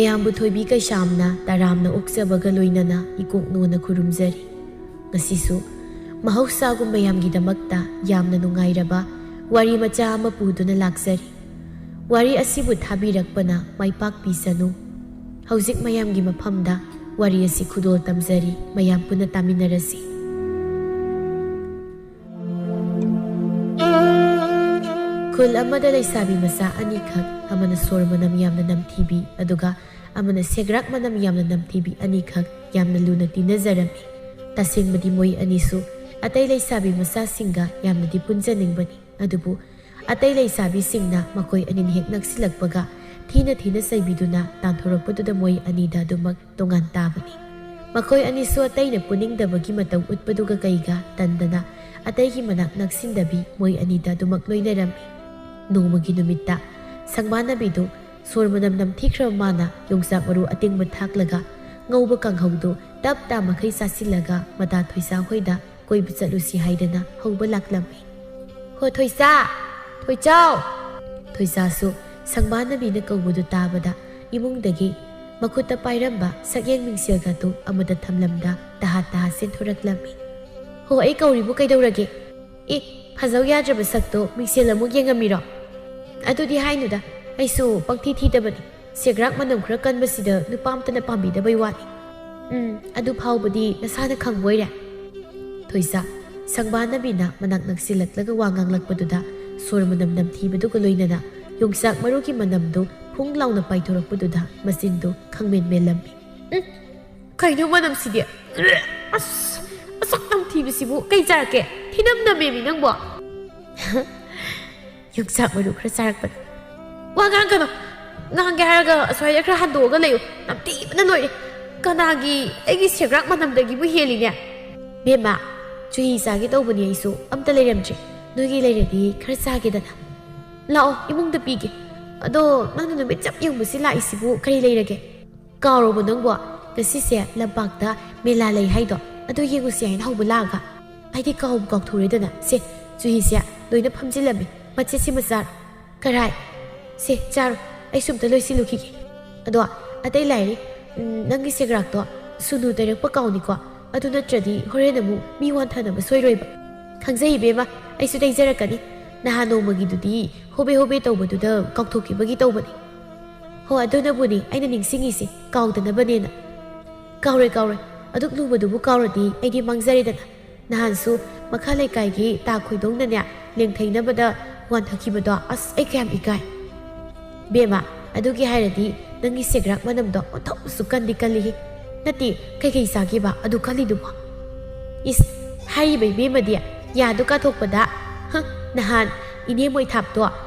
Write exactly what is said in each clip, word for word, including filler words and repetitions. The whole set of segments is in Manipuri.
ꯃꯌꯥꯝꯕꯨ ꯊꯣꯏꯕꯤ ꯀꯩꯁꯥꯝꯅ ꯇꯔꯥꯝꯅ ꯑꯣꯛꯆꯕꯒ ꯂꯣꯏꯅꯅ ꯏꯀꯣꯛ ꯅꯣꯟꯅ ꯈꯨꯔꯨꯝꯖꯔꯤ꯫ ꯉꯁꯤꯁꯨ ꯃꯍꯧꯁꯥꯒꯨꯝ ꯃꯌꯥꯝꯒꯤꯗꯃꯛꯇ ꯌꯥꯝꯅ ꯅꯨꯡꯉꯥꯏꯔꯕ ꯋꯥꯔꯤ ꯃꯆꯥ ꯑꯃ ꯄꯨꯗꯨꯅ ꯂꯥꯛꯆꯔꯤ꯫ ꯋꯥꯔꯤ ꯑꯁꯤꯕꯨ ꯊꯥꯕꯤꯔꯛꯄꯅ ꯃꯥꯏ ꯄꯥꯛꯄꯤꯁꯅꯨ꯫ ꯍꯧꯖꯤꯛ ꯃꯌꯥꯝꯒꯤ ꯃꯐꯝꯗ ꯋꯥꯔꯤ ꯑꯁꯤ ꯈꯨꯗꯣꯜ ꯇꯝꯖꯔꯤ, ꯃꯌꯥꯝ ꯄꯨꯟꯅ ꯇꯥꯃꯤꯟꯅꯔꯁꯤ꯫ ꯈꯨꯜ ꯑꯃꯗ ꯂꯩꯁꯥꯕꯤ ꯃꯆꯥ ꯑꯅꯤꯈꯛ, ꯑꯃꯅ ꯁꯣꯔ ꯃꯅꯝ ꯌꯥꯝꯅ ꯅꯝꯊꯤꯕꯤ, ꯑꯗꯨꯒ ꯑꯃꯅ ꯁꯦꯒ꯭ꯔꯥꯛ ꯃꯅꯝ ꯌꯥꯝꯅ ꯅꯝꯊꯤꯕꯤ ꯑꯅꯤꯈꯛ ꯌꯥꯝꯅ ꯂꯨꯅ ꯇꯤꯟꯅꯖꯔꯝꯃꯤ꯫ ꯇꯁꯦꯡꯕꯗꯤ ꯃꯣꯏ ꯑꯅꯤꯁꯨ ꯑꯇꯩ ꯂꯩꯁꯥꯕꯤ ꯃꯆꯥꯁꯤꯡꯒ ꯌꯥꯝꯅꯗꯤ ꯄꯨꯟꯖꯅꯤꯡꯕꯅꯤ, ꯑꯗꯨꯕꯨ ꯑꯇꯩ ꯂꯩꯁꯥꯕꯤꯁꯤꯡꯅ ꯃꯈꯣꯏ ꯑꯅꯤꯅ ꯍꯦꯛ ꯅꯛꯁꯤꯜꯂꯛꯄꯒ ꯊꯤꯅ ꯊꯤꯅ ꯆꯩꯕꯤꯗꯨꯅ ꯇꯥꯟꯊꯣꯔꯛꯄꯗꯨꯗ ꯃꯣꯏ ꯑꯅꯤꯗ ꯑꯗꯨꯃꯛ ꯇꯣꯉꯥꯟ ꯇꯥꯕꯅꯤ꯫ ꯃꯈꯣꯏ ꯑꯅꯤꯁꯨ ꯑꯇꯩꯅ ꯄꯨꯅꯤꯡꯗꯕꯒꯤ ꯃꯇꯧ ꯎꯠꯄꯗꯨꯒ ꯀꯩꯒ ꯇꯟꯗꯅ ꯑꯇꯩꯒꯤ ꯃꯅꯥꯛ ꯅꯛꯁꯤꯟꯗꯕꯤ ꯃꯣꯏ ꯑꯅꯤꯗ ꯑꯗꯨꯃꯛ ꯂꯣꯏꯅꯔꯝꯃꯤ꯫ ꯅꯣꯡꯃꯒꯤ ꯅꯨꯃꯤꯠꯇ ꯁꯪꯕꯥꯅꯕꯤꯗꯨ ꯁꯣꯔ ꯃꯅꯝ ꯅꯝꯊꯤꯈ꯭ꯔꯕ ꯃꯥꯅ ꯌꯣꯡꯆꯥꯛ ꯃꯔꯨ ꯑꯇꯤꯡꯕ ꯊꯥꯛꯂꯒ ꯉꯧꯕ ꯀꯥꯡꯍꯧꯗꯨ ꯇꯞ ꯇꯥ ꯃꯈꯩ ꯆꯥꯁꯤꯜꯂꯒ ꯃꯇꯥ ꯊꯣꯏꯁꯥ ꯍꯣꯏꯗ ꯀꯣꯏꯕ ꯆꯠꯂꯨꯁꯤ ꯍꯥꯏꯗꯅ ꯍꯧꯕ ꯂꯥꯛꯂꯝꯃꯤ꯫ "ꯍꯣ ꯊꯣꯏꯁꯥ! ꯊꯣꯏꯆꯥꯎ!" ꯊꯣꯏꯁꯥꯁꯨ ꯁꯪꯕꯥꯅꯕꯤꯅ ꯀꯧꯕꯗꯨ ꯇꯥꯕꯗ ꯏꯃꯨꯡꯗꯒꯤ ꯃꯈꯨꯠꯇ ꯄꯥꯏꯔꯝꯕ ꯁꯛꯌꯦꯡ ꯃꯤꯡꯁꯦꯜꯒꯗꯨ ꯑꯃꯗ ꯊꯝꯂꯝꯗ ꯇꯍꯥ ꯇꯍꯥ ꯆꯦꯟꯊꯣꯔꯛꯂꯝꯃꯤ꯫ "ꯍꯣ, ꯑꯩ ꯀꯧꯔꯤꯕꯨ ꯀꯩꯗꯧꯔꯒꯦ? ꯑꯦ, ꯐꯖꯧ ꯌꯥꯗ꯭ꯔꯕ ꯁꯛꯇꯣ ꯃꯤꯡꯁꯦꯜ ꯑꯃꯨꯛ ꯌꯦꯡꯉꯝꯃꯤꯔꯣ?" "ꯑꯗꯨꯗꯤ ꯍꯥꯏꯅꯨꯗ, ꯑꯩꯁꯨ ꯄꯪꯊꯤ ꯊꯤꯗꯕꯅꯤ꯫ ꯁꯦꯒ꯭ꯔꯥꯛ ꯃꯅꯝ ꯈꯔ ꯀꯟꯕꯁꯤꯗ ꯅꯨꯄꯥ ꯑꯝꯇꯅ ꯄꯥꯝꯕꯤꯗꯕꯩ ꯋꯥꯅꯤ꯫ ꯎꯝ, ꯑꯗꯨ ꯐꯥꯎꯕꯗꯤ ꯅꯁꯥꯅ ꯈꯪꯕ ꯑꯣꯏꯔꯦ꯫" ꯊꯣꯏꯁꯥ, ꯁꯪꯕꯥꯅꯕꯤꯅ ꯃꯅꯥꯛ ꯅꯛꯁꯤꯜꯂꯛꯂꯒ ꯋꯥ ꯉꯥꯡꯂꯛꯄꯗꯨꯗ ꯁꯣꯔ ꯃꯅꯝ ꯅꯝꯊꯤꯕꯗꯨꯒ ꯂꯣꯏꯅꯅ ꯌꯣꯡꯆꯥꯛ ꯃꯔꯨꯒꯤ ꯃꯅꯝꯗꯨ ꯐꯨꯡ ꯂꯥꯎꯅ ꯄꯥꯏꯊꯣꯔꯛꯄꯗꯨꯗ ꯃꯆꯤꯟꯗꯨ ꯈꯪꯃꯦꯟ ꯃꯦꯜꯂꯝꯃꯤ꯫ "ꯎꯝ, ꯀꯩꯅꯣ ꯃꯅꯝꯁꯤꯗꯤ? ꯑꯁ, ꯑꯁꯛ ꯅꯝꯊꯤꯕꯁꯤꯕꯨ ꯀꯩ ꯆꯥꯔꯛꯀꯦ? ꯊꯤꯅꯝ ꯅꯝꯃꯦꯃꯤ ꯅꯪꯕꯣ!" "ꯌꯣꯡꯆꯥꯛ ꯃꯔꯨ ꯈꯔ ꯆꯥꯔꯛꯄꯅꯤ꯫" "ꯋꯥ ꯉꯥꯡꯒꯅꯨ꯫ ꯉꯥꯡꯒꯦ ꯍꯥꯏꯔꯒ ꯑꯁ꯭ꯋꯥꯏꯗ ꯈꯔ ꯍꯟꯗꯣꯛꯑꯒ ꯂꯩꯌꯨ꯫ ꯅꯝꯊꯤꯕꯅ ꯂꯣꯏꯔꯦ꯫ ꯀꯅꯥꯒꯤ, ꯑꯩꯒꯤ ꯁꯦꯒ꯭ꯔꯥꯛ ꯃꯅꯝꯗꯒꯤꯕꯨ ꯍꯦꯜꯂꯤꯅꯦ?" "ꯕꯦꯝꯃ, ꯆꯨꯍꯤ ꯆꯥꯒꯦ ꯇꯧꯕꯅꯤ ꯑꯩꯁꯨ꯫ ꯑꯝꯇ ꯂꯩꯔꯝꯗ꯭ꯔꯦ꯫ ꯅꯣꯏꯒꯤ ꯂꯩꯔꯗꯤ ꯈꯔ ꯆꯥꯒꯦꯗꯅ꯫ ꯂꯥꯛꯑꯣ, ꯏꯃꯨꯡꯗ ꯄꯤꯒꯦ꯫ ꯑꯗꯣ ꯅꯪꯅ ꯅꯨꯃꯤꯠ ꯆꯞ ꯌꯨꯡꯕꯁꯤ ꯂꯥꯛꯏꯁꯤꯕꯨ ꯀꯔꯤ ꯂꯩꯔꯒꯦ?" "ꯀꯥꯎꯔꯕꯣ ꯅꯪꯕꯣ? ꯉꯁꯤꯁꯦ ꯂꯝꯄꯥꯛꯇ ꯃꯦꯂꯥ ꯂꯩ ꯍꯥꯏꯗꯣ, ꯑꯗꯨ ꯌꯦꯡꯉꯨꯁꯤ ꯍꯥꯏꯅ ꯍꯧꯕ ꯂꯥꯛꯑꯒ꯫ ꯑꯩꯗꯤ ꯀꯥꯎꯕꯨ ꯀꯥꯎꯊꯣꯛꯎꯔꯦꯗꯅ꯫ ꯁꯦ, ꯆꯨꯍꯤꯁꯦ ꯂꯣꯏꯅ ꯐꯝꯖꯤꯜꯂꯝꯃꯤ꯫ ꯃꯆꯦꯠꯁꯤꯃ ꯆꯥꯔꯣ꯫" "ꯀꯔꯥꯏ? ꯁꯦ, ꯆꯥꯔꯣ꯫ ꯑꯩꯁꯨ ꯑꯝꯇ ꯂꯣꯏꯁꯤꯜꯂꯨꯈꯤꯒꯦ꯫ ꯑꯗꯣ ꯑꯇꯩ ꯂꯥꯏꯔꯤ, ꯎꯝ, ꯅꯪꯒꯤ ꯁꯦꯒ꯭ꯔꯥꯛꯇꯣ ꯁꯨꯅꯨ ꯇꯩꯔꯛꯄ ꯀꯥꯎꯅꯤꯀꯣ꯫ ꯑꯗꯨ ꯅꯠꯇ꯭ꯔꯗꯤ ꯍꯣꯔꯦꯟ ꯑꯃꯨꯛ ꯃꯤ ꯋꯥꯟꯊꯅꯕ ꯁꯣꯏꯔꯣꯏꯕ꯫ ꯈꯪꯖꯩ ꯏꯕꯦꯝꯃ, ꯑꯩꯁꯨ ꯇꯩꯖꯔꯛꯀꯅꯤ꯫ ꯅꯍꯥꯟ ꯅꯣꯡꯃꯒꯤꯗꯨꯗꯤ ꯍꯣꯕꯦ ꯍꯣꯕꯦ ꯇꯧꯕꯗꯨꯗ ꯀꯥꯎꯊꯣꯛꯈꯤꯕꯒꯤ ꯇꯧꯕꯅꯤ꯫ ꯍꯣ, ꯑꯗꯨꯅꯕꯨꯅꯤ ꯑꯩꯅ ꯅꯤꯡꯁꯤꯡꯉꯤꯁꯦ, ꯀꯥꯎꯗꯅꯕꯅꯦꯅ꯫ ꯀꯥꯎꯔꯣꯏ, ꯀꯥꯎꯔꯣꯏ꯫ ꯑꯗꯨꯛ ꯂꯨꯕꯗꯨꯕꯨ ꯀꯥꯎꯔꯗꯤ ꯑꯩꯗꯤ ꯃꯥꯡꯖꯔꯦꯗꯅ꯫ ꯅꯍꯥꯟꯁꯨ ꯃꯈꯥ ꯂꯩꯀꯥꯏꯒꯤ ꯇꯥ ꯈꯣꯏꯗꯣꯡꯅꯅꯦ ꯂꯦꯡꯊꯩꯅꯕꯗ ꯋꯥꯟꯊꯈꯤꯕꯗꯣ, ꯑꯁ, ꯑꯩ ꯀꯌꯥꯝ ꯏꯀꯥꯏ꯫ ꯕꯦꯝꯃ, ꯑꯗꯨꯒꯤ ꯍꯥꯏꯔꯗꯤ ꯅꯪꯒꯤ ꯁꯦꯒ꯭ꯔꯥꯛ ꯃꯅꯝꯗꯣ ꯑꯣꯟꯊꯣꯛꯅꯁꯨ ꯀꯟꯗꯤ ꯀꯜꯂꯤꯍꯦ꯫ ꯅꯠꯇꯦ, ꯀꯩꯀꯩ ꯆꯥꯒꯦꯕ ꯑꯗꯨ ꯀꯜꯂꯤꯗꯨꯕꯣ? ꯏꯁ, ꯍꯥꯏꯔꯤꯕ ꯏꯕꯦꯝꯃꯗꯤ ꯌꯥꯗꯣ ꯀꯥꯊꯣꯛꯄꯗ, ꯍ, ꯅꯍꯥꯟ ꯏꯅꯦ ꯃꯣꯏꯊꯥꯞꯇꯣ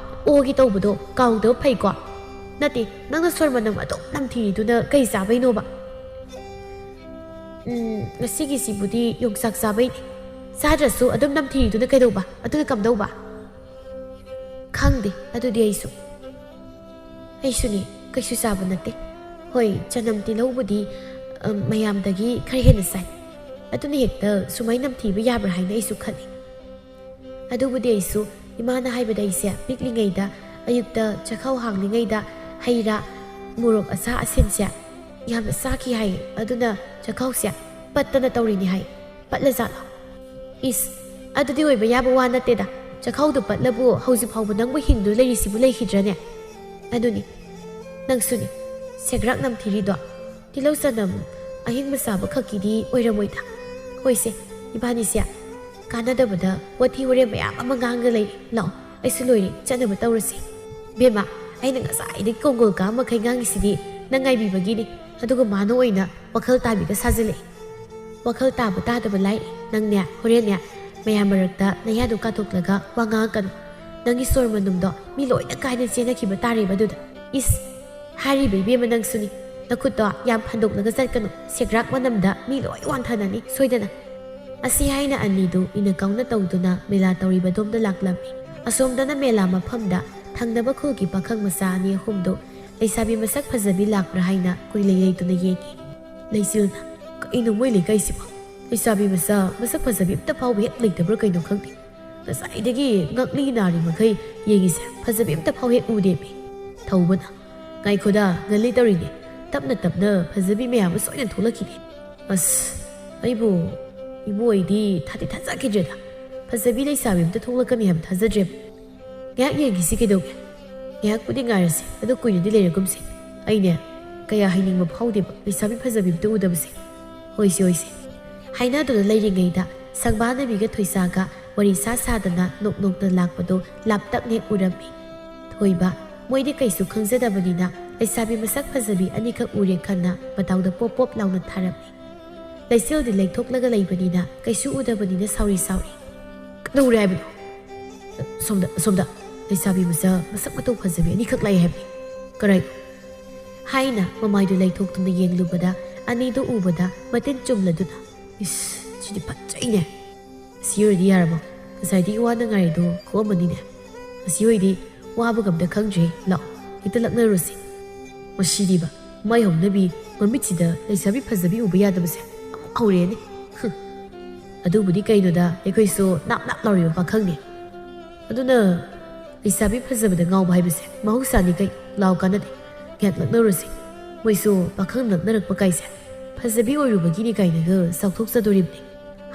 ꯑꯣꯒꯤ ꯇꯧꯕꯗꯣ ꯀꯥꯎꯗꯕ ꯐꯩꯀꯣ꯫ ꯅꯠꯇꯦ, ꯅꯪꯅ ꯁꯣꯔ ꯃꯅꯝ ꯑꯗꯨꯝ ꯅꯝꯊꯤꯔꯤꯗꯨꯅ ꯀꯩ ꯆꯥꯕꯩꯅꯣꯕ? ꯎꯝ, ꯉꯁꯤꯒꯤꯁꯤꯕꯨꯗꯤ ꯌꯣꯡꯆꯥꯛ ꯆꯥꯕꯩꯅꯤ꯫ ꯆꯥꯗ꯭ꯔꯁꯨ ꯑꯗꯨꯝ ꯅꯝꯊꯤꯔꯤꯗꯨꯅ ꯀꯩꯗꯧꯕ? ꯑꯗꯨꯅ ꯀꯝꯗꯧꯕ? ꯈꯪꯗꯦ, ꯑꯗꯨꯗꯤ ꯑꯩꯁꯨ꯫ ꯑꯩꯁꯨꯅꯦ, ꯀꯩꯁꯨ ꯆꯥꯕ ꯅꯠꯇꯦ꯫ ꯍꯣꯏ, ꯆꯅꯝ ꯇꯤꯜꯍꯧꯕꯨꯗꯤ, ꯑꯝ, ꯃꯌꯥꯝꯗꯒꯤ ꯈꯔ ꯍꯦꯟꯅ ꯆꯥꯏ꯫ ꯑꯗꯨꯅ ꯍꯦꯛꯇ ꯁꯨꯃꯥꯏ ꯅꯝꯊꯤꯕ ꯌꯥꯕ꯭ꯔꯥ ꯍꯥꯏꯅ ꯑꯩꯁꯨ ꯈꯜꯂꯤ꯫ ꯑꯗꯨꯕꯨꯗꯤ ꯑꯩꯁꯨ, ꯏꯃꯥꯅ ꯍꯥꯏꯕꯗ ꯑꯩꯁꯦ ꯄꯤꯛꯂꯤꯉꯩꯗ ꯑꯌꯨꯛꯇ ꯆꯥꯛꯈꯥꯎ ꯍꯥꯡꯂꯤꯉꯩꯗ ꯍꯩ ꯔꯥ, ꯃꯣꯔꯣꯛ ꯑꯁꯥ ꯑꯁꯤꯟꯁꯦ ꯌꯥꯝꯅ ꯆꯥꯈꯤ ꯍꯥꯏ꯫ ꯑꯗꯨꯅ ꯆꯥꯛꯈꯥꯎꯁꯦ ꯄꯠꯇꯅ ꯇꯧꯔꯤꯅꯤ ꯍꯥꯏ꯫ ꯄꯠꯂꯖꯥꯠꯂꯣ? ꯏꯁ, ꯑꯗꯨꯗꯤ ꯑꯣꯏꯕ ꯌꯥꯕ ꯋꯥ ꯅꯠꯇꯦꯗ꯫ ꯆꯥꯛꯈꯥꯎꯗꯨ ꯄꯠꯂꯕꯨ ꯍꯧꯖꯤꯛ ꯐꯥꯎꯕ ꯅꯪꯕꯨ ꯍꯤꯡꯗꯨꯅ ꯂꯩꯔꯤꯁꯤꯕꯨ ꯂꯩꯈꯤꯗ꯭ꯔꯅꯦ? ꯑꯗꯨꯅꯤ, ꯅꯪꯁꯨꯅꯤ, ꯁꯦꯒ꯭ꯔꯥꯛ ꯅꯝꯊꯤꯔꯤꯗꯣ꯫ ꯇꯤꯜꯍꯧ ꯆꯅꯝ ꯑꯍꯤꯡꯕ ꯆꯥꯕ ꯈꯛꯀꯤꯗꯤ ꯑꯣꯏꯔꯝꯃꯣꯏꯗ꯫ ꯍꯣꯏꯁꯦ, ꯏꯕꯥꯅꯤꯁꯦ ꯀꯥꯟꯅꯗꯕꯗ ꯋꯥꯊꯤ ꯋꯥꯔꯦꯝ ꯃꯌꯥꯝ ꯑꯃ ꯉꯥꯡꯒ ꯂꯩꯔꯦ꯫ ꯂꯥꯛꯑꯣ, ꯑꯩꯁꯨ ꯂꯣꯏꯔꯦ, ꯆꯠꯅꯕ ꯇꯧꯔꯁꯤ꯫ ꯕꯦꯝꯃ, ꯑꯩꯅ ꯉꯁꯥꯏꯗꯒꯤ ꯀꯣꯡꯒꯣꯜ ꯀꯥ ꯃꯈꯩ ꯉꯥꯡꯉꯤꯁꯤꯗꯤ ꯅꯪ ꯉꯥꯏꯕꯤꯕꯒꯤꯅꯤ, ꯑꯗꯨꯒ ꯃꯥꯅ ꯑꯣꯏꯅ ꯋꯥꯈꯜ ꯇꯥꯕꯤꯒ ꯁꯥꯖꯤꯜꯂꯛꯏ꯫ ꯋꯥꯈꯜ ꯇꯥꯕ ꯇꯥꯗꯕ ꯂꯥꯏ, ꯅꯪꯅꯦ, ꯍꯣꯔꯦꯟꯅꯦ, ꯃꯌꯥꯝ ꯃꯔꯛꯇ ꯅꯌꯥꯗꯣ ꯀꯥꯊꯣꯛꯂꯒ ꯋꯥ ꯉꯥꯡꯉꯛꯀꯅꯨ꯫ ꯅꯪꯒꯤ ꯁꯣꯔ ꯃꯅꯨꯡꯗꯣ ꯃꯤ ꯂꯣꯏꯅ ꯀꯥꯏꯅ ꯆꯦꯟꯅꯈꯤꯕ ꯇꯥꯔꯦꯕ ꯑꯗꯨꯗ꯫ ꯏꯁ! ꯍꯥꯏꯔꯤꯕ ꯏꯕꯦꯝꯃ ꯅꯪꯁꯨꯅꯤ꯫ ꯅꯈꯨꯠꯇꯣ ꯌꯥꯝ ꯐꯟꯗꯣꯛꯂꯒ ꯆꯠꯀꯅꯨ꯫ ꯁꯦꯒ꯭ꯔꯥꯛ ꯃꯅꯝꯗ ꯃꯤ ꯂꯣꯏ ꯋꯥꯟꯊꯅꯅꯤ ꯁꯣꯏꯗꯅ꯫ ꯑꯁꯤ ꯍꯥꯏꯅ ꯑꯅꯤꯗꯨ ꯏꯟꯅ ꯀꯥꯎꯅ ꯇꯧꯗꯨꯅ ꯃꯦꯂꯥ ꯇꯧꯔꯤꯕꯗꯣꯝꯗ ꯂꯥꯛꯂꯝꯃꯤ꯫ ꯑꯁꯣꯝꯗꯅ ꯃꯦꯂꯥ ꯃꯐꯝꯗ ꯊꯪꯅꯕ ꯈꯨꯜꯒꯤ ꯄꯥꯈꯪ ꯃꯆꯥ ꯑꯅꯤ ꯑꯍꯨꯝꯗꯨ ꯂꯩꯁꯥꯕꯤ ꯃꯁꯛ ꯐꯖꯕꯤ ꯂꯥꯛꯄ꯭ꯔꯥ ꯍꯥꯏꯅ ꯀꯨꯏꯂꯩ ꯂꯩꯇꯨꯅ ꯌꯦꯡꯏ꯫ ꯂꯩꯆꯤꯜꯅ, "ꯀꯩꯅꯣ ꯃꯣꯏ ꯂꯩꯀꯥꯏꯁꯤꯕꯣ? ꯂꯩꯁꯥꯕꯤ ꯃꯆꯥ ꯃꯁꯛ ꯐꯖꯕꯤ ꯑꯝꯇ ꯐꯥꯎꯕ ꯍꯦꯛ ꯂꯩꯇꯕ꯭ꯔꯥ ꯀꯩꯅꯣ ꯈꯪꯗꯦ꯫ ꯉꯁꯥꯏꯗꯒꯤ ꯉꯛꯂꯤ ꯅꯥꯔꯤ ꯃꯈꯩ ꯌꯦꯡꯉꯤꯁꯦ, ꯐꯖꯕꯤ ꯑꯝꯇ ꯐꯥꯎ ꯍꯦꯛ ꯎꯗꯦꯃꯤ"꯫ ꯊꯧꯕꯅ, "ꯉꯥꯏꯈꯣꯗ, ꯉꯜꯂꯤ ꯇꯧꯔꯤꯅꯦ꯫ ꯇꯞꯅ ꯇꯞꯅ ꯐꯖꯕꯤ ꯃꯌꯥꯝ ꯑꯃ ꯁꯣꯏꯗꯅ ꯊꯣꯛꯂꯛꯈꯤꯅꯤ꯫ ꯑꯁ, ꯑꯩꯕꯨ ꯏꯕꯣꯏꯗꯤ ꯊꯥꯗꯤ ꯊꯥꯖꯈꯤꯗ꯭ꯔꯦꯗ꯫ ꯐꯖꯕꯤ ꯂꯩꯁꯥꯕꯤ ꯑꯝꯇ ꯊꯣꯛꯂꯛꯀꯅꯤ ꯍꯥꯏꯕ ꯊꯥꯖꯗ꯭ꯔꯦꯕ꯫ ꯉꯥꯏꯍꯥꯛ ꯌꯦꯡꯈꯤꯁꯤ ꯀꯩꯗꯧꯒꯦ? ꯉꯥꯏꯍꯥꯛꯄꯨꯗꯤ ꯉꯥꯏꯔꯁꯦ, ꯑꯗꯣ ꯀꯨꯏꯅꯗꯤ ꯂꯩꯔꯒꯨꯝꯁꯦ꯫ ꯑꯩꯅꯦ ꯀꯌꯥ ꯍꯩꯅꯤꯡꯕ ꯐꯥꯎꯗꯦꯕ ꯂꯩꯁꯥꯕꯤ ꯐꯖꯕꯤ ꯑꯝꯇ ꯎꯗꯕꯁꯦ꯫ ꯍꯣꯏꯁꯦ, ꯍꯣꯏꯁꯦ꯫ ꯍꯥꯏꯅꯗꯨꯅ ꯂꯩꯔꯤꯉꯩꯗ ꯁꯪꯕꯥꯅꯕꯤꯒ ꯊꯣꯏꯁꯥꯒ ꯋꯥꯔꯤ ꯁꯥ ꯁꯥꯗꯅ ꯅꯣꯛ ꯅꯣꯛꯇ ꯂꯥꯛꯄꯗꯣ ꯂꯥꯞꯇꯛꯅ ꯍꯦꯛ ꯎꯔꯝꯃꯤ꯫ ꯊꯣꯏꯕ, ꯃꯣꯏꯗꯤ ꯀꯩꯁꯨ ꯈꯪꯖꯗꯕꯅꯤꯅ ꯂꯩꯁꯥꯕꯤ ꯃꯁꯛ ꯐꯖꯕꯤ ꯑꯅꯤꯈꯛ ꯎꯔꯦ ꯈꯟꯅ ꯃꯇꯥꯎꯗ ꯄꯣꯞ ꯄꯣꯞ ꯂꯥꯎꯅ ꯊꯥꯔꯝꯃꯤ꯫ ꯂꯩꯆꯤꯜꯗꯤ ꯂꯩꯊꯣꯛꯂꯒ ꯂꯩꯕꯅꯤꯅ ꯀꯩꯁꯨ ꯎꯗꯕꯅꯤꯅ ꯁꯥꯎꯔꯤ ꯁꯥꯎꯔꯤ꯫ "ꯀꯩꯗꯧꯔꯦ ꯍꯥꯏꯕꯅꯣ? ꯁꯣꯝꯗ, ꯁꯣꯝꯗ꯫ ꯂꯩꯁꯥꯕꯤ ꯃꯆꯥ ꯃꯁꯛ ꯃꯇꯧ ꯐꯖꯕꯤ ꯑꯅꯤꯈꯛ ꯂꯥꯛꯏ ꯍꯥꯏꯕꯅꯤ꯫ ꯀꯔꯥꯏ?" ꯍꯥꯏꯅ ꯃꯃꯥꯏꯗꯨ ꯂꯩꯊꯣꯛꯇꯨꯅ ꯌꯦꯡꯂꯨꯕꯗ ꯑꯅꯤꯗꯨ ꯎꯕꯗ ꯃꯇꯤꯟ ꯆꯨꯝꯂꯗꯨꯅ, "ꯏꯁ, ꯁꯤꯗꯤ ꯐꯖꯩꯅꯦ꯫ ꯑꯁꯤ ꯑꯣꯏꯔꯗꯤ ꯌꯥꯔꯕꯣ? ꯉꯁꯥꯏꯗꯒꯤ ꯋꯥꯅ ꯉꯥꯏꯔꯤꯗꯣ ꯀꯣꯛꯑꯝꯃꯅꯤꯅꯦ꯫ ꯑꯁꯤ ꯑꯣꯏꯗꯤ ꯋꯥꯕꯒ ꯑꯝꯇ ꯈꯪꯗ꯭ꯔꯦ꯫ ꯂꯥꯛꯑꯣ, ꯍꯦꯛꯇ ꯂꯛꯅꯔꯨꯁꯤ꯫ ꯃꯁꯤꯗꯤꯕ, ꯃꯥꯏ ꯍꯧꯅꯕꯤ ꯃꯃꯤꯠꯁꯤꯗ ꯂꯩꯁꯥꯕꯤ ꯐꯖꯕꯤ ꯎꯕ ꯌꯥꯗꯕꯁꯦ ꯑꯃꯨꯛ ꯍꯧꯔꯦꯅꯦ꯫ ꯍꯨꯝ꯫ ꯑꯗꯨꯕꯨꯗꯤ ꯀꯩꯅꯣꯗ, ꯑꯩꯈꯣꯏꯁꯨ ꯅꯥꯞ ꯅꯥꯞ ꯂꯥꯎꯔꯤꯕ ꯄꯥꯈꯪꯅꯤ꯫ ꯑꯗꯨꯅ ꯂꯩꯁꯥꯕꯤ ꯐꯖꯕꯗ ꯉꯥꯎꯕ ꯍꯥꯏꯕꯁꯦ ꯃꯍꯧꯁꯥꯅꯤ ꯀꯩꯅꯣ꯫ ꯂꯥꯛꯑꯣ, ꯀꯥꯟꯅꯗꯦ꯫ ꯉꯥꯏꯍꯥꯛ ꯂꯛꯅꯔꯨꯁꯤ꯫ ꯃꯣꯏꯁꯨ ꯄꯥꯈꯪ ꯂꯛꯅꯔꯛꯄ ꯀꯥꯏꯁꯦ ꯐꯖꯕꯤ ꯑꯣꯏꯔꯨꯕꯒꯤꯅꯤ ꯀꯥꯏꯅꯒ ꯆꯥꯎꯊꯣꯛꯆꯗꯣꯔꯤꯕꯅꯤ"꯫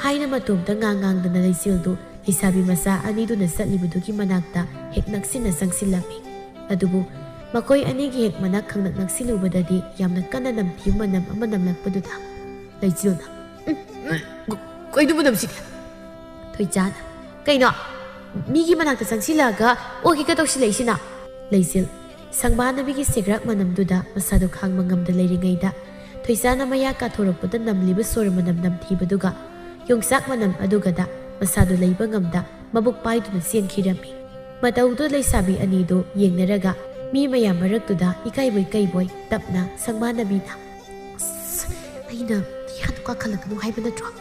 ꯍꯥꯏꯅ ꯃꯇꯣꯝꯇ ꯉꯥꯡ ꯉꯥꯡꯗꯅ ꯂꯩꯆꯤꯜꯗꯨ ꯂꯩꯁꯥꯕꯤ ꯃꯆꯥ ꯑꯅꯤꯗꯨꯅ ꯆꯠꯂꯤꯕꯗꯨꯒꯤ ꯃꯅꯥꯛꯇ ꯍꯦꯛ ꯅꯛꯁꯤꯟꯅ ꯆꯪꯁꯤꯜꯂꯝꯃꯤ꯫ ꯑꯗꯨꯕꯨ ꯃꯈꯣꯏ ꯑꯅꯤꯒꯤ ꯍꯦꯛ ꯃꯅꯥꯛ ꯈꯪꯅꯛ ꯅꯛꯁꯤꯜꯂꯨꯕꯗꯗꯤ ꯌꯥꯝꯅ ꯀꯟꯅ ꯅꯝꯊꯤꯕ ꯃꯅꯝ ꯑꯃ ꯅꯝꯂꯛꯄꯗꯨꯗ ꯂꯩꯆꯤꯜꯅ, "ꯎꯝ, ꯎꯝ, ꯀꯩꯅꯣ ꯃꯅꯝꯁꯤꯗꯤ?" ꯊꯣꯏꯆꯥꯅ, "ꯀꯩꯅꯣ? ꯃꯤꯒꯤ ꯃꯅꯥꯛꯇ ꯆꯪꯁꯤꯜꯂꯛꯑꯒ ꯑꯣꯒꯦꯒ ꯇꯧꯁꯤꯜꯂꯛꯏꯁꯤꯅ?" ꯂꯩꯆꯤꯜ, ꯁꯪꯕꯥꯅꯕꯤꯒꯤ ꯁꯦꯒ꯭ꯔꯥꯛ ꯃꯅꯝꯗꯨꯗ ꯃꯁꯥꯗꯨ ꯈꯥꯡꯕ ꯉꯝꯗ ꯂꯩꯔꯤꯉꯩꯗ, ꯊꯣꯏꯆꯥꯅ ꯃꯌꯥ ꯀꯥꯊꯣꯔꯛꯄꯗ ꯅꯝꯂꯤꯕ ꯁꯣꯔ ꯃꯅꯝ ꯅꯝꯊꯤꯕꯗꯨꯒ ꯌꯣꯡꯆꯥꯛ ꯃꯅꯝ ꯑꯗꯨꯒꯗ ꯃꯁꯥꯗꯨ ꯂꯩꯕ ꯉꯝꯗ ꯃꯕꯨꯛ ꯄꯥꯏꯗꯨꯅ ꯆꯦꯟꯈꯤꯔꯝꯃꯤ꯫ ꯃꯇꯧꯗꯨ ꯂꯩꯁꯥꯕꯤ ꯑꯅꯤꯗꯨ ꯌꯦꯡꯅꯔꯒ ꯃꯤ ꯃꯌꯥꯝ ꯃꯔꯛꯇꯨꯗ ꯏꯀꯥꯏꯕꯣꯏ ꯀꯩꯕꯣꯏ ꯇꯞꯅ ꯁꯪꯕꯥꯅꯕꯤꯅ, "ꯑꯁ, ꯑꯩꯅ ꯌꯥꯗꯨ ꯀꯥꯈꯠꯂꯛꯀꯅꯨ ꯍꯥꯏꯕ ꯅꯠꯇ꯭ꯔꯣ?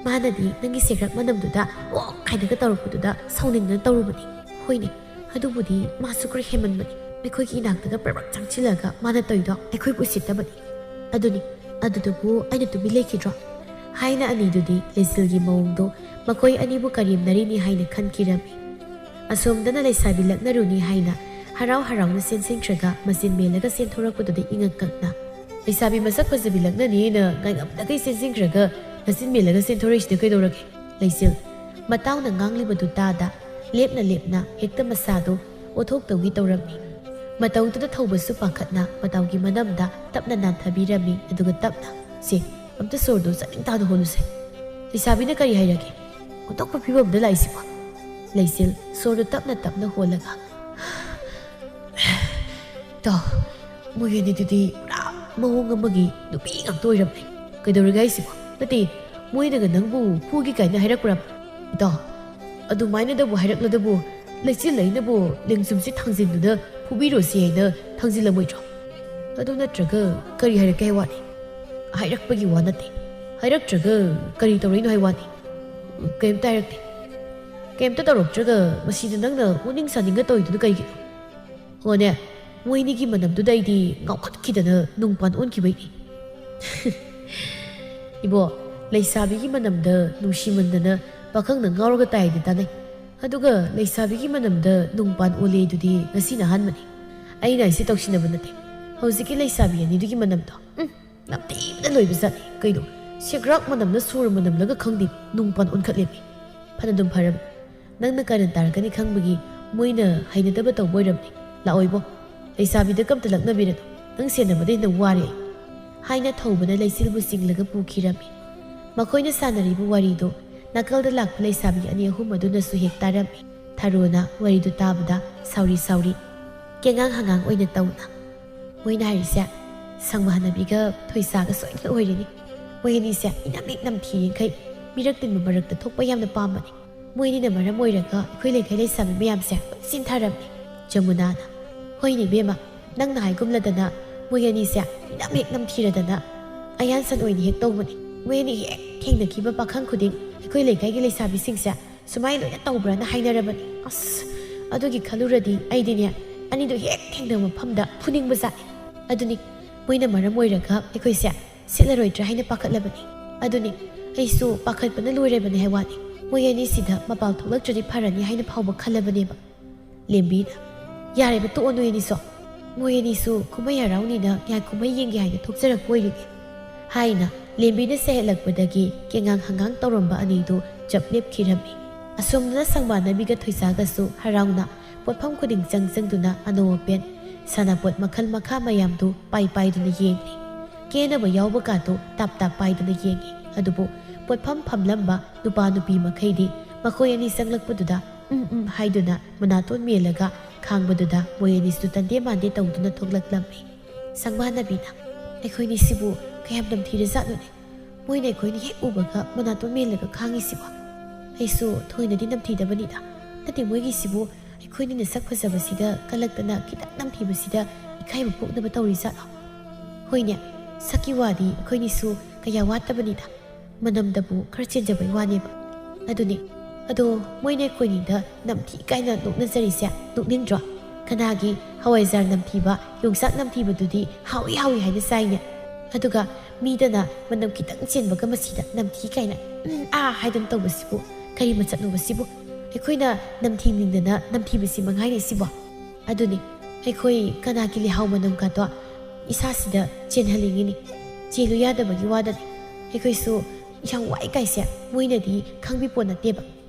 ꯃꯥꯅꯗꯤ ꯅꯪꯒꯤ ꯁꯦꯒ꯭ꯔꯥꯛ ꯃꯅꯝꯗꯨꯗ ꯑꯣ ꯍꯥꯏꯅꯒ ꯇꯧꯔꯛꯄꯗꯨꯗ ꯁꯥꯎꯅꯤꯡꯗꯅ ꯇꯧꯔꯨꯕꯅꯤ꯫ ꯍꯣꯏꯅꯦ, ꯑꯗꯨꯕꯨꯗꯤ ꯃꯥꯁꯨ ꯈꯔ ꯍꯦꯟꯃꯟꯕꯅꯤ꯫ ꯑꯩꯈꯣꯏꯒꯤ ꯏꯅꯥꯛꯇꯒ ꯄ꯭ꯔꯕꯛ ꯆꯪꯁꯤꯜꯂꯒ ꯃꯥꯅ ꯇꯧꯔꯤꯗꯣ ꯑꯩꯈꯣꯏꯕꯨ ꯎꯁꯤꯠꯇꯕꯅꯤ꯫ ꯑꯗꯨꯅꯤ, ꯑꯗꯨꯗꯨꯕꯨ ꯑꯩꯅ ꯇꯨꯃꯤꯟ ꯂꯩꯈꯤꯗ꯭ꯔꯣ?" ꯍꯥꯏꯅ ꯑꯅꯤꯗꯨꯗꯤ ꯂꯩꯆꯤꯜꯒꯤ ꯃꯑꯣꯡꯗꯣ ꯃꯈꯣꯏ ꯑꯅꯤꯕꯨ ꯀꯔꯦꯝꯅꯔꯤꯅꯤ ꯍꯥꯏꯅ ꯈꯟꯈꯤꯔꯝꯃꯤ꯫ ꯑꯁꯣꯝꯗꯅ ꯂꯩꯁꯥꯕꯤ ꯂꯛꯅꯔꯨꯅꯤ ꯍꯥꯏꯅ ꯍꯔꯥꯎ ꯍꯔꯥꯎꯅ ꯆꯦꯟꯁꯤꯟꯈ꯭ꯔꯒ ꯃꯆꯤꯟ ꯃꯦꯜꯂꯒ ꯆꯦꯟꯊꯣꯔꯛꯄꯗꯨꯗ ꯏꯉꯛ ꯉꯛꯅ, "ꯂꯩꯁꯥꯕꯤ ꯃꯁꯛ ꯐꯖꯕꯤ ꯂꯛꯅꯅꯤꯅ ꯉꯥꯏꯉꯝꯗꯈꯩ ꯆꯦꯟꯁꯤꯟꯈ꯭ꯔꯒ ꯅꯆꯤꯟ ꯃꯦꯜꯂꯒ ꯆꯦꯟꯊꯣꯔꯛꯏꯁꯤꯗ ꯀꯩꯗꯧꯔꯒꯦ?" ꯂꯩꯆꯤꯜ, ꯃꯇꯥꯎꯅ ꯉꯥꯡꯂꯤꯕꯗꯨ ꯇꯥꯗ, ꯂꯦꯞꯅ ꯂꯦꯞꯅ ꯍꯦꯛꯇ ꯃꯁꯥꯗꯨ ꯑꯣꯊꯣꯛꯇꯧꯒꯤ ꯇꯧꯔꯝꯃꯤ꯫ ꯃꯇꯧꯗꯨꯗ ꯊꯧꯕꯁꯨ ꯄꯥꯈꯠꯅ ꯃꯇꯥꯎꯒꯤ ꯃꯅꯝꯗ ꯇꯞꯅ ꯅꯥꯟꯊꯕꯤꯔꯝꯃꯤ, ꯑꯗꯨꯒ ꯇꯞꯅ, "ꯁꯦ, ꯑꯝꯇ ꯁꯣꯔꯗꯣ ꯆꯥꯅꯤꯡ ꯇꯥꯅ ꯍꯣꯜꯂꯨꯁꯦ꯫ ꯂꯩꯁꯥꯕꯤꯅ ꯀꯔꯤ ꯍꯥꯏꯔꯒꯦ? ꯑꯣꯟꯊꯣꯛꯄ ꯐꯤꯕꯝꯗ ꯂꯥꯛꯏꯁꯤꯕꯣ?" ꯂꯩꯆꯤꯜ, ꯁꯣꯔꯗꯨ ꯇꯞꯅ ꯇꯞꯅ ꯍꯣꯜꯂꯒ, "ꯇꯥꯎ, ꯃꯣꯏ ꯑꯅꯤꯗꯨꯗꯤ ꯄꯨꯔꯥ ꯃꯑꯣꯡ ꯑꯃꯒꯤ ꯅꯨꯄꯤ ꯉꯥꯛꯇ ꯑꯣꯏꯔꯝꯃꯦ꯫ ꯀꯩꯗꯧꯔꯒꯦ ꯍꯥꯏꯁꯤꯕꯣ? ꯅꯠꯇꯦ, ꯃꯣꯏꯅꯒ ꯅꯪꯕꯨ ꯐꯨꯒꯦ ꯀꯥꯏꯅ ꯍꯥꯏꯔꯛꯄ꯭ꯔꯥ? ꯏꯇꯥꯎ, ꯑꯗꯨꯃꯥꯏꯅꯗꯕꯨ ꯍꯥꯏꯔꯛꯂꯗꯕꯨ ꯂꯩꯆꯤꯜ ꯑꯩꯅꯕꯨ ꯂꯦꯡꯖꯨꯝꯁꯤ ꯊꯥꯡꯖꯤꯟꯗꯨꯅ ꯐꯨꯕꯤꯔꯣꯁꯤ ꯍꯥꯏꯅ ꯊꯥꯡꯖꯤꯜꯂꯝꯃꯣꯏꯗ꯭ꯔꯣ? ꯑꯗꯨ ꯅꯠꯇ꯭ꯔꯒ ꯀꯔꯤ ꯍꯥꯏꯔꯛꯀꯦ ꯍꯥꯏ ꯋꯥꯅꯤ? ꯍꯥꯏꯔꯛꯄꯒꯤ ꯋꯥ ꯅꯠꯇꯦ꯫ ꯍꯥꯏꯔꯛꯇ꯭ꯔꯒ ꯀꯔꯤ ꯇꯧꯔꯛꯏꯅꯣ ꯍꯥꯏ ꯋꯥꯅꯤ? ꯀꯩꯝꯇ ꯍꯥꯏꯔꯛꯇꯦ꯫ ꯀꯩꯝꯇ ꯇꯧꯔꯛꯇ꯭ꯔꯒ ꯃꯁꯤꯗ ꯅꯪꯅ ꯑꯣꯅꯤꯡ ꯁꯥꯅꯤꯡꯒ ꯇꯧꯔꯤꯗꯨꯅ ꯀꯩꯒꯤꯅꯣ? ꯍꯣꯅꯦ, ꯃꯣꯏꯅꯤꯒꯤ ꯃꯅꯝꯗꯨꯗ ꯑꯩꯗꯤ ꯉꯥꯎꯈꯠꯈꯤꯗꯅ ꯅꯨꯡꯄꯥꯟ ꯑꯣꯟꯈꯤꯕꯩꯅꯤ꯫" "ꯏꯕꯣ, ꯂꯩꯁꯥꯕꯤꯒꯤ ꯃꯅꯝꯗ ꯅꯨꯡꯁꯤꯃꯟꯗꯅ ꯄꯥꯈꯪꯅ ꯉꯥꯎꯔꯒ ꯇꯥꯏꯗꯤ ꯇꯥꯅꯩ꯫ ꯑꯗꯨꯒ ꯂꯩꯁꯥꯕꯤꯒꯤ ꯃꯅꯝꯗ ꯅꯨꯡꯄꯥꯟ ꯑꯣꯜꯂꯦꯗꯨꯗꯤ ꯉꯁꯤꯅ ꯑꯍꯥꯟꯕꯅꯤ꯫ ꯑꯩꯅ ꯑꯩꯁꯦ ꯇꯧꯁꯤꯟꯅꯕ ꯅꯠꯇꯦ꯫ ꯍꯧꯖꯤꯛꯀꯤ ꯂꯩꯁꯥꯕꯤ ꯑꯅꯤꯗꯨꯒꯤ ꯃꯅꯝꯗꯣ, ꯎꯝ, ꯅꯝꯊꯤꯕꯅ ꯂꯣꯏꯕ ꯖꯥꯠꯅꯤ꯫ ꯀꯩꯅꯣ, ꯁꯦꯒ꯭ꯔꯥꯛ ꯃꯅꯝꯅ ꯁꯣꯔ ꯃꯅꯝꯂꯒ ꯈꯪꯗꯦ, ꯅꯨꯡꯄꯥꯟ ꯑꯣꯟꯈꯠꯂꯦꯃꯤ꯫ ꯐꯅꯗꯨꯝ ꯐꯔꯕ꯫ ꯅꯪꯅ ꯀꯔꯟ ꯇꯥꯔꯛꯀꯅꯤ ꯈꯪꯕꯒꯤ ꯃꯣꯏꯅ ꯍꯩꯅꯗꯕ ꯇꯧꯕ ꯑꯣꯏꯔꯝꯅꯤ꯫ ꯂꯥꯛꯑꯣꯏꯕꯣ, ꯂꯩꯁꯥꯕꯤꯗ ꯀꯝꯇ ꯂꯛꯅꯕꯤꯔꯅꯨ꯫ ꯅꯪ ꯁꯦꯟꯅꯕꯗ ꯍꯦꯟꯅ ꯋꯥꯔꯦ ꯑꯩ꯫" ꯍꯥꯏꯅ ꯊꯧꯕꯅ ꯂꯩꯆꯤꯜꯕꯨ ꯆꯤꯡꯂꯒ ꯄꯨꯈꯤꯔꯝꯃꯤ꯫ ꯃꯈꯣꯏꯅ ꯁꯥꯟꯅꯔꯤꯕ ꯋꯥꯔꯤꯗꯨ ꯅꯥꯀꯜꯗ ꯂꯥꯛꯄ ꯂꯩꯁꯥꯕꯤ ꯑꯅꯤ ꯑꯍꯨꯝ ꯑꯗꯨꯅꯁꯨ ꯍꯦꯛ ꯇꯥꯔꯝꯃꯤ꯫ ꯊꯔꯣꯅ ꯋꯥꯔꯤꯗꯨ ꯇꯥꯕꯗ ꯁꯥꯎꯔꯤ ꯁꯥꯎꯔꯤ, ꯀꯦꯉꯥꯡ ꯍꯉꯥꯡ ꯑꯣꯏꯅ ꯇꯧꯅ, "ꯃꯣꯏꯅ ꯍꯥꯏꯔꯤꯁꯦ ꯁꯪꯕ ꯍꯅꯕꯤꯒ ꯊꯣꯏꯁꯥꯒ ꯁꯣꯏꯗꯅ ꯑꯣꯏꯔꯅꯤ꯫ ꯃꯣꯏ ꯑꯅꯤꯁꯦ ꯏꯅꯝ ꯍꯦꯛ ꯅꯝꯊꯤꯔꯤꯈꯩ ꯃꯤꯔꯛ ꯇꯤꯟꯕ ꯃꯔꯛꯇ ꯊꯣꯛꯄ ꯌꯥꯝꯅ ꯄꯥꯝꯕꯅꯤ꯫ ꯃꯣꯏ ꯑꯅꯤꯅ ꯃꯔꯝ ꯑꯣꯏꯔꯒ ꯑꯩꯈꯣꯏ ꯂꯩꯀꯥꯏ ꯂꯩꯁꯥꯕꯤ ꯃꯌꯥꯝꯁꯦ ꯂꯣꯏ ꯆꯤꯟꯊꯔꯝꯃꯤ꯫" ꯖꯃꯨꯅꯥꯅ, "ꯍꯣꯏꯅꯦ ꯏꯕꯦꯝꯃ, ꯅꯪꯅ ꯍꯥꯏꯒꯨꯝꯂꯗꯅ ꯃꯣꯏ ꯑꯅꯤꯁꯦ ꯏꯅꯝ ꯍꯦꯛ ꯅꯝꯊꯤꯔꯗꯅ ꯑꯌꯥꯟꯁꯟ ꯑꯣꯏꯅ ꯍꯦꯛ ꯇꯧꯕꯅꯤ꯫ ꯃꯣꯏ ꯑꯅꯤ ꯍꯦꯛ ꯊꯦꯡꯅꯈꯤꯕ ꯄꯥꯈꯪ ꯈꯨꯗꯤꯡ ꯑꯩꯈꯣꯏ ꯂꯩꯀꯥꯏꯒꯤ ꯂꯩꯁꯥꯕꯤꯁꯤꯡꯁꯦ ꯁꯨꯃꯥꯏꯅ ꯂꯣꯏꯅ ꯇꯧꯕ꯭ꯔꯥꯅ ꯍꯥꯏꯅꯔꯕꯅꯤ꯫ ꯑꯁ, ꯑꯗꯨꯒꯤ ꯈꯜꯂꯨꯔꯗꯤ ꯑꯩꯗꯤꯅꯦ, ꯑꯅꯤꯗꯣ ꯍꯦꯛ ꯊꯦꯡꯅꯕ ꯃꯐꯝꯗ ꯐꯨꯅꯤꯡꯕ ꯖꯥꯠꯅꯤ꯫ ꯑꯗꯨꯅꯤ, ꯃꯣꯏꯅ ꯃꯔꯝ ꯑꯣꯏꯔꯒ ꯑꯩꯈꯣꯏꯁꯦ ꯁꯤꯠꯂꯔꯣꯏꯗ꯭ꯔꯥ ꯍꯥꯏꯅ ꯄꯥꯈꯠꯂꯕꯅꯤ꯫ ꯑꯗꯨꯅꯤ, ꯑꯩꯁꯨ ꯄꯥꯈꯠꯄꯅ ꯂꯣꯏꯔꯕꯅꯤ ꯍꯥꯏ ꯋꯥꯅꯤ꯫ ꯃꯣꯏ ꯑꯅꯤꯁꯤꯗ ꯃꯄꯥꯜ ꯊꯣꯛꯂꯛꯇ꯭ꯔꯗꯤ ꯐꯔꯅꯤ ꯍꯥꯏꯅ ꯐꯥꯎꯕ ꯈꯜꯂꯕꯅꯦꯕ꯫" ꯂꯦꯝꯕꯤꯅ, "ꯌꯥꯔꯦꯕ, ꯇꯣꯛꯑꯣ ꯅꯣꯏ ꯑꯅꯤꯁꯨ꯫ "ꯃꯣꯏ ꯑꯅꯤꯁꯨ ꯀꯨꯝꯍꯩ ꯍꯔꯥꯎꯅꯤꯅ ꯌꯥꯏ ꯀꯨꯝꯍꯩ ꯌꯦꯡꯒꯦ ꯍꯥꯏꯅ ꯊꯣꯛꯆꯔꯛꯄ ꯑꯣꯏꯔꯤꯅꯦ" ꯍꯥꯏꯅ ꯂꯦꯝꯕꯤꯅ ꯁꯦꯍꯠꯂꯛꯄꯗꯒꯤ ꯀꯦꯉꯥꯡ ꯍꯪꯉꯥꯡ ꯇꯧꯔꯝꯕ ꯑꯅꯤꯗꯨ ꯆꯞ ꯂꯦꯞꯈꯤꯔꯝꯃꯤ꯫ ꯑꯁꯣꯝꯗꯅ ꯁꯪꯕꯥꯟꯅꯕꯤꯒ ꯊꯣꯏꯁꯥꯒꯁꯨ ꯍꯔꯥꯎꯅ ꯄꯣꯠꯐꯝ ꯈꯨꯗꯤꯡ ꯆꯪ ꯆꯪꯗꯨꯅ ꯑꯅꯧ ꯑꯄꯦꯟ ꯁꯥꯟꯅꯄꯣꯠ ꯃꯈꯜ ꯃꯈꯥ ꯃꯌꯥꯝꯗꯨ ꯄꯥꯏ ꯄꯥꯏꯗꯨꯅ ꯌꯦꯡꯂꯤ꯫ ꯀꯦꯅꯕ ꯌꯥꯎꯕ ꯀꯥꯗꯨ ꯇꯥꯞ ꯇꯥꯞ ꯄꯥꯏꯗꯨꯅ ꯌꯦꯡꯉꯤ꯫ ꯑꯗꯨꯕꯨ ꯄꯣꯠꯐꯝ ꯐꯝꯂꯝꯕ ꯅꯨꯄꯥ ꯅꯨꯄꯤ ꯃꯈꯩꯗꯤ ꯃꯈꯣꯏ ꯑꯅꯤ ꯆꯪꯂꯛꯄꯗꯨꯗ "ꯎꯝ ꯎꯝ" ꯍꯥꯏꯗꯨꯅ ꯃꯅꯥꯇꯣꯟ ꯃꯦꯜꯂꯒ ꯈꯥꯡꯕꯗꯨꯗ ꯃꯣꯏ ꯑꯅꯤꯁꯨ ꯇꯟꯗꯦ ꯃꯥꯟꯗꯦ ꯇꯧꯗꯨꯅ ꯊꯣꯛꯂꯛꯂꯝꯃꯤ꯫ ꯁꯪꯕꯥꯟꯅꯕꯤꯅ, "ꯑꯩꯈꯣꯏꯅꯤꯁꯤꯕꯨ ꯀꯌꯥꯝ ꯅꯝꯊꯤꯔꯖꯥꯠꯅꯣꯅꯦ? ꯃꯣꯏꯅ ꯑꯩꯈꯣꯏꯅꯤ ꯍꯦꯛ ꯎꯕꯒ ꯃꯅꯥꯇꯣꯟ ꯃꯦꯜꯂꯒ ꯈꯥꯡꯉꯤꯁꯤꯕꯣ? ꯑꯩꯁꯨ ꯊꯣꯏꯅꯗꯤ ꯅꯝꯊꯤꯗꯕꯅꯤꯗ꯫ ꯅꯠꯇꯦ, ꯃꯣꯏꯒꯤꯁꯤꯕꯨ ꯑꯩꯈꯣꯏꯅꯤꯅ ꯁꯛ ꯐꯖꯕꯁꯤꯗ ꯀꯜꯂꯛꯇꯅ ꯈꯤꯇꯪ ꯅꯝꯊꯤꯕꯁꯤꯗ ꯏꯀꯥꯏꯕ ꯄꯣꯛꯅꯕ ꯇꯧꯔꯤꯖꯥꯠꯂꯣ? ꯍꯣꯏꯅꯦ, ꯁꯛꯀꯤ ꯋꯥꯗꯤ ꯑꯩꯈꯣꯏꯅꯤꯁꯨ ꯀꯌꯥ ꯋꯥꯠꯇꯕꯅꯤꯗ꯫ ꯃꯅꯝꯗꯕꯨ ꯈꯔ ꯆꯦꯟꯖꯕꯩ ꯋꯥꯅꯦꯕ꯫ ꯑꯗꯨꯅꯤ, ꯑꯗꯣ ꯃꯣꯏꯅ ꯑꯩꯈꯣꯏꯅꯤꯗ ꯅꯝꯊꯤ ꯀꯥꯏꯅ ꯅꯣꯛꯅꯖꯔꯤꯁꯦ ꯅꯣꯛꯅꯤꯡꯗ꯭ꯔꯣ? ꯀꯅꯥꯒꯤ ꯍꯋꯥꯏꯖꯥꯔ ꯅꯝꯊꯤꯕ, ꯌꯣꯡꯆꯥꯛ ꯅꯝꯊꯤꯕꯗꯨꯗꯤ ꯍꯥꯎꯏ ꯍꯥꯎꯏ ꯍꯥꯏꯅ ꯆꯥꯏꯅꯦ꯫ ꯑꯗꯨꯒ ꯃꯤꯗꯅ ꯃꯅꯝ ꯈꯤꯇꯪ ꯆꯦꯟꯕꯒ ꯃꯁꯤꯗ ꯅꯝꯊꯤ ꯀꯥꯏꯅ ꯎꯝ ꯑꯥ ꯍꯥꯏꯗꯅ ꯇꯧꯕꯁꯤꯕꯨ ꯀꯔꯤ ꯃꯆꯠꯅꯣꯕ ꯁꯤꯕꯨ? ꯑꯩꯈꯣꯏꯅ ꯅꯝꯊꯤꯅꯤꯡꯗꯅ ꯅꯝꯊꯤꯕꯁꯤ ꯃꯉꯥꯏꯔꯦ ꯁꯤꯕꯣ?" ꯑꯗꯨꯅꯤ, ꯑꯩꯈꯣꯏ ꯀꯅꯥꯒꯤ ꯂꯩꯍꯥꯎ ꯃꯅꯝꯒꯗꯣ ꯏꯁꯥꯁꯤꯗ ꯆꯦꯟꯍꯜꯂꯤꯉꯤꯅꯤ꯫ ꯆꯦꯜꯂꯨ ꯌꯥꯗꯕꯒꯤ ꯋꯥꯗꯅꯤ꯫ ꯑꯩꯈꯣꯏꯁꯨ ꯌꯥꯝ ꯋꯥꯏ ꯀꯥꯏꯁꯦ ꯃꯣꯏꯅꯗꯤ ꯈꯪꯕꯤ ꯄꯣꯠ ꯅꯠꯇꯦꯕ꯫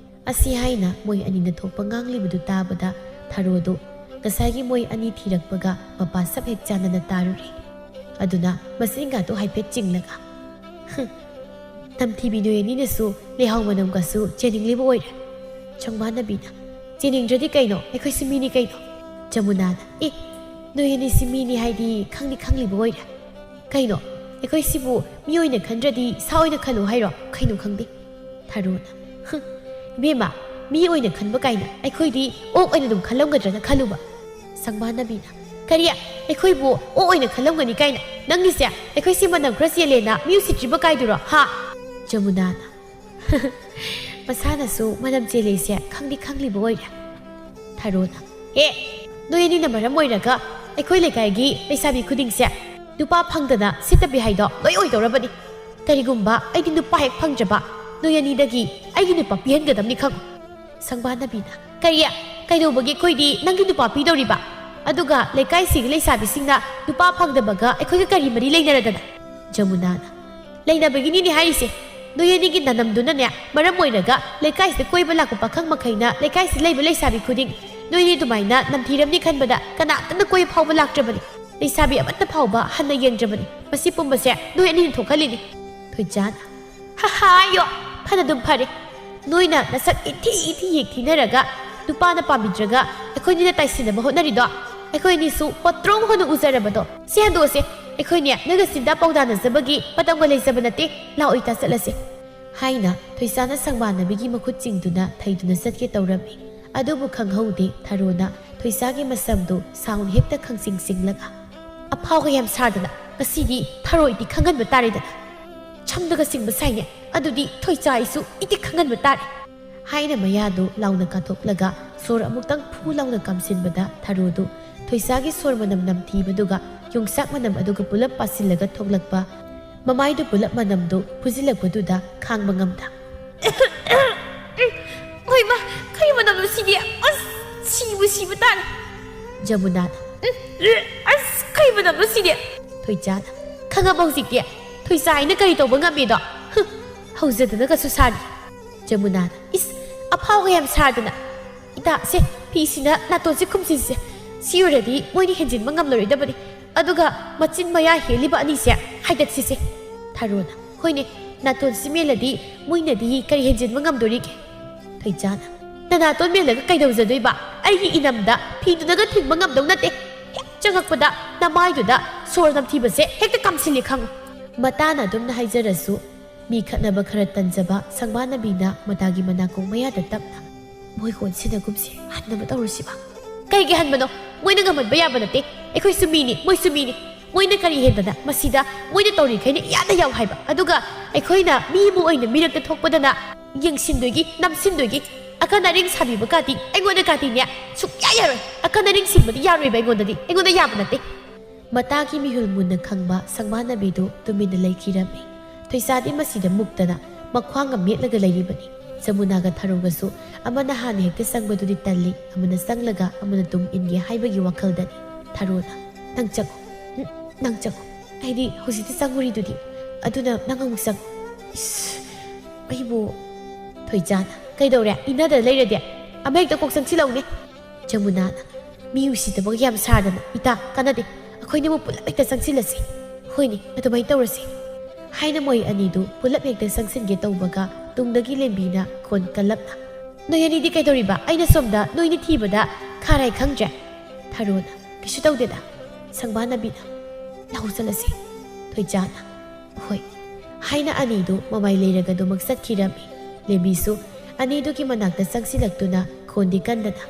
ꯑꯁꯤ ꯍꯥꯏꯅ ꯃꯣꯏ ꯑꯅꯤꯅ ꯊꯣꯛꯄ ꯉꯥꯡꯂꯤꯕꯗꯨ ꯇꯥꯕꯗ ꯊꯔꯣꯗꯨ ꯉꯁꯥꯏꯒꯤ ꯃꯣꯏ ꯑꯅꯤ ꯊꯤꯔꯛꯄꯒ ꯃꯄꯥ ꯁꯛ ꯍꯦꯛ ꯆꯥꯟꯅꯅ ꯇꯥꯔꯨꯔꯦ꯫ ꯑꯗꯨꯅ ꯃꯆꯤꯟꯒꯗꯨ ꯍꯥꯏꯐꯦꯠ ꯆꯤꯡꯂꯒ, "ꯍꯨꯝ, ꯅꯝꯊꯤꯕꯤ ꯅꯣꯏ ꯑꯅꯤꯅꯁꯨ ꯂꯩꯍꯥꯎ ꯃꯅꯝꯒꯁꯨ ꯆꯦꯟꯅꯤꯡꯂꯤꯕ ꯑꯣꯏꯔꯦ?" ꯁꯪꯕꯥꯟꯅꯕꯤꯅ, "ꯆꯦꯟꯅꯤꯡꯗ꯭ꯔꯗꯤ ꯀꯩꯅꯣ? ꯑꯩꯈꯣꯏꯁꯨ ꯃꯤꯅꯤ ꯀꯩꯅꯣ?" ꯖꯃꯨꯅꯥꯅ, "ꯑꯦ, ꯅꯣꯏ ꯑꯅꯤꯁꯤ ꯃꯤꯅꯤ ꯍꯥꯏꯗꯤ ꯈꯪꯗꯤ ꯈꯪꯂꯤꯕ ꯑꯣꯏꯔꯦ꯫ ꯀꯩꯅꯣ, ꯑꯩꯈꯣꯏꯁꯤꯕꯨ ꯃꯤ ꯑꯣꯏꯅ ꯈꯟꯗ꯭ꯔꯗꯤ ꯁꯥ ꯑꯣꯏꯅ ꯈꯜꯂꯨ ꯍꯥꯏꯔꯣ? ꯀꯩꯅꯣ ꯈꯪꯗꯦ꯫" ꯊꯔꯣꯅ, "ꯍꯨꯝ, ꯏꯕꯦꯝꯃ, ꯃꯤ ꯑꯣꯏꯅ ꯈꯟꯕ ꯀꯥꯏꯅ ꯑꯩꯈꯣꯏꯗꯤ ꯑꯣꯛ ꯑꯣꯏꯅ ꯑꯗꯨꯝ ꯈꯜꯂꯝꯒꯗ꯭ꯔꯅ ꯈꯜꯂꯨꯕ꯫" ꯁꯪꯕꯥꯟꯅꯕꯤꯅ, "ꯀꯔꯤ? ꯑꯩꯈꯣꯏꯕꯨ ꯑꯣꯛ ꯑꯣꯏꯅ ꯈꯜꯂꯝꯒꯅꯤ ꯀꯥꯏꯅ? ꯅꯪꯒꯤꯁꯦ ꯑꯩꯈꯣꯏꯁꯤ ꯃꯅꯝ ꯈꯔ ꯆꯦꯜꯂꯦꯅ ꯃꯤ ꯎꯁꯤꯠꯇ꯭ꯔꯤꯕ ꯀꯥꯏꯗꯨꯔꯣ, ꯍꯥ?" ꯖꯃꯨꯅꯥꯅ, "ꯃꯁꯥꯅꯁꯨ ꯃꯅꯝ ꯆꯦꯜꯂꯤꯁꯦ ꯈꯪꯗꯤ ꯈꯪꯂꯤꯕ ꯑꯣꯏꯔꯦ꯫" ꯊꯔꯣꯅ, "ꯑꯦ, ꯅꯣꯏ ꯑꯅꯤꯅ ꯃꯔꯝ ꯑꯣꯏꯔꯒ ꯑꯩꯈꯣꯏ ꯂꯩꯀꯥꯏꯒꯤ ꯂꯩꯁꯥꯕꯤ ꯈꯨꯗꯤꯡꯁꯦ ꯅꯨꯄꯥ ꯐꯪꯗꯅ ꯁꯤꯠꯇꯕꯤ ꯍꯥꯏꯗꯣ ꯂꯣꯏ ꯑꯣꯏꯗꯧꯔꯕꯅꯤ꯫ ꯀꯔꯤꯒꯨꯝꯕ ꯑꯩꯗꯤ ꯅꯨꯄꯥ ꯍꯦꯛ ꯐꯪꯗ꯭ꯔꯕ, ꯅꯣꯏ ꯑꯅꯤꯗꯒꯤ ꯑꯩꯒꯤ ꯅꯨꯄꯥ ꯄꯤꯍꯟꯒꯗꯕꯅꯤ ꯈꯪꯉꯨ꯫" ꯁꯪꯕꯥꯟꯅꯕꯤꯅ, "ꯀꯔꯤ? ꯀꯩꯗꯧꯕꯒꯤ ꯑꯩꯈꯣꯏꯗꯤ ꯅꯪꯒꯤ ꯅꯨꯄꯥ ꯄꯤꯗꯧꯔꯤꯕ?" ꯑꯗꯨꯒ ꯂꯩꯀꯥꯏꯁꯤꯒꯤ ꯂꯩꯁꯥꯕꯤꯁꯤꯡꯅ ꯅꯨꯄꯥ ꯐꯪꯗꯕꯒ ꯑꯩꯈꯣꯏꯒ ꯀꯔꯤ ꯃꯔꯤ ꯂꯩꯅꯔꯗꯅ? ꯖꯃꯨꯅꯥꯅ, ꯂꯩꯅꯕꯒꯤꯅꯤꯅꯦ ꯍꯥꯏꯔꯤꯁꯦ꯫ ꯅꯣꯏ ꯑꯅꯤꯒꯤ ꯅꯅꯝꯗꯨꯅꯅꯦ ꯃꯔꯝ ꯑꯣꯏꯔꯒ ꯂꯩꯀꯥꯏꯁꯤꯗ ꯀꯣꯏꯕ ꯂꯥꯛꯄ ꯄꯥꯈꯪ ꯃꯈꯩꯅ ꯂꯩꯀꯥꯏꯁꯤꯗ ꯂꯩꯕ ꯂꯩꯁꯥꯕꯤ ꯈꯨꯗꯤꯡ ꯅꯣꯏꯅꯤ ꯑꯗꯨꯃꯥꯏꯅ ꯅꯝꯊꯤꯔꯝꯅꯤ ꯈꯟꯕꯗ ꯀꯅꯥꯝꯇꯅ ꯀꯣꯏꯕ ꯐꯥꯎꯕ ꯂꯥꯛꯇ꯭ꯔꯕꯅꯤ꯫ ꯂꯩꯁꯥꯕꯤ ꯑꯃꯠꯇ ꯐꯥꯎꯕ ꯍꯟꯅ ꯌꯦꯡꯗ꯭ꯔꯕꯅꯤ꯫ ꯃꯁꯤ ꯄꯨꯝꯕꯁꯦ ꯅꯣꯏ ꯑꯅꯤꯅ ꯊꯣꯛꯍꯜꯂꯤꯅꯤ꯫ ꯊꯣꯏꯆꯥꯅ, ꯍꯥ ꯍꯥ, ꯌꯣ, ꯐꯅꯗꯨꯝ ꯐꯔꯦ꯫ ꯅꯣꯏꯅ ꯅꯁꯛ ꯏꯊꯤ ꯏꯊꯤ ꯌꯦꯛꯊꯤꯅꯔꯒ ꯅꯨꯄꯥꯅ ꯄꯥꯝꯕꯤꯗ꯭ꯔꯒ ꯑꯩꯈꯣꯏꯅꯤꯅ ꯇꯥꯏꯁꯤꯟꯅꯕ ꯍꯣꯠꯅꯔꯤꯗꯣ ꯑꯩꯈꯣꯏꯅꯤꯁꯨ ꯍꯣꯇ꯭ꯔꯣꯡ ꯍꯣꯅ ꯎꯖꯔꯕꯗꯣ꯫ ꯁꯤ ꯍꯟꯗꯣꯛꯑꯁꯦ꯫ ꯑꯩꯈꯣꯏꯅꯦ ꯅꯣꯏꯒ ꯆꯤꯟꯗꯥ ꯄꯥꯎꯗꯥꯅꯖꯕꯒꯤ ꯃꯇꯝꯒ ꯂꯩꯖꯕ ꯅꯠꯇꯦ꯫ ꯂꯥꯛꯑꯣ, ꯏꯇꯥ, ꯆꯠꯂꯁꯦ꯫ ꯍꯥꯏꯅ ꯊꯣꯏꯆꯥꯅ ꯁꯪꯕꯥꯟꯅꯕꯤꯒꯤ ꯃꯈꯨꯠ ꯆꯤꯡꯗꯨꯅ ꯊꯩꯗꯨꯅ ꯆꯠꯀꯦ ꯇꯧꯔꯝꯃꯤ꯫ ꯑꯗꯨꯕꯨ ꯈꯪꯍꯧꯗꯦ ꯊꯔꯣꯅ ꯊꯣꯏꯆꯥꯒꯤ ꯃꯁꯝꯗꯨ ꯁꯥꯎꯟ ꯍꯦꯛꯇ ꯈꯪꯆꯤꯡ ꯆꯤꯡꯂꯒ, ꯑꯐꯥꯎꯒ ꯌꯥꯝ ꯁꯥꯗꯅ ꯉꯁꯤꯗꯤ ꯊꯔꯣꯏꯗꯤ ꯈꯪꯍꯟꯕ ꯇꯥꯔꯦꯗꯅ꯫ ꯁꯝꯗꯒ ꯆꯤꯡꯕ ꯁꯥꯏꯅꯦ꯫ ꯑꯗꯨꯗꯤ ꯊꯣꯏꯆꯥ ꯑꯩꯁꯨ ꯏꯗꯤ ꯈꯪꯍꯟꯕ ꯇꯥꯔꯦ꯫ ꯍꯥꯏꯅ ꯃꯌꯥꯗꯨ ꯂꯥꯎꯅ ꯀꯥꯊꯣꯛꯂꯒ ꯁꯣꯔ ꯑꯃꯨꯛꯇꯪ ꯐꯨ ꯂꯥꯎꯅ ꯀꯥꯝꯁꯤꯟꯕꯗ ꯊꯔꯣꯗꯨ ꯊꯣꯏꯆꯥꯒꯤ ꯁꯣꯔ ꯃꯅꯝ ꯅꯝꯊꯤꯕꯗꯨꯒ ꯌꯣꯡꯆꯥꯛ ꯃꯅꯝ ꯑꯗꯨꯒ ꯄꯨꯂꯞ ꯄꯥꯁꯤꯜꯂꯒ ꯊꯣꯛꯂꯛꯄ, ꯃꯃꯥꯏꯗꯨ ꯄꯨꯂꯞ ꯃꯅꯝꯗꯨ ꯐꯨꯖꯤꯜꯂꯛꯄꯗꯨꯗ ꯈꯥꯡꯕ ꯉꯝꯗ, ꯍꯣꯏ ꯃꯥ, ꯀꯔꯤ ꯃꯅꯝꯅꯣ ꯁꯤꯗꯤ? ꯑꯁ, ꯁꯤꯕꯨ ꯁꯤꯕ ꯇꯥꯔꯦ꯫ ꯖꯃꯨꯅꯥꯅ, "ꯎꯝ, ꯑꯁ, ꯀꯔꯤ ꯃꯅꯝꯅꯣ ꯁꯤꯗꯤ?" ꯊꯣꯏꯆꯥꯅ, "ꯈꯪꯉꯕ ꯍꯧꯖꯤꯛꯇꯤ? ꯊꯣꯏꯆꯥ ꯑꯩꯅ ꯀꯔꯤ ꯇꯧꯕ ꯉꯝꯃꯤꯗꯣ? ꯍꯨꯝ, ꯍꯧꯖꯗꯅꯒꯁꯨ ꯁꯥꯔꯤ꯫" ꯖꯃꯨꯅꯥꯅ, "ꯏꯁ, ꯑꯐꯥꯎꯒ ꯌꯥꯝ ꯁꯥꯗꯅ꯫ ꯏꯇꯥ, ꯁꯦ, ꯐꯤꯁꯤꯅ ꯅꯥꯇꯣꯟꯁꯦ ꯈꯨꯝꯖꯤꯟꯁꯦ꯫ ꯁꯤ ꯑꯣꯏꯔꯗꯤ ꯃꯣꯏꯅ ꯍꯦꯟꯖꯤꯟꯕ ꯉꯝꯂꯔꯣꯏꯗꯕꯅꯤ꯫ ꯑꯗꯨꯒ ꯃꯆꯤꯟ ꯃꯌꯥ ꯍꯦꯜꯂꯤꯕ ꯑꯅꯤꯁꯦ ꯍꯥꯏꯗꯠꯁꯤꯁꯦ꯫" ꯊꯔꯣꯅ, "ꯍꯣꯏꯅꯦ, ꯅꯥꯇꯣꯟ ꯁꯤꯃꯦꯜꯂꯗꯤ ꯃꯣꯏꯅꯗꯤ ꯀꯔꯤ ꯍꯦꯟꯖꯤꯟꯕ ꯉꯝꯗꯣꯔꯤꯒꯦ?" ꯊꯣꯏꯆꯥꯅ, "ꯅꯅꯥꯇꯣꯟ ꯃꯦꯜꯂꯒ ꯀꯩꯗꯧꯖꯗꯣꯏꯕ? ꯑꯩꯒꯤ ꯏꯅꯝꯗ ꯐꯤꯗꯨꯅꯒ ꯊꯤꯡꯕ ꯉꯝꯗꯧ ꯅꯠꯇꯦ꯫ ꯍꯦꯛ ꯆꯪꯉꯛꯄꯗ ꯅꯃꯥꯏꯗꯨꯗ ꯁꯣꯔ ꯅꯝꯊꯤꯕꯁꯦ ꯍꯦꯛꯇ ꯀꯥꯝꯁꯤꯜꯂꯤ ꯈꯪꯉꯨ꯫" ꯃꯇꯥꯅ ꯑꯗꯨꯝꯅ ꯍꯥꯏꯖꯔꯁꯨ, ꯃꯤ ꯈꯠꯅꯕ ꯈꯔ ꯇꯟꯖꯕ ꯁꯪꯕꯥꯅꯕꯤꯅ ꯃꯇꯥꯒꯤ ꯃꯅꯥꯀꯣꯡ ꯃꯌꯥꯗ ꯇꯞꯅ, "ꯃꯣꯏ ꯀꯣꯟꯁꯤꯟꯅꯒꯨꯝꯁꯤ, ꯍꯟꯅꯕ ꯇꯧꯔꯁꯤꯕ꯫" "ꯀꯩꯒꯤ ꯍꯟꯕꯅꯣ? ꯃꯣꯏꯅ ꯉꯝꯍꯟꯕ ꯌꯥꯕ ꯅꯠꯇꯦ꯫ ꯑꯩꯈꯣꯏꯁꯨ ꯃꯤꯅꯤ, ꯃꯣꯏꯁꯨ ꯃꯤꯅꯤ꯫ ꯃꯣꯏꯅ ꯀꯔꯤ ꯍꯦꯟꯗꯅ ꯃꯁꯤꯗ ꯃꯣꯏꯅ ꯇꯧꯔꯤꯈꯩꯅ ꯏꯌꯥꯗ ꯌꯥꯎ ꯍꯥꯏꯕ? ꯑꯗꯨꯒ ꯑꯩꯈꯣꯏꯅ ꯃꯤ ꯑꯃ ꯑꯣꯏꯅ ꯃꯤꯔꯛꯇ ꯊꯣꯛꯄꯗꯅ ꯌꯦꯡꯁꯤꯟꯗꯣꯏꯒꯤ, ꯅꯝꯁꯤꯟꯗꯣꯏꯒꯤ꯫ ꯑꯀꯟ ꯑꯔꯤꯡ ꯁꯥꯕꯤꯕ ꯀꯥꯇꯤ ꯑꯩꯉꯣꯟꯗ ꯀꯥꯇꯤꯅꯦ ꯁꯨꯛꯌꯥ ꯌꯥꯔꯣꯏ꯫ ꯑꯀꯟ ꯑꯔꯤꯡ ꯁꯤꯡꯕꯗꯤ ꯌꯥꯔꯣꯏꯕ ꯑꯩꯉꯣꯟꯗꯗꯤ, ꯑꯩꯉꯣꯟꯗ ꯌꯥꯕ ꯅꯠꯇꯦ꯫" ꯃꯇꯥꯒꯤ ꯃꯤꯍꯨꯜ ꯃꯨꯟꯅ ꯈꯪꯕ ꯁꯪꯕꯥꯅꯕꯤꯗꯨ ꯇꯨꯃꯤꯟꯅ ꯂꯩꯈꯤꯔꯝꯃꯤ꯫ ꯊꯣꯏꯁꯥꯗꯤ ꯃꯁꯤꯗ ꯃꯨꯛꯇꯅ ꯃꯈ꯭ꯋꯥꯡꯒ ꯃꯦꯠꯂꯒ ꯂꯩꯔꯤꯕꯅꯤ꯫ ꯖꯃꯨꯅꯥꯒ ꯊꯔꯣꯒꯁꯨ ꯑꯃꯅ ꯍꯥꯟꯅ ꯍꯦꯛꯇ ꯆꯪꯕꯗꯨꯗꯤ ꯇꯜꯂꯤ, ꯑꯃꯅ ꯆꯪꯂꯒ ꯑꯃꯅ ꯇꯨꯡ ꯏꯟꯒꯦ ꯍꯥꯏꯕꯒꯤ ꯋꯥꯈꯜꯗꯅꯤ꯫ ꯊꯔꯣꯅ, "ꯅꯪ ꯆꯪꯉꯣ, ꯎꯝ, ꯅꯪ ꯆꯪꯉꯣ, ꯑꯩꯗꯤ ꯍꯧꯖꯤꯛꯇ ꯆꯪꯉꯨꯔꯤꯗꯨꯗꯤ, ꯑꯗꯨꯅ ꯅꯪ ꯑꯃꯨꯛ ꯆꯪꯉꯣ꯫" "ꯏꯁ, ꯑꯩꯕꯨ꯫" ꯊꯣꯏꯖꯥꯅ, "ꯀꯩꯗꯧꯔꯦ? ꯏꯟꯅꯗꯅ ꯂꯩꯔꯗꯤ ꯑꯃ ꯍꯦꯛꯇ ꯀꯣꯛ ꯆꯪꯁꯤꯜꯂꯛꯎꯅꯦ꯫" ꯖꯃꯨꯅꯥꯅ, "ꯃꯤ ꯎꯁꯤꯠꯇꯕꯒ ꯌꯥꯝ ꯁꯥꯗꯅ, ꯏꯇꯥ, ꯀꯥꯟꯅꯗꯦ꯫ ꯑꯩꯈꯣꯏꯅꯤꯕꯨ ꯄꯨꯂꯞ ꯍꯦꯛꯇ ꯆꯪꯁꯤꯜꯂꯁꯤ꯫ ꯍꯣꯏꯅꯦ, ꯑꯗꯨꯃꯥꯏꯅ ꯇꯧꯔꯁꯤ," ꯍꯥꯏꯅ ꯃꯣꯏ ꯑꯅꯤꯗꯨ ꯄꯨꯂꯞ ꯍꯦꯛꯇ ꯆꯪꯁꯤꯟꯒꯦ ꯇꯧꯕꯒ ꯇꯨꯡꯗꯒꯤ ꯂꯦꯝꯕꯤꯅ ꯈꯣꯟ ꯀꯜꯂꯞꯅ, "ꯅꯣꯏ ꯑꯅꯤꯗꯤ ꯀꯩꯗꯧꯔꯤꯕ? ꯑꯩꯅ ꯁꯣꯝꯗ ꯅꯣꯏꯅꯤ ꯊꯤꯕꯗ ꯈꯥꯔꯥꯏ ꯈꯪꯗ꯭ꯔꯦ?" ꯊꯔꯣꯅ, "ꯀꯩꯁꯨ ꯇꯧꯗꯦꯗ, ꯁꯪꯕꯥꯅꯕꯤꯅ ꯂꯧ ꯆꯠꯂꯁꯤ꯫" ꯊꯣꯏꯖꯥꯅ, "ꯍꯣꯏ," ꯍꯥꯏꯅ ꯑꯅꯤꯗꯨ ꯃꯃꯥꯏ ꯂꯩꯔꯒ ꯑꯗꯨꯃꯛ ꯆꯠꯈꯤꯔꯝꯃꯤ꯫ ꯂꯦꯝꯕꯤꯁꯨ ꯑꯅꯤꯗꯨꯒꯤ ꯃꯅꯥꯛꯇ ꯆꯪꯁꯤꯜꯂꯛꯇꯨꯅ ꯈꯣꯟꯗꯤ ꯀꯟꯗꯅ,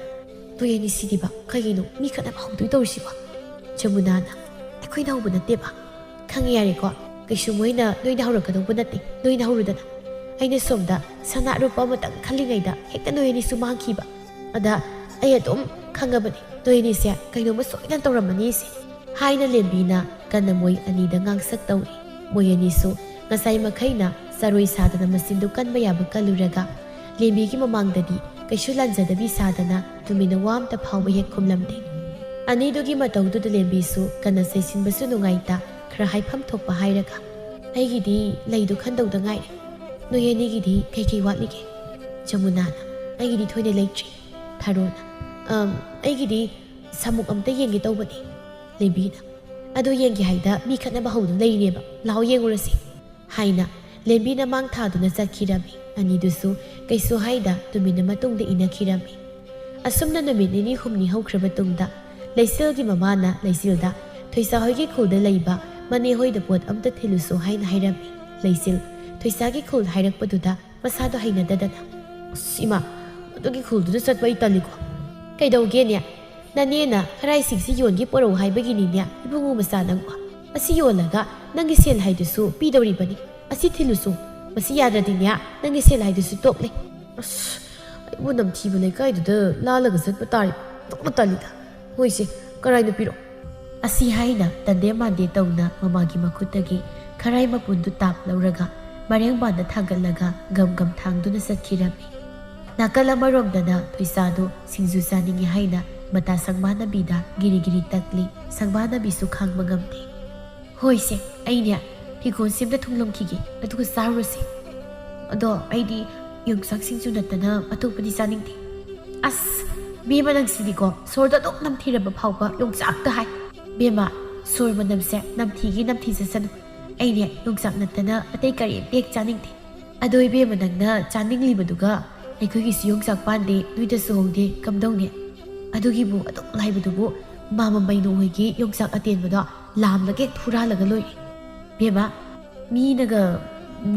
"ꯅꯣꯏ ꯑꯅꯤ ꯁꯤꯗꯤꯕ ꯀꯩꯒꯤꯅꯣ ꯃꯤ ꯈꯠꯅꯕ ꯍꯧꯗꯣꯏ ꯇꯧꯔꯤꯁꯤꯕꯣ?" ꯖꯃꯨꯅꯥꯅ, "ꯑꯩꯈꯣꯏꯅ ꯍꯧꯕ ꯅꯠꯇꯦꯕ꯫ ꯈꯪꯉꯦ ꯌꯥꯔꯦꯀꯣ, ꯀꯩꯁꯨ ꯃꯣꯏꯅ ꯅꯣꯏꯅ ꯍꯧꯔꯛꯀꯗꯧꯕ ꯅꯠꯇꯦ, ꯅꯣꯏꯅ ꯍꯧꯔꯨꯗꯅ꯫ ꯑꯩꯅ ꯁꯣꯝꯗ ꯁꯅꯥ ꯑꯔꯨꯞꯄ ꯑꯃꯇꯪ ꯈꯜꯂꯤꯉꯩꯗ ꯍꯦꯛꯇ ꯅꯣꯏ ꯑꯅꯤꯁꯨ ꯃꯥꯡꯈꯤꯕ꯫ ꯑꯗ ꯑꯩ ꯑꯗꯨꯝ ꯈꯪꯉꯕꯅꯤ ꯅꯣꯏ ꯑꯅꯤꯁꯦ ꯀꯩꯅꯣꯝꯃ ꯁꯣꯏꯗꯅ ꯇꯧꯔꯝꯃꯅꯤꯁꯦ," ꯍꯥꯏꯅ ꯂꯦꯝꯕꯤꯅ ꯀꯟꯅ ꯃꯣꯏ ꯑꯅꯤꯗ ꯉꯥꯡꯁꯛ ꯇꯧꯔꯤ꯫ ꯃꯣꯏ ꯑꯅꯤꯁꯨ ꯉꯁꯥꯏ ꯃꯈꯩꯅ ꯆꯔꯣꯏ ꯁꯥꯗꯅ ꯃꯆꯤꯟꯗꯨ ꯀꯟꯕ ꯌꯥꯕ ꯀꯜꯂꯨꯔꯒ ꯂꯦꯝꯕꯤꯒꯤ ꯃꯃꯥꯡꯗꯗꯤ ꯀꯩꯁꯨ ꯂꯥꯟꯖꯗꯕꯤ ꯁꯥꯗꯅ ꯇꯨꯃꯤꯟꯅ ꯋꯥ ꯑꯝꯇ ꯐꯥꯎꯕ ꯍꯦꯛ ꯈꯨꯝꯂꯝꯗꯦ꯫ ꯑꯅꯤꯗꯨꯒꯤ ꯃꯇꯧꯗꯨꯗ ꯂꯦꯝꯕꯤꯁꯨ ꯀꯟꯅ ꯆꯩꯁꯤꯟꯕꯁꯨ ꯅꯨꯡꯉꯥꯏꯇ ꯈꯔ ꯍꯥꯏꯐꯝ ꯊꯣꯛꯄ ꯍꯥꯏꯔꯒ, "ꯑꯩꯒꯤꯗꯤ ꯂꯩꯗꯨ ꯈꯟꯗꯧꯗ ꯉꯥꯏꯔꯦ꯫ ꯅꯣꯏ ꯑꯅꯤꯒꯤꯗꯤ ꯀꯩꯀꯩ ꯋꯥꯠꯂꯤꯒꯦ?" ꯖꯃꯨꯅꯥꯅ, "ꯑꯩꯒꯤꯗꯤ ꯊꯣꯏꯅ ꯂꯩꯇ꯭ꯔꯤ꯫" ꯊꯔꯣꯅ, "ꯑꯝ, ꯑꯩꯒꯤꯗꯤ ꯁꯥꯃꯨꯛ ꯑꯝꯇ ꯌꯦꯡꯒꯦ ꯇꯧꯕꯅꯦ꯫" ꯂꯦꯝꯕꯤꯅ, "ꯑꯗꯣ ꯌꯦꯡꯒꯦ ꯍꯥꯏꯗ ꯃꯤ ꯈꯠꯅꯕ ꯍꯧꯗꯨꯅ ꯂꯩꯔꯤꯅꯦꯕ, ꯂꯥꯛꯑꯣ ꯌꯦꯡꯉꯨꯔꯁꯤ," ꯍꯥꯏꯅ ꯂꯦꯝꯕꯤꯅ ꯃꯥꯡ ꯊꯥꯗꯨꯅ ꯆꯠꯈꯤꯔꯝꯃꯤ꯫ ꯑꯅꯤꯗꯨꯁꯨ ꯀꯩꯁꯨ ꯍꯥꯏꯗ ꯇꯨꯃꯤꯟꯅ ꯃꯇꯨꯡꯗ ꯏꯟꯅꯈꯤꯔꯝꯃꯤ꯫ ꯑꯁꯨꯝꯅ ꯅꯨꯃꯤꯠ ꯅꯤꯅꯤ ꯍꯨꯝꯅꯤ ꯍꯧꯈ꯭ꯔꯕ ꯇꯨꯡꯗ ꯂꯩꯆꯤꯜꯒꯤ ꯃꯃꯥꯅ ꯂꯩꯆꯤꯜꯗ, "ꯊꯣꯏꯁꯥ ꯍꯣꯏꯒꯤ ꯈꯨꯜꯗ ꯂꯩꯕ ꯃꯅꯦ ꯍꯣꯏꯗ ꯄꯣꯠ ꯑꯝꯇ ꯊꯤꯜꯂꯨꯁꯣ" ꯍꯥꯏꯅ ꯍꯥꯏꯔꯝꯃꯤ꯫ ꯂꯩꯆꯤꯜ, ꯊꯣꯏꯁꯥꯒꯤ ꯈꯨꯜ ꯍꯥꯏꯔꯛꯄꯗꯨꯗ ꯃꯁꯥꯗꯣ ꯍꯩꯅꯗꯗꯅ, "ꯑꯁ ꯏꯃꯥ, ꯑꯗꯨꯒꯤ ꯈꯨꯜꯗꯨꯗ ꯆꯠꯄ ꯑꯩ ꯇꯜꯂꯤꯀꯣ꯫" "ꯀꯩꯗꯧꯒꯦꯅꯦ? ꯅꯅꯦꯅ ꯈꯔꯥꯏꯁꯤꯡꯁꯤ ꯌꯣꯟꯒꯦ ꯄꯣꯔꯛꯎ ꯍꯥꯏꯕꯒꯤꯅꯤꯅꯦ ꯏꯕꯨꯡꯉꯣ ꯃꯆꯥ ꯅꯪꯕꯣ꯫ ꯑꯁꯤ ꯌꯣꯜꯂꯒ ꯅꯪꯒꯤ ꯁꯦꯜ ꯍꯥꯏꯗꯨꯁꯨ ꯄꯤꯗꯧꯔꯤꯕꯅꯤ꯫ ꯑꯁꯤ ꯊꯤꯜꯂꯨꯁꯨ꯫ ꯃꯁꯤ ꯌꯥꯗ꯭ꯔꯗꯤꯅꯦ ꯅꯪꯒꯤ ꯁꯦꯜ ꯍꯥꯏꯗꯨꯁꯨ ꯇꯣꯛꯂꯦ꯫" "ꯑꯁ, ꯑꯩꯕꯨ ꯅꯝꯊꯤꯕ ꯂꯩꯀꯥꯏꯗꯨꯗ ꯂꯥꯜꯂꯒ ꯆꯠꯄ ꯇꯥꯔꯦ꯫ ꯑꯣꯟꯊꯣꯛꯅ ꯇꯜꯂꯤꯗ꯫ ꯃꯣꯏꯁꯦ ꯀꯔꯥꯏ ꯅꯨꯄꯤꯔꯣ?" ꯑꯁꯤ ꯍꯥꯏꯅ ꯇꯟꯗꯦ ꯃꯥꯟꯗꯦ ꯇꯧꯅ ꯃꯃꯥꯒꯤ ꯃꯈꯨꯠꯇꯒꯤ ꯈꯔꯥꯏ ꯃꯄꯨꯟꯗꯨ ꯇꯥꯞ ꯂꯧꯔꯒ ꯄꯔꯦꯡꯕꯥꯟꯗ ꯊꯥꯡꯒꯠꯂꯒ ꯒꯝ ꯒꯝ ꯊꯥꯡꯗꯨꯅ ꯆꯠꯈꯤꯔꯝꯃꯤ꯫ ꯅꯥꯀꯜ ꯑꯃꯔꯣꯝꯗꯅ ꯊꯣꯏꯁꯥꯗꯨ ꯁꯤꯡꯖꯨ ꯆꯥꯅꯤꯡꯏ ꯍꯥꯏꯅ ꯃꯇꯥ ꯁꯪꯕꯥꯅꯕꯤꯗ ꯒꯤꯔꯤ ꯒꯤꯔꯤ ꯇꯛꯂꯤ꯫ ꯁꯪꯕꯥꯅꯕꯤꯁꯨ ꯈꯥꯡꯕ ꯉꯝꯗꯦ꯫ "ꯍꯣꯏꯁꯦ, ꯑꯩꯅꯦ ꯐꯤꯒꯣꯟ ꯁꯦꯝꯗ ꯊꯨꯡꯂꯝꯈꯤꯒꯦ, ꯑꯗꯨꯒ ꯆꯥꯔꯨꯔꯁꯦ꯫ ꯑꯗꯣ ꯑꯩꯗꯤ ꯌꯣꯡꯆꯥꯛ ꯁꯤꯡꯖꯨ ꯅꯠꯇꯅ ꯑꯇꯣꯞꯄꯗꯤ ꯆꯥꯅꯤꯡꯗꯦ꯫ ꯑꯁ, ꯕꯦꯝꯃ ꯅꯪꯁꯤꯗꯤꯀꯣ, ꯁꯣꯔꯗꯣ ꯑꯗꯨꯝ ꯅꯝꯊꯤꯔꯕ ꯐꯥꯎꯕ ꯌꯣꯡꯆꯥꯛꯇ ꯍꯥꯏ꯫ ꯕꯦꯝꯃ, ꯁꯣꯔ ꯃꯅꯝꯁꯦ ꯅꯝꯊꯤꯒꯤ ꯅꯝꯊꯤꯖꯁꯅꯨ꯫ ꯑꯩꯅꯦ ꯌꯣꯡꯆꯥꯛ ꯅꯠꯇꯅ ꯑꯇꯩ ꯀꯔꯤꯝꯇ ꯍꯦꯛ ꯆꯥꯅꯤꯡꯗꯦ꯫ ꯑꯗꯣ ꯏꯕꯦꯝꯃ, ꯅꯪꯅ ꯆꯥꯅꯤꯡꯂꯤꯕꯗꯨꯒ ꯑꯩꯈꯣꯏꯒꯤꯁꯨ ꯌꯣꯡꯆꯥꯛ ꯄꯥꯟꯗꯦ, ꯅꯣꯏꯗꯁꯨ ꯍꯧꯗꯦ, ꯀꯝꯗꯧꯅꯤ? ꯑꯗꯨꯒꯤꯕꯨ ꯑꯗꯨꯛ ꯂꯥꯏꯕꯗꯨꯕꯨ ꯃꯥꯃ ꯃꯩꯅꯣ ꯍꯣꯏꯒꯤ ꯌꯣꯡꯆꯥꯛ ꯑꯇꯦꯟꯕꯗꯣ ꯂꯥꯝꯂꯒ ꯍꯦꯛ ꯍꯨꯔꯥꯜꯂꯒ ꯂꯣꯏꯔꯦ꯫ ꯕꯦꯝꯃ, ꯃꯤꯅꯒ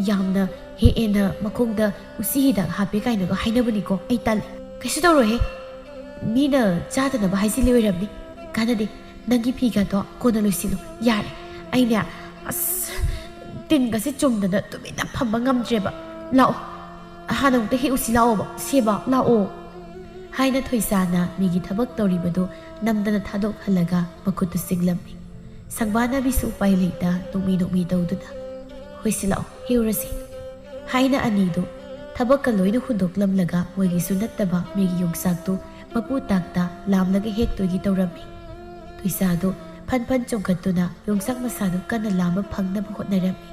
ꯌꯥꯝꯅ ꯍꯦꯛꯑꯦꯅ ꯃꯈꯣꯡꯗ ꯎꯆꯤ ꯍꯤꯗꯥꯛ ꯍꯥꯞꯄꯦ ꯀꯥꯏꯅꯒ ꯍꯥꯏꯅꯕꯅꯤꯀꯣ꯫ ꯑꯩ ꯇꯜꯂꯦ꯫ ꯀꯩꯁꯨ ꯇꯧꯔꯣꯏꯍꯦ꯫ ꯃꯤꯅ ꯆꯥꯗꯅꯕ ꯍꯥꯏꯖꯤꯜꯂꯤ ꯑꯣꯏꯔꯝꯅꯤ꯫ ꯀꯥꯟꯅꯗꯦ꯫ ꯅꯪꯒꯤ ꯐꯤꯒꯗꯣ ꯀꯣꯟꯅ ꯂꯣꯏꯁꯤꯜꯂꯨ꯫ ꯌꯥꯔꯦ꯫ ꯑꯩꯅꯦ, ꯑꯁ, ꯇꯤꯟꯒꯁꯦ ꯆꯨꯝꯗꯅ ꯇꯨꯃꯤꯟꯅ ꯐꯝꯕ ꯉꯝꯗ꯭ꯔꯦꯕ꯫ ꯂꯥꯛꯑꯣ꯫ ꯍꯥꯟꯅ ꯑꯃꯨꯛꯇ ꯍꯦꯛꯎꯁꯤ ꯂꯥꯛꯑꯣꯕ꯫ ꯁꯦꯕ, ꯂꯥꯛꯑꯣ꯫ ꯍꯥꯏꯅ ꯊꯣꯏꯁꯥꯅ ꯃꯤꯒꯤ ꯊꯕꯛ ꯇꯧꯔꯤꯕꯗꯨ ꯅꯝꯗꯅ ꯊꯥꯗꯣꯛꯍꯜꯂꯒ ꯃꯈꯨꯠꯇꯨ ꯆꯤꯡꯂꯝꯃꯤ꯫ ꯁꯪꯕꯥꯅꯕꯤꯁꯨ ꯎꯄꯥꯏ ꯂꯩꯇ ꯅꯣꯛꯃꯤ ꯅꯣꯛꯃꯤ ꯇꯧꯗꯨꯅ, "ꯍꯣꯏꯁꯤ ꯂꯥꯛꯑꯣ, ꯍꯦꯛꯎꯔꯁꯤ" ꯍꯥꯏꯅ ꯑꯅꯤꯗꯨ ꯊꯕꯛꯀ ꯂꯣꯏꯅ ꯍꯨꯟꯗꯣꯛꯂꯝꯂꯒ ꯃꯣꯏꯒꯤꯁꯨ ꯅꯠꯇꯕ ꯃꯤꯒꯤ ꯌꯣꯡꯆꯥꯛꯇꯨ ꯃꯄꯨ ꯇꯥꯛꯇ ꯂꯥꯝꯂꯒ ꯍꯦꯛꯇꯣꯏꯒꯤ ꯇꯧꯔꯝꯃꯤ꯫ ꯊꯣꯏꯁꯥꯗꯨ ꯐꯟ ꯐꯟ ꯆꯣꯡꯈꯠꯇꯨꯅ ꯌꯣꯡꯆꯥꯛ ꯃꯁꯥꯗꯨ ꯀꯟꯅ ꯂꯥꯝꯕ ꯐꯪꯅꯕ ꯍꯣꯠꯅꯔꯝꯃꯤ꯫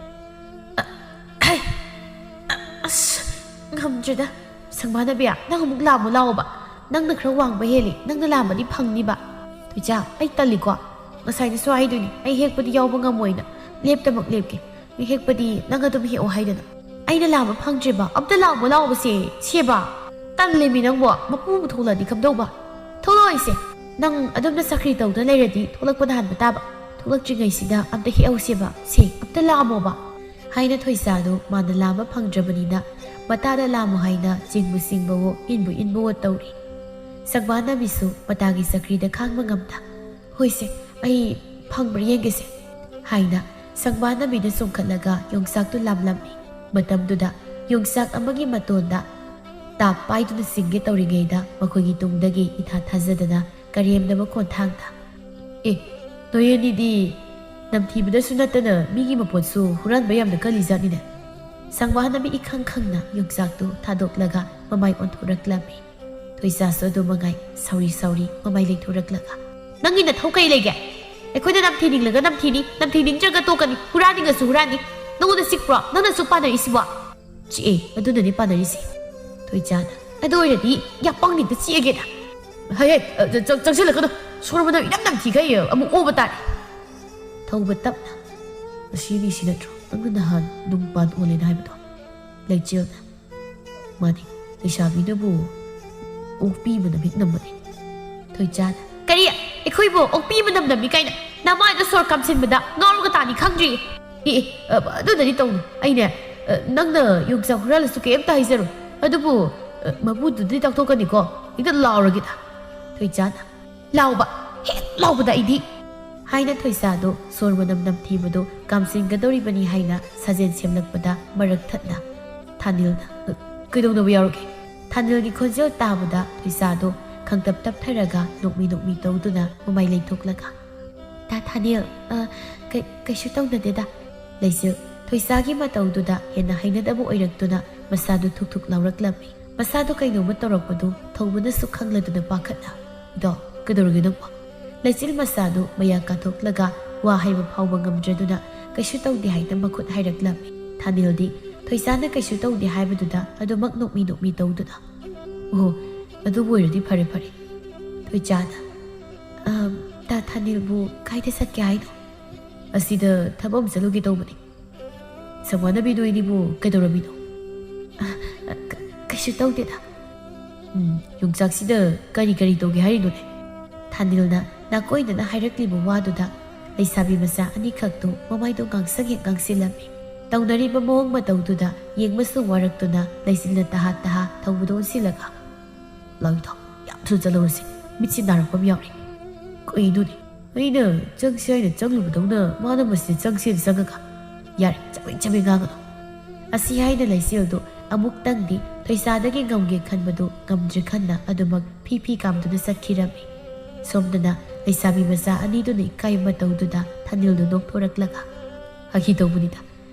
"ꯑꯁ, ꯉꯝꯗ꯭ꯔꯦꯗ꯫ ꯁꯪꯕꯥꯅꯕꯤ, ꯅꯪ ꯑꯃꯨꯛ ꯂꯥꯝꯃꯨ ꯂꯥꯛꯑꯣꯕ꯫ ꯅꯪꯅ ꯈꯔ ꯋꯥꯡꯕ ꯍꯦꯜꯂꯤ, ꯅꯪꯅ ꯂꯥꯝꯕꯗꯤ ꯐꯪꯅꯤꯕ꯫" "ꯊꯣꯏꯆꯥ, ꯑꯩ ꯇꯜꯂꯤꯀꯣ꯫ ꯉꯁꯥꯏꯅꯁꯨ ꯍꯥꯏꯗꯣꯏꯅꯤ, ꯑꯩ ꯍꯦꯛꯄꯗꯤ ꯌꯥꯎꯕ ꯉꯝꯃꯣꯏꯅ꯫ ꯂꯦꯞꯇꯃꯛ ꯂꯦꯞꯀꯦ꯫ ꯍꯦꯛꯄꯗꯤ ꯅꯪ ꯑꯗꯨꯝ ꯍꯦꯛꯑꯣ ꯍꯥꯏꯗꯅ꯫ ꯑꯩꯅ ꯂꯥꯝꯕ ꯐꯪꯗ꯭ꯔꯤꯕ꯫ ꯑꯝꯇ ꯂꯥꯝꯃꯣ ꯂꯥꯛꯑꯣꯕꯁꯦ, ꯁꯦꯕ꯫ ꯇꯜꯂꯦꯃꯤ ꯅꯪꯕꯣ, ꯃꯄꯨ ꯑꯃꯨꯛ ꯊꯣꯛꯂꯛꯑꯗꯤ ꯀꯝꯗꯧꯕ?" "ꯊꯣꯛꯂꯛꯑꯣꯏꯁꯦ꯫ ꯅꯪ ꯑꯗꯨꯝꯅ ꯆꯀ꯭ꯔꯤ ꯇꯧꯗꯨꯅ ꯂꯩꯔꯗꯤ ꯊꯣꯛꯂꯛꯄꯅ ꯍꯥꯟꯕ ꯇꯥꯕ꯫ ꯊꯣꯛꯂꯛꯇ꯭ꯔꯤꯉꯩꯁꯤꯗ ꯑꯝꯇ ꯍꯦꯛꯍꯧꯁꯦꯕ꯫ ꯁꯦ, ꯑꯝꯇ ꯂꯥꯝꯃꯣꯕ" ꯍꯥꯏꯅ ꯊꯣꯏꯁꯥꯗꯨ ꯃꯥꯅ ꯂꯥꯝꯕ ꯐꯪꯗ꯭ꯔꯕꯅꯤꯅ ꯃꯇꯥꯗ ꯂꯥꯝꯃꯨ ꯍꯥꯏꯅ ꯆꯤꯡꯕꯨ ꯆꯤꯡꯕꯋꯣ ꯏꯟꯕꯨ ꯏꯟꯕꯋꯣ ꯇꯧꯔꯤ꯫ ꯁꯪꯕꯥꯅꯕꯤꯁꯨ ꯃꯇꯥꯒꯤ ꯆꯀ꯭ꯔꯤꯗ ꯈꯥꯡꯕ ꯉꯝꯗ, "ꯍꯣꯏꯁꯦ, ꯑꯩ ꯐꯪꯕ꯭ꯔꯥ ꯌꯦꯡꯒꯦꯁꯦ" ꯍꯥꯏꯅ ꯁꯪꯕꯥꯅꯕꯤꯅ ꯆꯣꯡꯈꯠꯂꯒ ꯌꯣꯡꯆꯥꯛꯇꯨ ꯂꯥꯝꯂꯝꯃꯤ꯫ ꯃꯇꯝꯗꯨꯗ ꯌꯣꯡꯆꯥꯛ ꯑꯃꯒꯤ ꯃꯇꯣꯟꯗ ꯇꯥꯞ ꯄꯥꯏꯗꯨꯅ ꯆꯤꯡꯒꯦ ꯇꯧꯔꯤꯉꯩꯗ ꯃꯈꯣꯏꯒꯤ ꯇꯨꯡꯗꯒꯤ ꯏꯊꯥ ꯊꯥꯖꯗꯅ ꯀꯔꯦꯝꯅꯕ ꯈꯣꯟꯊꯥꯡꯗ, "ꯑꯦ, ꯅꯣꯏ ꯑꯅꯤꯗꯤ ꯅꯝꯊꯤꯕꯗꯁꯨ ꯅꯠꯇꯅ ꯃꯤꯒꯤ ꯃꯄꯣꯠꯁꯨ ꯍꯨꯔꯥꯟꯕ ꯌꯥꯝꯅ ꯀꯜꯂꯤꯖꯥꯠꯅꯤꯅꯦ꯫ ꯁꯪꯕꯥꯅꯕꯤ ꯏꯈꯪ ꯈꯪꯅ ꯌꯣꯡꯆꯥꯛꯇꯨ ꯊꯥꯗꯣꯛꯂꯒ ꯃꯃꯥꯏ ꯑꯣꯟꯊꯣꯔꯛꯂꯝꯃꯤ꯫ ꯊꯣꯏꯁꯥꯁꯨ ꯑꯗꯨ ꯃꯉꯥꯏ ꯁꯥꯎꯔꯤ ꯁꯥꯎꯔꯤ ꯃꯃꯥꯏ ꯂꯩꯊꯣꯔꯛꯂꯒ, "ꯅꯪꯒꯤ ꯅꯊꯧ ꯀꯩ ꯂꯩꯒꯦ? ꯑꯩꯈꯣꯏꯅ ꯅꯝꯊꯤꯅꯤꯡꯂꯒ ꯅꯝꯊꯤꯅꯤ, ꯅꯝꯊꯤꯅꯤꯡꯗ꯭ꯔꯒ ꯇꯣꯛꯀꯅꯤ, ꯍꯨꯔꯥꯟꯅꯤꯡꯉꯁꯨ ꯍꯨꯔꯥꯟꯅꯤ꯫ ꯅꯉꯣꯟꯗ ꯆꯤꯛꯄ꯭ꯔꯣ ꯅꯪꯅ ꯁꯨꯛ ꯄꯥꯟꯅꯔꯤꯁꯤꯕꯣ?" "ꯆꯤꯛꯑꯦ, ꯑꯗꯨꯅꯅꯦ ꯄꯥꯟꯅꯔꯤꯁꯦ꯫" ꯊꯣꯏꯆꯥꯅ, "ꯑꯗꯨ ꯑꯣꯏꯔꯗꯤ ꯌꯥꯄꯪꯅꯤꯛꯇ ꯆꯤꯛꯑꯒꯦꯗ꯫" "ꯍꯩ ꯍꯩ, ꯑ, ꯆ-, ꯆ-, ꯆꯪꯁꯤꯜꯂꯛꯀꯅꯨ꯫ ꯁꯣꯔ ꯃꯅꯝ ꯏꯅꯝ ꯅꯝꯊꯤꯈꯩ ꯑꯃꯨꯛ ꯑꯣꯕ ꯇꯥꯔꯦ꯫" ꯊꯧꯕ ꯇꯞꯅ, "ꯑꯁꯤ ꯃꯤꯁꯤ ꯅꯠꯇ꯭ꯔꯣ ꯅꯪꯅ ꯅꯍꯥꯟ ꯅꯨꯡ ꯄꯥꯟ ꯑꯣꯜꯂꯦꯅ ꯍꯥꯏꯕꯗꯣ?" ꯂꯩꯆꯤꯜꯅ, "ꯃꯥꯅꯤ, ꯂꯩꯁꯥꯕꯤꯅꯕꯨ ꯑꯣꯛꯄꯤ ꯃꯅꯝ ꯍꯦꯛ ꯅꯝꯕꯅꯤ꯫" ꯊꯣꯏꯆꯥꯅ, "ꯀꯔꯤ? ꯑꯩꯈꯣꯏꯕꯨ ꯑꯣꯛꯄꯤ ꯃꯅꯝ ꯅꯝꯃꯤ ꯀꯥꯏꯅ? ꯅꯃꯥꯏꯗ ꯁꯣꯔ ꯀꯥꯝꯁꯤꯟꯕꯗ ꯉꯥꯎꯔꯒ ꯇꯥꯅꯤ ꯈꯪꯗ꯭ꯔꯤ꯫" "ꯑꯦ, ꯑꯦ, ꯑ, ꯑꯗꯨꯗꯗꯤ ꯇꯧꯅꯨ꯫ ꯑꯩꯅꯦ, ꯑ, ꯅꯪꯅ ꯌꯣꯡꯆꯥꯛ ꯍꯨꯔꯥꯜꯂꯁꯨ ꯀꯩꯝꯇ ꯍꯥꯏꯖꯔꯣꯏ꯫ ꯑꯗꯨꯕꯨ, ꯑ, ꯃꯄꯨꯗꯨꯗꯤ ꯇꯥꯛꯊꯣꯛꯀꯅꯤꯀꯣ꯫ ꯍꯦꯛꯇ ꯂꯥꯎꯔꯒꯦꯗ꯫" ꯊꯣꯏꯆꯥꯅ, "ꯂꯥꯎꯕ, ꯍꯦꯛ ꯂꯥꯎꯕꯗ ꯑꯩꯗꯤ!" ꯍꯥꯏꯅ ꯊꯣꯏꯁꯥꯗꯣ ꯁꯣꯔ ꯃꯅꯝ ꯅꯝꯊꯤꯕꯗꯣ ꯀꯥꯝꯁꯤꯟꯒꯗꯧꯔꯤꯕꯅꯤ ꯍꯥꯏꯅ ꯁꯥꯖꯦꯜ ꯁꯦꯝꯂꯛꯄꯗ ꯃꯔꯛ ꯊꯠꯅ ꯊꯥꯅꯤꯜꯅ, "ꯑ, ꯀꯩꯗꯧꯅꯕ ꯌꯥꯎꯔꯒꯦ?" ꯊꯥꯅꯤꯜꯒꯤ ꯈꯣꯟꯖꯦꯜ ꯇꯥꯕꯗ ꯊꯣꯏꯁꯥꯗꯣ ꯈꯪꯇꯞ ꯇꯞꯊꯔꯒ ꯅꯣꯛꯃꯤ ꯅꯣꯛꯃꯤ ꯇꯧꯗꯨꯅ ꯃꯃꯥꯏ ꯂꯩꯊꯣꯛꯂꯒ, "ꯇꯥ ꯊꯥꯅꯤꯜ, ꯑ, ꯀꯩ-, ꯀꯩꯁꯨ ꯇꯧꯅꯗꯦꯗ꯫" ꯂꯩꯆꯤꯜ, ꯊꯣꯏꯁꯥꯒꯤ ꯃꯇꯧꯗꯨꯗ ꯍꯦꯟꯅ ꯍꯩꯅꯗꯕ ꯑꯣꯏꯔꯛꯇꯨꯅ ꯃꯁꯥꯗꯨ ꯊꯨꯛ ꯊꯨꯛ ꯂꯥꯎꯔꯛꯂꯝꯃꯤ꯫ ꯃꯁꯥꯗꯨ ꯀꯩꯅꯣꯝꯃ ꯇꯧꯔꯛꯄꯗꯨ ꯊꯧꯕꯅꯁꯨ ꯈꯪꯂꯗꯨꯅ ꯄꯥꯈꯠꯅ, "ꯏꯗꯣ, ꯀꯩꯗꯧꯔꯒꯦ ꯅꯪꯕꯣ?" ꯂꯩꯆꯤꯜ ꯃꯁꯥꯗꯨ ꯃꯌꯥ ꯀꯥꯊꯣꯛꯂꯒ ꯋꯥ ꯍꯥꯏꯕ ꯐꯥꯎꯕ ꯉꯝꯗ꯭ꯔꯗꯨꯅ ꯀꯩꯁꯨ ꯇꯧꯗꯦ ꯍꯥꯏꯅ ꯃꯈꯨꯠ ꯍꯥꯏꯔꯛꯂꯝꯃꯤ꯫ ꯊꯥꯅꯤꯜꯗꯤ ꯊꯣꯏꯁꯥꯅ ꯀꯩꯁꯨ ꯇꯧꯗꯦ ꯍꯥꯏꯕꯗꯨꯗ ꯑꯗꯨꯃꯛ ꯅꯣꯛꯃꯤ ꯅꯣꯛꯃꯤ ꯇꯧꯗꯨꯅ, "ꯑꯣꯍꯣ, ꯑꯗꯨꯕꯨ ꯑꯣꯏꯔꯗꯤ ꯐꯔꯦ ꯐꯔꯦ꯫" ꯊꯣꯏꯆꯥꯅ, "ꯑꯝ, ꯇꯥ ꯊꯥꯅꯤꯜꯕꯨ ꯀꯥꯏꯗ ꯆꯠꯀꯦ ꯍꯥꯏꯅꯣ?" "ꯑꯁꯤꯗ ꯊꯕꯛ ꯑꯃ ꯆꯠꯂꯨꯒꯦ ꯇꯧꯕꯅꯤ꯫" "ꯁꯪꯕꯥꯅꯕꯤ ꯅꯣꯏꯅꯤꯕꯨ ꯀꯩꯗꯧꯔꯝꯃꯤꯅꯣ?" "ꯑ, ꯑ, ꯀ-, ꯀꯩꯁꯨ ꯇꯧꯗꯦꯗ꯫" "ꯎꯝ, ꯌꯣꯡꯆꯥꯛꯁꯤꯗ ꯀꯔꯤ ꯀꯔꯤ ꯇꯧꯒꯦ ꯍꯥꯏꯔꯤꯅꯣꯅꯦ?" ꯊꯥꯅꯤꯜꯅ ꯅꯥꯀꯣꯏꯅꯅ ꯍꯥꯏꯔꯛꯂꯤꯕ ꯋꯥꯗꯨꯗ ꯂꯩꯁꯥꯕꯤ ꯃꯆꯥ ꯑꯅꯤꯈꯛꯇꯨ ꯃꯃꯥꯏꯗꯣ ꯉꯥꯡꯁꯪ ꯍꯦꯛ ꯉꯥꯡꯁꯤꯜꯂꯝꯃꯤ꯫ ꯇꯧꯅꯔꯤꯕ ꯃꯑꯣꯡ ꯃꯇꯧꯗꯨꯗ ꯌꯦꯡꯕꯁꯨ ꯋꯥꯔꯛꯇꯨꯅ ꯂꯩꯆꯤꯜꯅ ꯇꯍꯥ ꯇꯍꯥ ꯊꯧꯕꯗ ꯑꯣꯟꯁꯤꯜꯂꯒ, "ꯂꯥꯎꯏꯗꯣ, ꯌꯥꯝ ꯊꯨꯅ ꯆꯠꯍꯧꯔꯁꯤ, ꯃꯤꯠꯁꯤ ꯅꯥꯔꯛꯄ ꯑꯃ ꯌꯥꯎꯔꯦ꯫" "ꯀꯩꯅꯣꯅꯦ? ꯑꯩꯅ ꯆꯪꯁꯤ ꯍꯥꯏꯅ ꯆꯪꯂꯨꯕꯗꯧꯅ ꯃꯥꯅ ꯃꯁꯤꯗ ꯆꯪꯁꯦꯅ ꯆꯪꯉꯒ꯫ ꯌꯥꯔꯦ, ꯆꯕꯦꯡ ꯆꯕꯦꯡ ꯉꯥꯡꯒꯅꯨ꯫" ꯑꯁꯤ ꯍꯥꯏꯅ ꯂꯩꯆꯤꯜꯗꯨ ꯑꯃꯨꯛꯇꯪꯗꯤ ꯊꯣꯏꯁꯥꯗꯒꯤ ꯉꯝꯒꯦ ꯈꯟꯕꯗꯨ ꯉꯝꯗ꯭ꯔꯤ ꯈꯟꯅ ꯑꯗꯨꯃꯛ ꯐꯤ ꯐꯤ ꯀꯥꯝꯗꯨꯅ ꯆꯠꯈꯤꯔꯝꯃꯤ꯫ ꯁꯣꯝꯗꯅ ꯂꯩꯁꯥꯕꯤ ꯃꯆꯥ ꯑꯅꯤꯗꯨꯅ ꯏꯀꯥꯏ ꯃꯇꯧꯗꯨꯗ ꯊꯥꯅꯤꯜꯗꯨ ꯅꯣꯛꯊꯣꯔꯛꯂꯒ, "ꯐꯥꯒꯤ ꯇꯧꯕꯅꯤꯗ꯫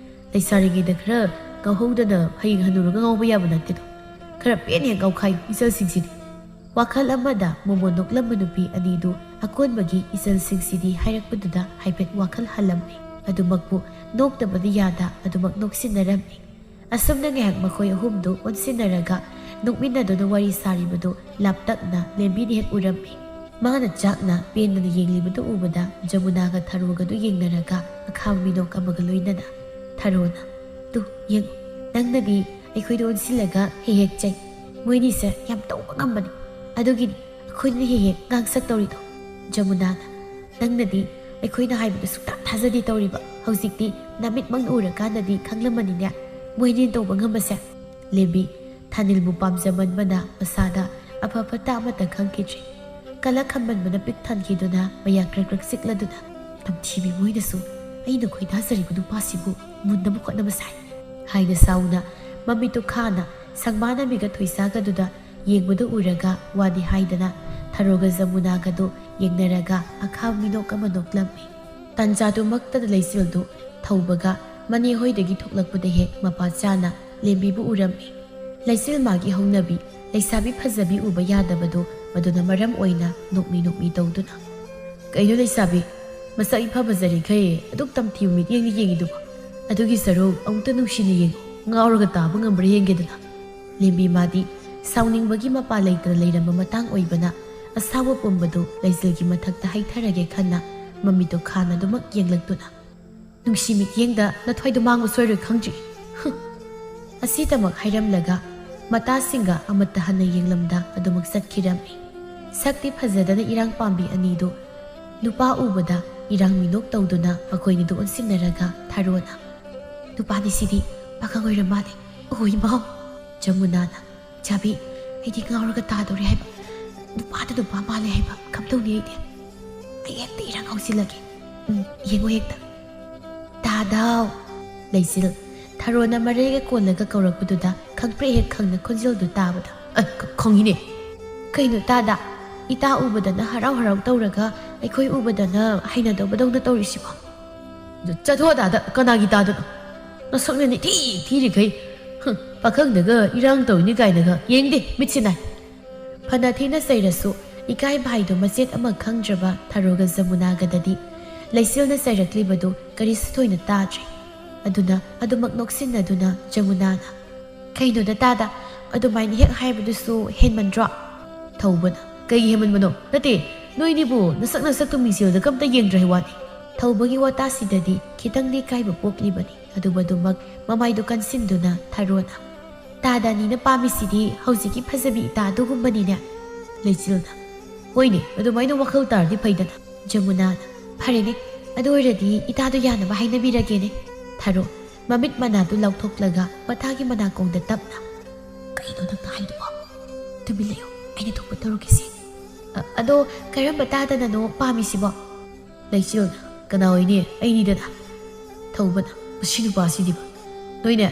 ꯂꯩꯁꯥꯔꯤꯉꯩꯗ ꯈꯔ ꯉꯥꯎꯍꯧꯗꯅ ꯍꯌꯦꯡ ꯍꯅꯨꯔꯒ ꯉꯥꯎꯕ ꯌꯥꯕ ꯅꯠꯇꯦꯗꯣ꯫ ꯈꯔ ꯄꯦꯟꯅ ꯍꯦꯛ ꯉꯥꯎꯈꯥꯏꯌꯨ ꯏꯆꯜꯁꯤꯡꯁꯤꯗꯤ꯫ ꯋꯥꯈꯜ ꯑꯃꯗ ꯃꯣꯃꯣꯟ ꯅꯣꯛꯂꯝꯕ ꯅꯨꯄꯤ ꯑꯅꯤꯗꯨ ꯑꯀꯣꯟꯕꯒꯤ ꯏꯆꯜꯁꯤꯡꯁꯤꯗꯤ ꯍꯥꯏꯔꯛꯄꯗꯨꯗ ꯍꯥꯏꯐꯦꯠ ꯋꯥꯈꯜ ꯍꯜꯂꯝꯃꯤ꯫ ꯑꯗꯨꯃꯛꯄꯨ ꯅꯣꯛꯇꯕꯗꯤ ꯌꯥꯗ ꯑꯗꯨꯃꯛ ꯅꯣꯛꯁꯤꯟꯅꯔꯝꯃꯤ꯫ ꯑꯁꯨꯝꯅ ꯉꯥꯏꯍꯥꯛ ꯃꯈꯣꯏ ꯑꯍꯨꯝꯗꯨ ꯑꯣꯟꯁꯤꯟꯅꯔꯒ ꯅꯣꯛꯃꯤꯟꯅꯗꯨꯅ ꯋꯥꯔꯤ ꯁꯥꯔꯤꯕꯗꯨ ꯂꯥꯞꯇꯛꯅ ꯂꯦꯝꯕꯤꯅ ꯍꯦꯛ ꯎꯔꯝꯃꯤ꯫ ꯃꯥꯅ ꯆꯥꯛꯅ ꯄꯦꯟꯗꯅ ꯌꯦꯡꯂꯤꯕꯗꯨ ꯎꯕꯗ ꯖꯃꯨꯅꯥꯒ ꯊꯔꯣꯒꯗꯨ ꯌꯦꯡꯅꯔꯒ ꯑꯈꯥꯕ ꯃꯤꯅꯣꯛ ꯑꯃꯒ ꯂꯣꯏꯅꯅ ꯊꯔꯣꯅ, "ꯇꯨ ꯌꯦꯡꯉꯨ, ꯅꯪꯅꯗꯤ ꯑꯩꯈꯣꯏꯗ ꯑꯣꯟꯁꯤꯜꯂꯒ ꯍꯦꯛ ꯍꯦꯛ ꯆꯩ꯫ ꯃꯣꯏꯅꯤꯁꯦ ꯌꯥꯝ ꯇꯧꯕ ꯉꯝꯕꯅꯤ꯫ ꯑꯗꯨꯒꯤꯅꯤ ꯑꯩꯈꯣꯏꯅ ꯍꯦꯛ ꯍꯦꯛ ꯉꯥꯡꯁꯛ ꯇꯧꯔꯤꯗꯣ꯫" ꯖꯃꯨꯅꯥꯅ, "ꯅꯪꯅꯗꯤ ꯑꯩꯈꯣꯏꯅ ꯍꯥꯏꯕꯗ ꯁꯨꯛꯇꯥ ꯊꯥꯖꯗꯦ ꯇꯧꯔꯤꯕ꯫ ꯍꯧꯖꯤꯛꯇꯤ ꯅꯃꯤꯠꯃꯛꯅ ꯎꯔꯀꯥꯟꯗꯗꯤ ꯈꯪꯂꯝꯃꯅꯤꯅꯦ ꯃꯣꯏꯅꯤꯅ ꯇꯧꯕ ꯉꯝꯕꯁꯦ꯫" ꯂꯦꯝꯕꯤ ꯊꯥꯅꯤꯜꯕꯨ ꯄꯥꯝꯖꯃꯟꯕꯅ ꯃꯁꯥꯗ ꯑꯐ ꯐꯠꯇ ꯑꯃꯠꯇ ꯈꯪꯈꯤꯗ꯭ꯔꯦ꯫ ꯀꯂꯛ ꯈꯝꯕꯟꯕꯅ ꯄꯤꯛ ꯊꯟꯈꯤꯗꯨꯅ ꯃꯌꯥ ꯀ꯭ꯔꯛ ꯀ꯭ꯔꯛ ꯆꯤꯛꯂꯗꯨꯅ, "ꯇꯝꯊꯤꯕꯤ ꯃꯣꯏꯅꯁꯨ ꯑꯩꯅ ꯈꯣꯏꯗꯥꯖꯔꯤꯕ ꯅꯨꯄꯥꯁꯤꯕꯨ ꯃꯨꯟꯅꯕ ꯍꯣꯠꯅꯕ ꯁꯥꯏ" ꯍꯥꯏꯅ ꯁꯥꯎꯅ ꯃꯃꯤꯠꯇꯨ ꯈꯥꯅ ꯁꯪꯕꯥꯅꯕꯤꯒ ꯊꯣꯏꯁꯥꯒꯗꯨꯗ ꯌꯦꯡꯕꯗꯨ ꯎꯔꯒ ꯋꯥꯗꯤ ꯍꯥꯏꯗꯅ ꯊꯔꯣꯒ ꯖꯃꯨꯅꯥꯒꯗꯨ ꯌꯦꯡꯅꯔꯒ ꯑꯈꯥꯕ ꯃꯤꯅꯣꯛ ꯑꯃ ꯅꯣꯛꯂꯝꯃꯤ꯫ ꯇꯟꯖꯥꯗꯨꯃꯛꯇꯗ ꯂꯩꯆꯤꯜꯗꯨ ꯊꯧꯕꯒ ꯃꯅꯦ ꯍꯣꯏꯗꯒꯤ ꯊꯣꯛꯂꯛꯄꯗ ꯍꯦꯛ ꯃꯄꯥ ꯆꯥꯅ ꯂꯦꯝꯕꯤꯕꯨ ꯎꯔꯝꯃꯤ꯫ ꯂꯩꯆꯤꯜ ꯃꯥꯒꯤ ꯍꯧꯅꯕꯤ ꯂꯩꯁꯥꯕꯤ ꯐꯖꯕꯤ ꯎꯕ ꯌꯥꯗꯕꯗꯨ ꯃꯗꯨꯅ ꯃꯔꯝ ꯑꯣꯏꯅ ꯅꯣꯛꯃꯤ ꯅꯣꯛꯃꯤ ꯇꯧꯗꯨꯅ, "ꯀꯩꯅꯣ ꯂꯩꯁꯥꯕꯤ, ꯃꯁꯛ ꯏꯐ ꯐꯖꯔꯤꯈꯩ ꯑꯗꯨꯛ ꯇꯝꯊꯤꯕ ꯃꯤꯠꯌꯦꯡꯗ ꯌꯦꯡꯉꯤꯗꯨꯕꯣ? ꯑꯗꯨꯒꯤ ꯁꯔꯨꯛ ꯑꯃꯨꯛꯇ ꯅꯨꯡꯁꯤꯅ ꯌꯦꯡꯉꯨ, ꯉꯥꯎꯔꯒ ꯇꯥꯕ ꯉꯝꯕ꯭ꯔꯥ ꯌꯦꯡꯒꯦꯗꯅ꯫" ꯂꯦꯝꯕꯤ ꯃꯥꯗꯤ ꯁꯥꯎꯅꯤꯡꯕꯒꯤ ꯃꯄꯥ ꯂꯩꯇꯅ ꯂꯩꯔꯝꯕ ꯃꯇꯥꯡ ꯑꯣꯏꯕꯅ ꯑꯁꯥꯎꯕ ꯄꯨꯝꯕꯗꯨ ꯂꯩꯆꯤꯜꯒꯤ ꯃꯊꯛꯇ ꯍꯩꯊꯔꯒꯦ ꯈꯟꯅ ꯃꯃꯤꯠꯇꯨ ꯈꯥꯅ ꯑꯗꯨꯃꯛ ꯌꯦꯡꯂꯛꯇꯨꯅ, "ꯅꯨꯡꯁꯤ ꯃꯤꯠꯌꯦꯡꯗ ꯅꯊ꯭ꯋꯥꯏꯗꯣ ꯃꯥꯡꯕ ꯁꯣꯏꯔꯣꯏ ꯈꯪꯗ꯭ꯔꯤ꯫" ꯍꯨꯝ꯫ ꯑꯁꯤꯗꯃꯛ ꯍꯥꯏꯔꯝꯂꯒ ꯃꯇꯥꯁꯤꯡꯒ ꯑꯃꯠꯇ ꯍꯟꯅ ꯌꯦꯡꯂꯝꯗ ꯑꯗꯨꯃꯛ ꯆꯠꯈꯤꯔꯝꯃꯤ꯫ ꯁꯛꯇꯤ ꯐꯖꯗꯅ ꯏꯔꯥꯡ ꯄꯥꯝꯕꯤ ꯑꯅꯤꯗꯨ ꯅꯨꯄꯥ ꯎꯕꯗ ꯏꯔꯥꯡ ꯃꯤꯅꯣꯛ ꯇꯧꯗꯨꯅ ꯃꯈꯣꯏꯅꯤꯗꯨ ꯑꯣꯟꯁꯤꯟꯅꯔꯒ ꯊꯔꯣꯅ, "ꯅꯨꯄꯥꯅꯤ ꯁꯤꯗꯤ ꯄꯥꯈꯪ ꯑꯣꯏꯔ ꯃꯥꯜꯂꯦ꯫ ꯑꯣ ꯏꯃꯥꯎ!" ꯖꯃꯨꯅꯥꯅ, "ꯆꯥꯕꯤ, ꯑꯩꯗꯤ ꯉꯥꯎꯔꯒ ꯇꯥꯗꯧꯔꯦ ꯍꯥꯏꯕ꯫ ꯅꯨꯄꯥꯗ ꯅꯨꯄꯥ ꯃꯥꯜꯂꯦ ꯍꯥꯏꯕ ꯀꯝꯗꯧꯅꯤ ꯑꯩꯗꯤ? ꯑꯩ ꯍꯦꯛꯇ ꯏꯔꯥꯡ ꯍꯧꯖꯤꯜꯂꯒꯦ꯫ ꯎꯝ, ꯌꯦꯡꯉꯣ ꯍꯦꯛꯇ꯫" "ꯇꯥꯗꯥꯎ!" ꯂꯩꯆꯤꯜ ꯊꯔꯣꯅ ꯃꯔꯩꯒ ꯀꯣꯜꯂꯒ ꯀꯧꯔꯛꯄꯗꯨꯗ ꯈꯪꯄ꯭ꯔꯦꯛ ꯍꯦꯛ ꯈꯪꯅ ꯈꯣꯟꯖꯦꯜꯗꯨ ꯇꯥꯕꯗ, "ꯑ, ꯈ-, ꯈꯪꯉꯤꯅꯦ꯫ ꯀꯩꯅꯣ ꯇꯥꯗ? ꯏꯇꯥ ꯎꯕꯗꯅ ꯍꯔꯥꯎ ꯍꯔꯥꯎ ꯇꯧꯔꯒ ꯑꯩꯈꯣꯏ ꯎꯕꯗꯅ ꯍꯩꯅꯗꯕꯗꯧꯅ ꯇꯧꯔꯤꯁꯤꯕꯣ?" "ꯆꯠꯊꯣꯛ ꯑꯗꯥꯗ, ꯀꯅꯥꯒꯤ ꯇꯥꯗꯅꯣ?" ꯅꯁꯛꯅ ꯅꯤꯊꯤ ꯊꯤꯔꯤꯈꯩ꯫ ꯍꯨꯝ, ꯄꯥꯈꯪꯗꯒ ꯏꯔꯥꯡ ꯇꯧꯏꯅꯤ ꯀꯥꯏꯅꯒ ꯌꯦꯡꯗꯦ, ꯃꯤꯠꯁꯤ ꯅꯥꯏ꯫ ꯐꯅ ꯊꯤꯅ ꯆꯩꯔꯁꯨ ꯏꯀꯥꯏꯕ ꯍꯥꯏꯗꯣ ꯃꯆꯦꯠ ꯑꯃ ꯈꯪꯗ꯭ꯔꯕ ꯊꯔꯣꯒ ꯖꯃꯨꯅꯥꯒꯗꯗꯤ ꯂꯩꯆꯤꯜꯅ ꯆꯩꯔꯛꯂꯤꯕꯗꯨ ꯀꯔꯤꯁꯨ ꯊꯣꯏꯅ ꯇꯥꯗ꯭ꯔꯦ꯫ ꯑꯗꯨꯅ ꯑꯗꯨꯃꯛ ꯅꯣꯛꯁꯤꯟꯅꯗꯨꯅ ꯖꯃꯨꯅꯥꯅ, "ꯀꯩꯅꯣꯗ ꯇꯥꯗ, ꯑꯗꯨꯃꯥꯏꯅ ꯍꯦꯛ ꯍꯥꯏꯕꯗꯨꯁꯨ ꯍꯦꯟꯃꯟꯗ꯭ꯔꯣ?" ꯊꯧꯕꯅ, "ꯀꯩꯒꯤ ꯍꯦꯟꯃꯟꯕꯅꯣ? ꯅꯠꯇꯦ, ꯅꯣꯏꯅꯤꯕꯨ ꯅꯁꯛ ꯅꯁꯛꯇꯨ ꯃꯤꯡꯁꯦꯜꯗ ꯀꯝꯇ ꯌꯦꯡꯗ꯭ꯔꯦ ꯍꯥꯏ ꯋꯥꯅꯤ꯫" ꯊꯧꯕꯒꯤ ꯋꯥꯇꯥꯁꯤꯗꯗꯤ ꯈꯤꯇꯪꯗꯤ ꯏꯀꯥꯏꯕ ꯄꯣꯛꯂꯤꯕꯅꯤ꯫ ꯑꯗꯨꯕꯨ ꯑꯗꯨꯃꯛ ꯃꯃꯥꯏꯗꯨ ꯀꯟꯁꯤꯟꯗꯨꯅ ꯊꯔꯣꯅ, "ꯇꯥꯗ ꯑꯅꯤꯅ ꯄꯥꯝꯃꯤꯁꯤꯗꯤ ꯍꯧꯖꯤꯛꯀꯤ ꯐꯖꯕꯤ ꯏꯇꯥ ꯑꯗꯨꯒꯨꯝꯕꯅꯤꯅꯦ꯫" ꯂꯩꯆꯤꯜꯅ, "ꯍꯣꯏꯅꯦ, ꯑꯗꯨꯃꯥꯏꯅ ꯋꯥꯈꯜ ꯇꯥꯔꯗꯤ ꯐꯩꯗꯅ꯫" ꯖꯃꯨꯅꯥꯅ, "ꯐꯔꯦꯅꯦ, ꯑꯗꯨ ꯑꯣꯏꯔꯗꯤ ꯏꯇꯥꯗꯣ ꯌꯥꯅꯕ ꯍꯥꯏꯅꯕꯤꯔꯒꯦꯅꯦ꯫" ꯊꯔꯣ, ꯃꯃꯤꯠ ꯃꯅꯥꯗꯨ ꯂꯥꯎꯊꯣꯛꯂꯒ ꯃꯇꯥꯒꯤ ꯃꯅꯥꯀꯣꯡꯗ ꯇꯞꯅ, "ꯀꯩꯅꯣ ꯅꯪꯅ ꯍꯥꯏꯗꯨꯕꯣ? ꯇꯨꯃꯤꯟ ꯂꯩꯌꯨ, ꯑꯩꯅ ꯊꯣꯛꯄ ꯇꯧꯔꯒꯦꯁꯦ꯫" "ꯑ-, ꯑꯗꯣ ꯀꯔꯝꯕ ꯇꯥꯗꯅꯅꯣ ꯄꯥꯝꯃꯤꯁꯤꯕꯣ?" ꯂꯩꯆꯤꯜꯅ, "ꯀꯅꯥ ꯑꯣꯏꯅꯤ? ꯑꯩꯅꯤꯗꯅ꯫" ꯊꯧꯕꯅ, "ꯃꯁꯤ ꯅꯨꯄꯥꯁꯤꯗꯤꯕ꯫ ꯅꯣꯏꯅꯦ,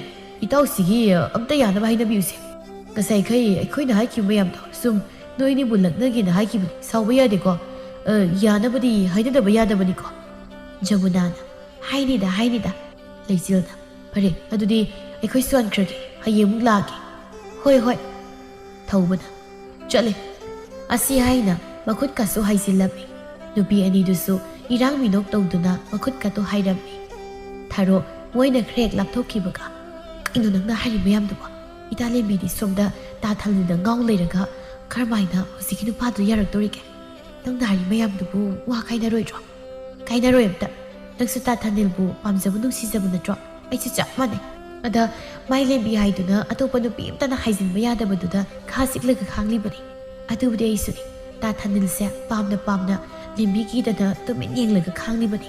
ꯏꯇꯥꯎꯁꯤꯒꯤ ꯑꯝꯇ ꯌꯥꯅꯕ ꯍꯥꯏꯅꯕꯤꯌꯨꯁꯦ꯫ ꯉꯁꯥꯏꯈꯩ ꯑꯩꯈꯣꯏꯅ ꯍꯥꯏꯈꯤꯕ ꯃꯌꯥꯝꯗꯣ ꯁꯨꯝ ꯅꯣꯏꯅꯤꯕꯨ ꯂꯛꯅꯒꯦꯅ ꯍꯥꯏꯈꯤꯕꯅꯤ꯫ ꯁꯥꯎꯕ ꯌꯥꯗꯦꯀꯣ꯫ ꯑ, ꯌꯥꯅꯕꯗꯤ ꯍꯥꯏꯅꯗꯕ ꯌꯥꯗꯕꯅꯤꯀꯣ꯫" ꯖꯃꯨꯅꯥꯅ, "ꯍꯥꯏꯅꯤꯗ, ꯍꯥꯏꯅꯤꯗ꯫" ꯂꯩꯆꯤꯜꯅ, "ꯐꯔꯦ, ꯑꯗꯨꯗꯤ ꯑꯩꯈꯣꯏ ꯁꯣꯟꯈ꯭ꯔꯒꯦ꯫ ꯍꯌꯦꯡꯃꯨꯛ ꯂꯥꯛꯑꯒꯦ꯫" "ꯍꯣꯏ, ꯍꯣꯏ꯫" ꯊꯧꯕꯅ, "ꯆꯠꯂꯦ꯫" ꯑꯁꯤ ꯍꯥꯏꯅ ꯃꯈꯨꯠꯀꯁꯨ ꯍꯥꯏꯖꯤꯜꯂꯝꯃꯤ꯫ ꯅꯨꯄꯤ ꯑꯅꯤꯗꯨꯁꯨ ꯏꯔꯥꯡ ꯃꯤꯅꯣꯛ ꯇꯧꯗꯨꯅ ꯃꯈꯨꯠꯀꯗꯨ ꯍꯥꯏꯔꯝꯃꯤ꯫ ꯊꯔꯣ ꯃꯣꯏꯅ ꯈꯔ ꯍꯦꯛ ꯂꯥꯞꯊꯣꯛꯈꯤꯕꯒ, "ꯀꯩꯅꯣ ꯅꯪꯅ ꯍꯥꯏꯔꯤ ꯃꯌꯥꯝꯗꯨꯕꯣ? ꯏꯇꯥ ꯂꯦꯝꯕꯤꯗꯤ ꯁꯣꯝꯗ ꯇꯥ ꯊꯥꯅꯤꯜꯗ ꯉꯥꯎ ꯂꯩꯔꯒ ꯀꯔꯝꯍꯥꯏꯅ ꯍꯧꯖꯤꯛꯀꯤ ꯅꯨꯄꯥꯗꯨ ꯌꯥꯔꯛꯇꯣꯔꯤꯒꯦ? ꯅꯪꯅ ꯍꯥꯏꯔꯤ ꯃꯌꯥꯝꯗꯨꯕꯨ ꯋꯥ ꯀꯥꯏꯅꯔꯣꯏꯗ꯭ꯔꯣ?" "ꯀꯥꯏꯅꯔꯣꯏ ꯑꯝꯇ꯫ ꯅꯪꯁꯨ ꯇꯥ ꯊꯥꯅꯤꯜꯕꯨ ꯄꯥꯝꯖꯕ ꯅꯨꯡꯁꯤꯖꯕ ꯅꯠꯇ꯭ꯔꯣ? ꯑꯩꯁꯨ ꯆꯞ ꯃꯥꯟꯅꯩ꯫ ꯑꯗ ꯃꯥꯏ ꯂꯦꯝꯕꯤ ꯍꯥꯏꯗꯨꯅ ꯑꯇꯣꯞꯄ ꯅꯨꯄꯤ ꯑꯝꯇꯅ ꯍꯥꯏꯖꯤꯟꯕ ꯌꯥꯗꯕꯗꯨꯗ ꯈꯥ ꯆꯤꯛꯂꯒ ꯈꯥꯡꯂꯤꯕꯅꯤ꯫ ꯑꯗꯨꯕꯨꯗꯤ ꯑꯩꯁꯨꯅꯤ꯫ ꯇꯥ ꯊꯥꯅꯤꯜꯁꯦ ꯄꯥꯝꯅ ꯄꯥꯝꯅ ꯂꯦꯝꯕꯤ ꯀꯤꯗꯅ ꯇꯨꯃꯤꯟ ꯌꯦꯡꯂꯒ ꯈꯥꯡꯂꯤꯕꯅꯤ꯫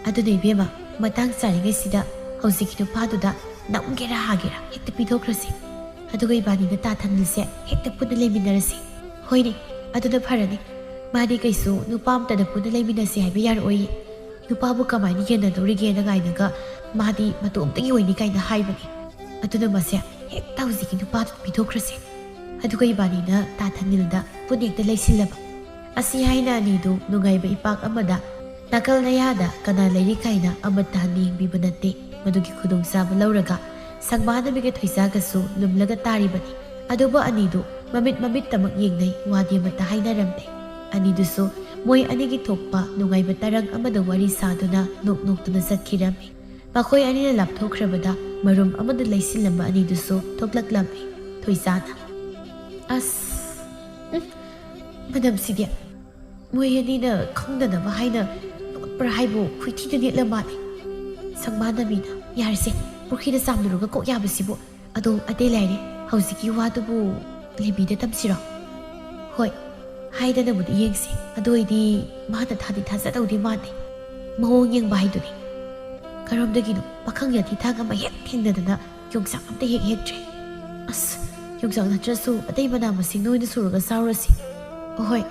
ꯑꯗꯨꯅ ꯏꯕꯦꯝꯃ, ꯃꯇꯥꯡ ꯆꯥꯔꯤꯉꯩꯁꯤꯗ ꯍꯧꯖꯤꯛꯀꯤ ꯅꯨꯄꯥꯗꯨꯗ ꯅꯝꯒꯦꯔꯥ ꯍꯥꯒꯦꯔꯥ ꯍꯦꯛꯇ ꯄꯤꯊꯣꯛꯈ꯭ꯔꯁꯤ꯫ ꯑꯗꯨꯒ ꯏꯕꯥꯅꯤꯅ ꯇꯥ ꯊꯥꯅꯤꯜꯁꯦ ꯍꯦꯛꯇ ꯄꯨꯟꯅ ꯂꯩꯃꯤꯟꯅꯔꯁꯤ꯫" "ꯍꯣꯏꯅꯦ, ꯑꯗꯨꯅ ꯐꯔꯅꯤ꯫ ꯃꯥꯗꯤ ꯀꯩꯁꯨ ꯅꯨꯄꯥ ꯑꯝꯇꯗ ꯄꯨꯟꯅ ꯂꯩꯃꯤꯟꯅꯁꯤ ꯍꯥꯏꯕ ꯌꯥꯔꯛꯑꯣꯏꯌꯦ꯫ ꯅꯨꯄꯥꯕꯨ ꯀꯃꯥꯏꯅ ꯌꯦꯟꯅꯗꯧꯔꯤꯒꯦꯅ ꯉꯥꯏꯅꯒ ꯃꯥꯗꯤ ꯃꯇꯣꯝꯇꯒꯤ ꯑꯣꯏꯅꯤ ꯀꯥꯏꯅ ꯍꯥꯏꯕꯅꯤ꯫ ꯑꯗꯨꯅ ꯃꯁꯦ ꯍꯦꯛꯇ ꯍꯧꯖꯤꯛꯀꯤ ꯅꯨꯄꯥꯗꯨꯗ ꯄꯤꯊꯣꯛꯈ꯭ꯔꯁꯦ꯫ ꯑꯗꯨꯒ ꯏꯕꯥꯅꯤꯅ ꯇꯥ ꯊꯥꯅꯤꯜꯗ ꯄꯨꯟꯅ ꯍꯦꯛꯇ ꯂꯩꯁꯤꯜꯂꯕ꯫" ꯑꯁꯤ ꯍꯥꯏꯅ ꯑꯅꯤꯗꯨ ꯅꯨꯡꯉꯥꯏꯕ ꯏꯄꯥꯛ ꯑꯃꯗ ꯅꯥꯀꯜ ꯅꯌꯥꯗ ꯀꯅꯥ ꯂꯩꯔꯤ ꯀꯥꯏꯅ ꯑꯃꯠꯇ ꯍꯟꯅ ꯌꯦꯡꯕꯤꯕ ꯅꯠꯇꯦ꯫ ꯃꯗꯨꯒꯤ ꯈꯨꯗꯣꯡꯆꯥꯕ ꯂꯧꯔꯒ ꯁꯪꯕꯥꯅꯕꯤꯒ ꯊꯣꯏꯁꯥꯒꯁꯨ ꯂꯨꯝꯂꯒ ꯇꯥꯔꯤꯕꯅꯤ꯫ ꯑꯗꯨꯕꯨ ꯑꯅꯤꯗꯨ ꯃꯃꯤꯠ ꯃꯃꯤꯠꯇꯃꯛ ꯌꯦꯡꯅꯩ, ꯋꯥꯗꯤ ꯑꯃꯠꯇ ꯍꯥꯏꯅꯔꯝꯗꯦ꯫ ꯑꯅꯤꯗꯨꯁꯨ ꯃꯣꯏ ꯑꯅꯤꯒꯤ ꯊꯣꯛꯄ ꯅꯨꯡꯉꯥꯏꯕ ꯇꯔꯪ ꯑꯃꯗ ꯋꯥꯔꯤ ꯁꯥꯗꯨꯅ ꯅꯣꯛ ꯅꯣꯛꯇꯨꯅ ꯆꯠꯈꯤꯔꯝꯃꯤ꯫ ꯃꯈꯣꯏ ꯑꯅꯤꯅ ꯂꯥꯞꯊꯣꯛꯈ꯭ꯔꯕꯗ ꯃꯔꯨꯝ ꯑꯃꯗ ꯂꯩꯁꯤꯜꯂꯝꯕ ꯑꯅꯤꯗꯨꯁꯨ ꯊꯣꯛꯂꯛꯂꯝꯃꯤ꯫ ꯊꯣꯏꯁꯥꯅ, "ꯑꯁ, ꯎꯝ, ꯃꯅꯝꯁꯤꯗꯤ ꯃꯣꯏ ꯑꯅꯤꯅ ꯈꯪꯗꯅꯕ ꯍꯥꯏꯅ ꯂꯣꯠꯄ꯭ꯔꯥ ꯍꯥꯏꯕꯨ ꯈꯨꯏꯊꯤꯗ ꯅꯦꯠꯂ ꯃꯥꯜꯂꯦ꯫" ꯁꯪꯕꯥꯅꯕꯤꯅ, "ꯌꯥꯔꯦꯁꯦ, ꯄꯨꯈ꯭ꯔꯤꯗ ꯆꯥꯝꯂꯨꯔꯒ ꯀꯣꯛ ꯌꯥꯕꯁꯤꯕꯨ꯫ ꯑꯗꯣ ꯑꯇꯩ ꯂꯩꯔꯦ, ꯍꯧꯖꯤꯛꯀꯤ ꯋꯥꯗꯨꯕꯨ ꯂꯦꯝꯕꯤꯗ ꯇꯝꯁꯤꯔꯣ?" "ꯍꯣꯏ, ꯍꯥꯏꯗꯅꯕꯨꯗꯤ ꯌꯦꯡꯁꯤ, ꯑꯗꯨ ꯑꯣꯏꯗꯤ ꯃꯥꯅ ꯊꯥꯗꯤ ꯊꯥꯖꯗꯧꯗꯤ ꯃꯥꯟꯗꯦ꯫ ꯃꯑꯣꯡ ꯌꯦꯡꯕ ꯍꯥꯏꯗꯨꯅꯤ꯫ ꯀꯔꯣꯝꯗꯒꯤꯅꯣ ꯄꯥꯈꯪ ꯌꯥꯊꯤ ꯊꯥꯡ ꯑꯃ ꯍꯦꯛ ꯊꯦꯡꯅꯗꯅ ꯌꯣꯡꯆꯥꯛ ꯑꯝꯇ ꯍꯦꯛ ꯍꯦꯛꯇ꯭ꯔꯦ꯫ ꯑꯁ, ꯌꯣꯡꯆꯥꯛ ꯅꯠꯇ꯭ꯔꯁꯨ ꯑꯇꯩ ꯃꯅꯥ ꯃꯁꯤꯡꯅ ꯑꯣꯏꯅ ꯁꯨꯔꯒ ꯆꯥꯎꯔꯁꯤ꯫" "ꯑꯍꯣꯏ꯫"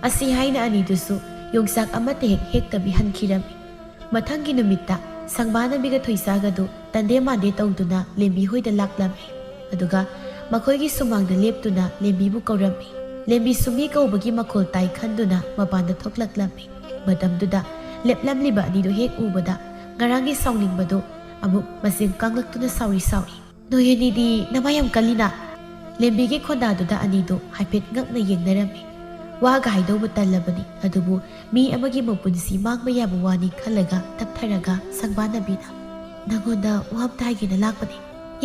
ꯑꯁꯤ ꯍꯥꯏꯅ ꯑꯅꯤꯗꯨꯁꯨ ꯌꯣꯡꯆꯥꯛ ꯑꯃꯠꯇ ꯍꯦꯛ ꯍꯦꯛꯇꯕꯤ ꯍꯟꯈꯤꯔꯝꯃꯤ꯫ ꯃꯊꯪꯒꯤ ꯅꯨꯃꯤꯠꯇ ꯁꯪꯕꯥꯅꯕꯤꯒ ꯊꯣꯏꯁꯥꯒꯗꯨ ꯇꯟꯗꯦ ꯃꯥꯟꯗꯦ ꯇꯧꯗꯨꯅ ꯂꯦꯝꯕꯤ ꯍꯣꯏꯗ ꯂꯥꯛꯂꯝꯃꯤ꯫ ꯑꯗꯨꯒ ꯃꯈꯣꯏꯒꯤ ꯁꯨꯃꯥꯡꯗ ꯂꯦꯞꯇꯨꯅ ꯂꯦꯝꯕꯤꯕꯨ ꯀꯧꯔꯝꯃꯤ꯫ ꯂꯦꯝꯕꯤꯁꯨ ꯃꯤ ꯀꯧꯕꯒꯤ ꯃꯈꯣꯜ ꯇꯥꯏ ꯈꯟꯗꯨꯅ ꯃꯄꯥꯟꯗ ꯊꯣꯛꯂꯛꯂꯝꯃꯤ꯫ ꯃꯇꯝꯗꯨꯗ ꯂꯦꯞꯂꯝꯂꯤꯕ ꯑꯅꯤꯗꯨ ꯍꯦꯛ ꯎꯕꯗ ꯉꯔꯥꯡꯒꯤ ꯁꯥꯎꯅꯤꯡꯕꯗꯨ ꯑꯃꯨꯛ ꯃꯆꯤꯟ ꯀꯥꯡꯂꯛꯇꯨꯅ ꯁꯥꯎꯔꯤ ꯁꯥꯎꯔꯤ꯫ "ꯅꯣꯏ ꯑꯅꯤꯗꯤ ꯅꯃꯥꯏ ꯌꯥꯝ ꯀꯜꯂꯤꯅ꯫" ꯂꯦꯝꯕꯤꯒꯤ ꯈꯣꯟꯗꯥꯗꯨꯗ ꯑꯅꯤꯗꯨ ꯍꯥꯏꯐꯦꯠ ꯉꯛꯅ ꯌꯦꯡꯅꯔꯝꯃꯤ꯫ ꯋꯥꯒ ꯍꯥꯏꯗꯧꯕ ꯇꯜꯂꯕꯅꯤ, ꯑꯗꯨꯕꯨ ꯃꯤ ꯑꯃꯒꯤ ꯃꯄꯨꯟꯁꯤ ꯃꯥꯡꯕ ꯌꯥꯕ ꯋꯥꯅꯤ ꯈꯜꯂꯒ ꯇꯞꯊꯔꯒ ꯁꯪꯕꯥꯅꯕꯤꯅ, "ꯅꯪꯉꯣꯟꯗ ꯋꯥ ꯑꯝꯇ ꯍꯥꯏꯒꯦꯅ ꯂꯥꯛꯄꯅꯤ꯫"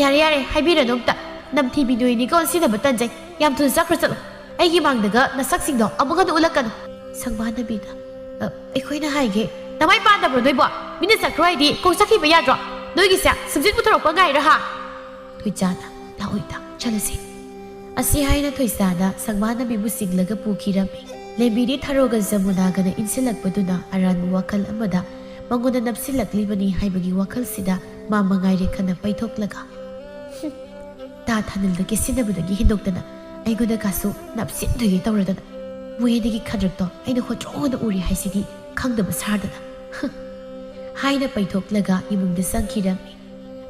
"ꯌꯥꯔꯦ, ꯌꯥꯔꯦ, ꯍꯥꯏꯕꯤꯔꯅꯨ ꯑꯝꯇ꯫ ꯅꯝꯊꯤꯕꯤ ꯅꯣꯏꯅꯤꯒ ꯑꯣꯟꯁꯤꯟꯅꯕ ꯇꯟꯖꯩ꯫ ꯌꯥꯝ ꯊꯨꯅ ꯆꯠꯈ꯭ꯔꯣ, ꯆꯠꯂꯣ꯫ ꯑꯩꯒꯤ ꯃꯥꯡꯗꯒ ꯅꯁꯛꯁꯤꯡꯗꯣ ꯑꯃꯨꯛ ꯍꯟꯅ ꯎꯠꯂꯛꯀꯅꯨ꯫" ꯁꯪꯕꯥꯅꯕꯤꯅ, "ꯑ, ꯑꯩꯈꯣꯏꯅ ꯍꯥꯏꯒꯦ꯫ ꯅꯃꯥꯏ ꯄꯥꯟꯗꯕ꯭ꯔꯣ ꯅꯣꯏꯕꯣ? ꯃꯤꯅ ꯆꯠꯈ꯭ꯔꯣ ꯍꯥꯏꯗꯤ ꯀꯣꯛ ꯆꯠꯈꯤꯕ ꯌꯥꯗ꯭ꯔꯣ? ꯅꯣꯏꯒꯤꯁꯦ ꯁꯨꯝꯖꯤꯠ ꯄꯨꯊꯣꯔꯛꯄ ꯉꯥꯏꯔ ꯍꯥ?" ꯊꯣꯏꯆꯥꯅ, "ꯂꯥꯛꯑꯣ ꯏꯇꯥ, ꯆꯠꯂꯁꯤ꯫" ꯑꯁꯤ ꯍꯥꯏꯅ ꯊꯣꯏꯆꯥꯅ ꯁꯪꯕꯥꯅꯕꯤꯕꯨ ꯆꯤꯡꯂꯒ ꯄꯨꯈꯤꯔꯝꯃꯤ꯫ ꯂꯦꯝꯕꯤꯗꯤ ꯊꯔꯣꯒ ꯖꯃꯨꯅꯥꯒꯅ ꯏꯟꯁꯤꯜꯂꯛꯄꯗꯨꯅ ꯑꯔꯥꯟꯕ ꯋꯥꯈꯜ ꯑꯃꯗ ꯃꯉꯣꯟꯗ ꯅꯞꯁꯤꯜꯂꯛꯂꯤꯕꯅꯤ ꯍꯥꯏꯕꯒꯤ ꯋꯥꯈꯜꯁꯤꯗ ꯃꯥ ꯃꯉꯥꯏꯔꯦ ꯈꯟꯅ ꯄꯩꯊꯣꯛꯂꯒ, "ꯍꯨꯝ, ꯇꯥ ꯊꯥꯅꯤꯜꯗ ꯀꯦꯁꯤꯟꯅꯕꯗꯒꯤ ꯍꯦꯟꯗꯣꯛꯇꯅ ꯑꯩꯉꯣꯟꯗ ꯀꯥꯁꯨ ꯅꯞꯁꯤꯟꯗꯣꯏꯒꯦ ꯇꯧꯔꯗꯅ, ꯃꯣꯏ ꯑꯅꯤꯒꯤ ꯈꯗ꯭ꯔꯛꯇꯣ ꯑꯩꯅ ꯍꯣꯇ꯭ꯔꯣ ꯍꯣꯅ ꯎꯔꯦ ꯍꯥꯏꯁꯤꯗꯤ ꯈꯪꯗꯕ ꯁꯥꯔꯗꯅ, ꯍꯨꯝ," ꯍꯥꯏꯅ ꯄꯩꯊꯣꯛꯂꯒ ꯏꯃꯨꯡꯗ ꯆꯪꯈꯤꯔꯝꯃꯤ꯫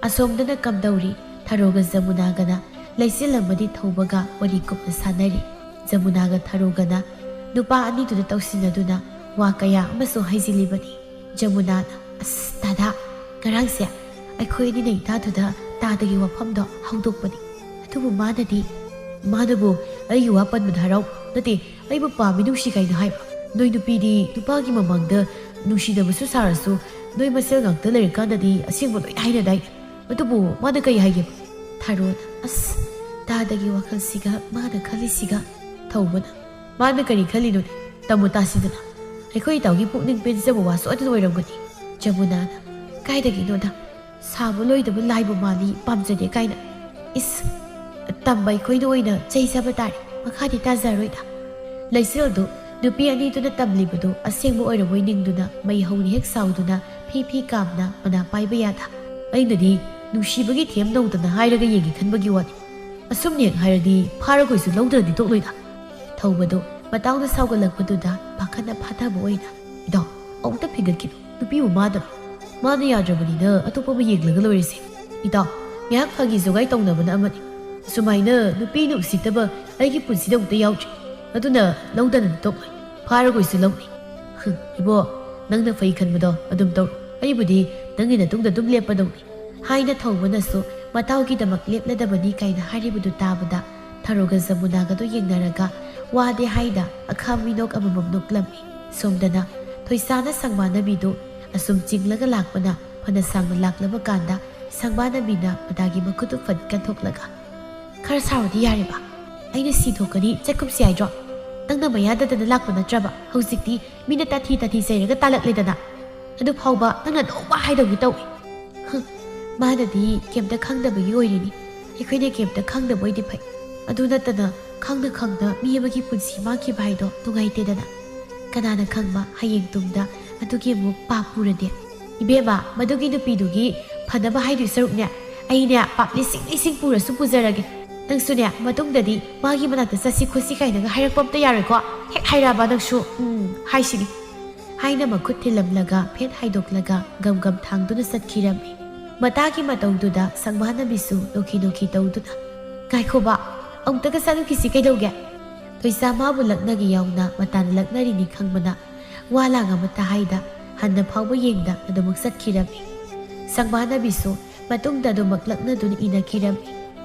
ꯑꯁꯣꯝꯗꯅ ꯀꯝꯗꯧꯔꯤ? ꯊꯔꯣꯒ ꯖꯃꯨꯅꯥꯒꯅ ꯂꯩꯆꯤꯜ ꯑꯃꯗꯤ ꯊꯧꯕꯒ ꯋꯥꯔꯤ ꯀꯨꯞꯅ ꯁꯥꯟꯅꯔꯤ꯫ ꯖꯃꯨꯅꯥꯒ ꯊꯔꯣꯒꯅ ꯅꯨꯄꯥ ꯑꯅꯤꯗꯨꯗ ꯇꯧꯁꯤꯟꯅꯗꯨꯅ ꯋꯥ ꯀꯌꯥ ꯑꯃꯁꯨ ꯍꯥꯏꯖꯤꯜꯂꯤꯕꯅꯤ꯫ ꯖꯃꯨꯅꯥꯅ, "ꯑꯁ, ꯗꯥꯗꯥ, "ꯉꯔꯥꯡꯁꯦ ꯑꯩꯈꯣꯏ ꯑꯅꯤꯅ ꯏꯇꯥꯗꯨꯗ ꯇꯥꯗꯒꯤ ꯋꯥꯐꯝꯗꯣ ꯍꯧꯗꯣꯛꯄꯅꯤ꯫ ꯑꯗꯨꯕꯨ ꯃꯥꯅꯗꯤ, ꯃꯥꯅꯕꯨ ꯑꯩꯒꯤ ꯋꯥ ꯄꯟꯕꯗ ꯍꯔꯥꯎ, ꯅꯠꯇꯦ, ꯑꯩꯕꯨ ꯄꯥꯝꯃꯤ, ꯅꯨꯡꯁꯤ ꯀꯥꯏꯅ ꯍꯥꯏꯕ꯫ ꯅꯣꯏ ꯅꯨꯄꯤꯗꯤ ꯅꯨꯄꯥꯒꯤ ꯃꯃꯥꯡꯗ ꯅꯨꯡꯁꯤꯅꯕꯁꯨ ꯁꯥꯔꯁꯨ ꯅꯣꯏ ꯃꯁꯦꯜ ꯉꯥꯛꯇ ꯂꯩꯔꯀꯥꯟꯗꯗꯤ ꯑꯁꯦꯡꯕ ꯂꯣꯏꯅ ꯍꯥꯏꯅꯗꯥꯏ? ꯑꯗꯨꯕꯨ ꯃꯥꯅ ꯀꯩ ꯍꯥꯏꯒꯦꯕ?" ꯊꯥꯔꯣꯅ, "ꯑꯁ, ꯇꯥꯗꯒꯤ ꯋꯥꯈꯜꯁꯤꯒ ꯃꯥꯅ ꯈꯜꯂꯤꯁꯤꯒ"꯫ ꯊꯧꯕꯅ, "ꯃꯥꯅ ꯀꯔꯤ ꯈꯜꯂꯤꯅꯣꯅꯦ? ꯇꯝꯃꯨ ꯇꯥꯁꯤꯗꯅ꯫ ꯑꯩꯈꯣꯏ ꯏꯇꯥꯎꯒꯤ ꯄꯨꯛꯅꯤꯡ ꯄꯦꯟꯖꯕ ꯋꯥꯁꯨ ꯑꯗꯨ ꯑꯣꯏꯔꯝꯒꯅꯤ"꯫ ꯖꯃꯨꯅꯥꯅ, "ꯀꯥꯏꯗꯒꯤꯅꯣꯗ, ꯁꯥꯕ ꯂꯣꯏꯗꯕ ꯂꯥꯏꯕꯨ ꯃꯥꯜꯂꯤ, ꯄꯥꯝꯖꯗꯦ ꯀꯥꯏꯅ꯫ ꯏꯁ, ꯇꯝꯕ ꯑꯩꯈꯣꯏꯅ ꯑꯣꯏꯅ ꯆꯩ ꯆꯥꯕ ꯇꯥꯔꯦ, ꯃꯈꯥꯗꯤ ꯇꯥꯖꯔꯣꯏꯗ"꯫ ꯂꯩꯆꯦꯜꯗꯨ ꯅꯨꯄꯤ ꯑꯅꯤꯗꯨꯅ ꯇꯝꯂꯤꯕꯗꯨ ꯑꯁꯦꯡꯕ ꯑꯣꯏꯔꯝꯃꯣꯏ ꯅꯤꯡꯗꯨꯅ ꯃꯩ ꯍꯧꯅ ꯍꯦꯛ ꯁꯥꯎꯗꯨꯅ ꯐꯤ ꯐꯤ ꯀꯥꯝꯅ ꯃꯅꯥ ꯄꯥꯏꯕ ꯌꯥꯗ꯫ "ꯑꯩꯅꯗꯤ ꯅꯨꯡꯁꯤꯕꯒꯤ ꯊꯦꯝ ꯅꯧꯗꯅ ꯍꯥꯏꯔꯒ ꯌꯦꯡꯒꯦ ꯈꯟꯕꯒꯤ ꯋꯥꯅꯤ꯫ ꯑꯁꯨꯝꯅ ꯍꯦꯛ ꯍꯥꯏꯔꯗꯤ ꯐꯥꯔꯒꯣꯏꯁꯨ ꯂꯧꯗ꯭ꯔꯗꯤ ꯇꯣꯛꯂꯣꯏꯗ"꯫ ꯊꯧꯕꯗꯨ ꯃꯇꯥꯎꯅ ꯁꯥꯎꯒꯠꯂꯛꯄꯗꯨꯗ ꯄꯥꯈꯠꯅ ꯐꯥꯊꯕ ꯑꯣꯏꯅ, "ꯏꯇꯥꯎ, ꯑꯃꯨꯛꯇ ꯐꯤꯡꯒꯠꯈꯤꯅꯨ, ꯅꯨꯄꯤꯕꯨ ꯃꯥꯗꯕ꯫ ꯃꯥꯅ ꯌꯥꯗ꯭ꯔꯕꯅꯤꯅ ꯑꯇꯣꯞꯄ ꯑꯃ ꯌꯦꯡꯂꯒ ꯂꯣꯏꯔꯦꯁꯦ꯫ ꯏꯇꯥꯎ, ꯉꯥꯏꯍꯥꯛ ꯐꯥꯒꯤ ꯖꯣꯒꯥꯏ ꯇꯧꯅꯕꯅ ꯑꯃꯅꯤ꯫ ꯑꯁꯨꯃꯥꯏꯅ ꯅꯨꯄꯤꯅ ꯎꯁꯤꯠꯇꯕ ꯑꯩꯒꯤ ꯄꯨꯟꯁꯤꯗ ꯑꯃꯨꯛꯇ ꯌꯥꯎꯗ꯭ꯔꯤ꯫ ꯑꯗꯨꯅ ꯂꯧꯗꯅꯗꯤ ꯇꯣꯛꯂꯣꯏ, ꯐꯥꯔꯒꯣꯏꯁꯨ ꯂꯧꯅꯤ꯫ ꯍꯨꯝ, ꯏꯕꯣ, ꯅꯪꯅ ꯐꯩ ꯈꯟꯕꯗꯣ ꯑꯗꯨꯝ ꯇꯧꯔꯣ꯫ ꯑꯩꯕꯨꯗꯤ ꯅꯪꯒꯤ ꯅꯇꯨꯡꯗ ꯑꯗꯨꯝ ꯂꯦꯞꯄꯗꯧꯅꯤ"꯫ ꯍꯥꯏꯅ ꯊꯧꯕꯅꯁꯨ ꯃꯇꯥꯎꯒꯤꯗꯃꯛ ꯂꯦꯞꯂꯗꯕꯅꯤ ꯀꯥꯏꯅ ꯍꯥꯏꯔꯤꯕꯗꯨ ꯇꯥꯕꯗ ꯊꯔꯣꯒ ꯖꯃꯨꯅꯥꯒꯗꯨ ꯌꯦꯡꯅꯔꯒ ꯋꯥꯗꯦ ꯍꯥꯏꯗ ꯑꯈꯥ ꯃꯤꯅꯣꯛ ꯑꯃꯃꯝ ꯅꯣꯛꯂꯝꯃꯤ꯫ ꯁꯣꯝꯗꯅ ꯊꯣꯏꯁꯥꯅ ꯁꯪꯕꯥꯅꯕꯤꯗꯨ ꯑꯁꯨꯝ ꯆꯤꯡꯂꯒ ꯂꯥꯛꯄꯅ ꯐꯅ ꯁꯥꯡꯅ ꯂꯥꯛꯂꯕ ꯀꯥꯟꯗ ꯁꯪꯕꯥꯅꯕꯤꯅ ꯃꯇꯥꯒꯤ ꯃꯈꯨꯠꯇꯨ ꯐꯠ ꯀꯟꯊꯣꯛꯂꯒ, "ꯈꯔ ꯁꯥꯎꯔꯗꯤ ꯌꯥꯔꯦꯕ꯫ ꯑꯩꯅ ꯁꯤ ꯊꯣꯛꯀꯅꯤ ꯆꯠꯀꯨꯝꯁꯤ ꯍꯥꯏꯗ꯭ꯔꯣ? ꯅꯪꯅ ꯃꯌꯥꯗꯗꯅ ꯂꯥꯛꯄ ꯅꯠꯇ꯭ꯔꯕ? ꯍꯧꯖꯤꯛꯇꯤ ꯃꯤꯅ ꯇꯥꯊꯤ ꯇꯥꯊꯤ ꯆꯩꯔꯒ ꯇꯥꯜꯂꯛꯂꯦꯗꯅ꯫ ꯑꯗꯨ ꯐꯥꯎꯕ ꯅꯪꯅ ꯑꯗꯨꯝ ꯋꯥ ꯍꯥꯏꯗꯧꯒꯤ ꯇꯧꯏ"꯫ ꯍꯨꯝ, ꯃꯥꯅꯗꯤ ꯀꯩꯝꯇ ꯈꯪꯗꯕꯒꯤ ꯑꯣꯏꯔꯤꯅꯤ꯫ ꯑꯩꯈꯣꯏꯅ ꯀꯩꯝꯇ ꯈꯪꯗꯕ ꯑꯣꯏꯗꯤ ꯐꯩ꯫ ꯑꯗꯨ ꯅꯠꯇꯅ ꯈꯪꯅ ꯈꯪꯅ ꯃꯤ ꯑꯃꯒꯤ ꯄꯨꯟꯁꯤ ꯃꯥꯡꯈꯤꯕ ꯍꯥꯏꯗꯣ ꯅꯨꯡꯉꯥꯏꯇꯦꯗꯅ꯫ ꯀꯅꯥꯅ ꯈꯪꯕ ꯍꯌꯦꯡ ꯇꯨꯡꯗ ꯑꯗꯨꯒꯤ ꯑꯃꯨꯛ ꯄꯥꯞ ꯄꯨꯔꯗꯤ꯫ ꯏꯕꯦꯝꯃ, ꯃꯗꯨꯒꯤ ꯅꯨꯄꯤꯗꯨꯒꯤ ꯐꯅꯕ ꯍꯥꯏꯗꯣꯏ ꯁꯔꯨꯛꯅꯦ, ꯑꯩꯅꯦ ꯄꯥꯞ ꯂꯤꯁꯤꯡ ꯂꯤꯁꯤꯡ ꯄꯨꯔꯁꯨ ꯄꯨꯖꯔꯒꯦ꯫ ꯅꯪꯁꯨꯅꯦ, ꯃꯇꯨꯡꯗꯗꯤ ꯃꯥꯒꯤ ꯃꯅꯥꯛꯇ ꯆꯠꯁꯤ ꯈꯣꯠꯁꯤ ꯀꯥꯏꯅꯒ ꯍꯥꯏꯔꯛꯄ ꯑꯝꯇ ꯌꯥꯔꯣꯏꯀꯣ꯫ ꯍꯦꯛ ꯍꯥꯏꯔꯛꯑꯕ ꯅꯪꯁꯨ, ꯎꯝ, ꯍꯥꯏꯁꯤꯅꯤ꯫ ꯍꯥꯏꯅ ꯃꯈꯨꯠ ꯊꯤꯜꯂꯝꯂꯒ ꯐꯦꯠ ꯍꯥꯏꯗꯣꯛꯂꯒ ꯒꯝ ꯒꯝ ꯊꯥꯡꯗꯨꯅ ꯆꯠꯈꯤꯔꯝꯃꯤ꯫ ꯃꯇꯥꯒꯤ ꯃꯇꯧꯗꯨꯗ ꯁꯪꯕꯥꯅꯕꯤꯁꯨ ꯅꯣꯛꯈꯤ ꯅꯣꯛꯈꯤ ꯇꯧꯗꯨꯅ, "ꯉꯥꯏꯈꯣꯕ, ꯑꯃꯨꯛꯇꯒ ꯆꯠꯂꯨꯈꯤꯁꯤ ꯀꯩꯗꯧꯒꯦ?" ꯊꯣꯏꯁꯥ ꯃꯥꯕꯨ ꯂꯛꯅꯒꯦ ꯌꯥꯎꯅ ꯃꯇꯥꯅ ꯂꯛꯅꯔꯤꯅꯤ ꯈꯪꯕꯅ ꯋꯥ ꯂꯥꯡ ꯑꯃꯠꯇ ꯍꯥꯏꯗ ꯍꯟꯅ ꯐꯥꯎꯕ ꯌꯦꯡꯗ ꯑꯗꯨꯃꯛ ꯆꯠꯈꯤꯔꯝꯃꯤ꯫ ꯁꯪꯕꯥꯅꯕꯤꯁꯨ ꯃꯇꯨꯡꯗ ꯑꯗꯨꯃꯛ ꯂꯛꯅꯗꯨꯅ ꯏꯅꯈꯤꯔꯝꯃꯤ꯫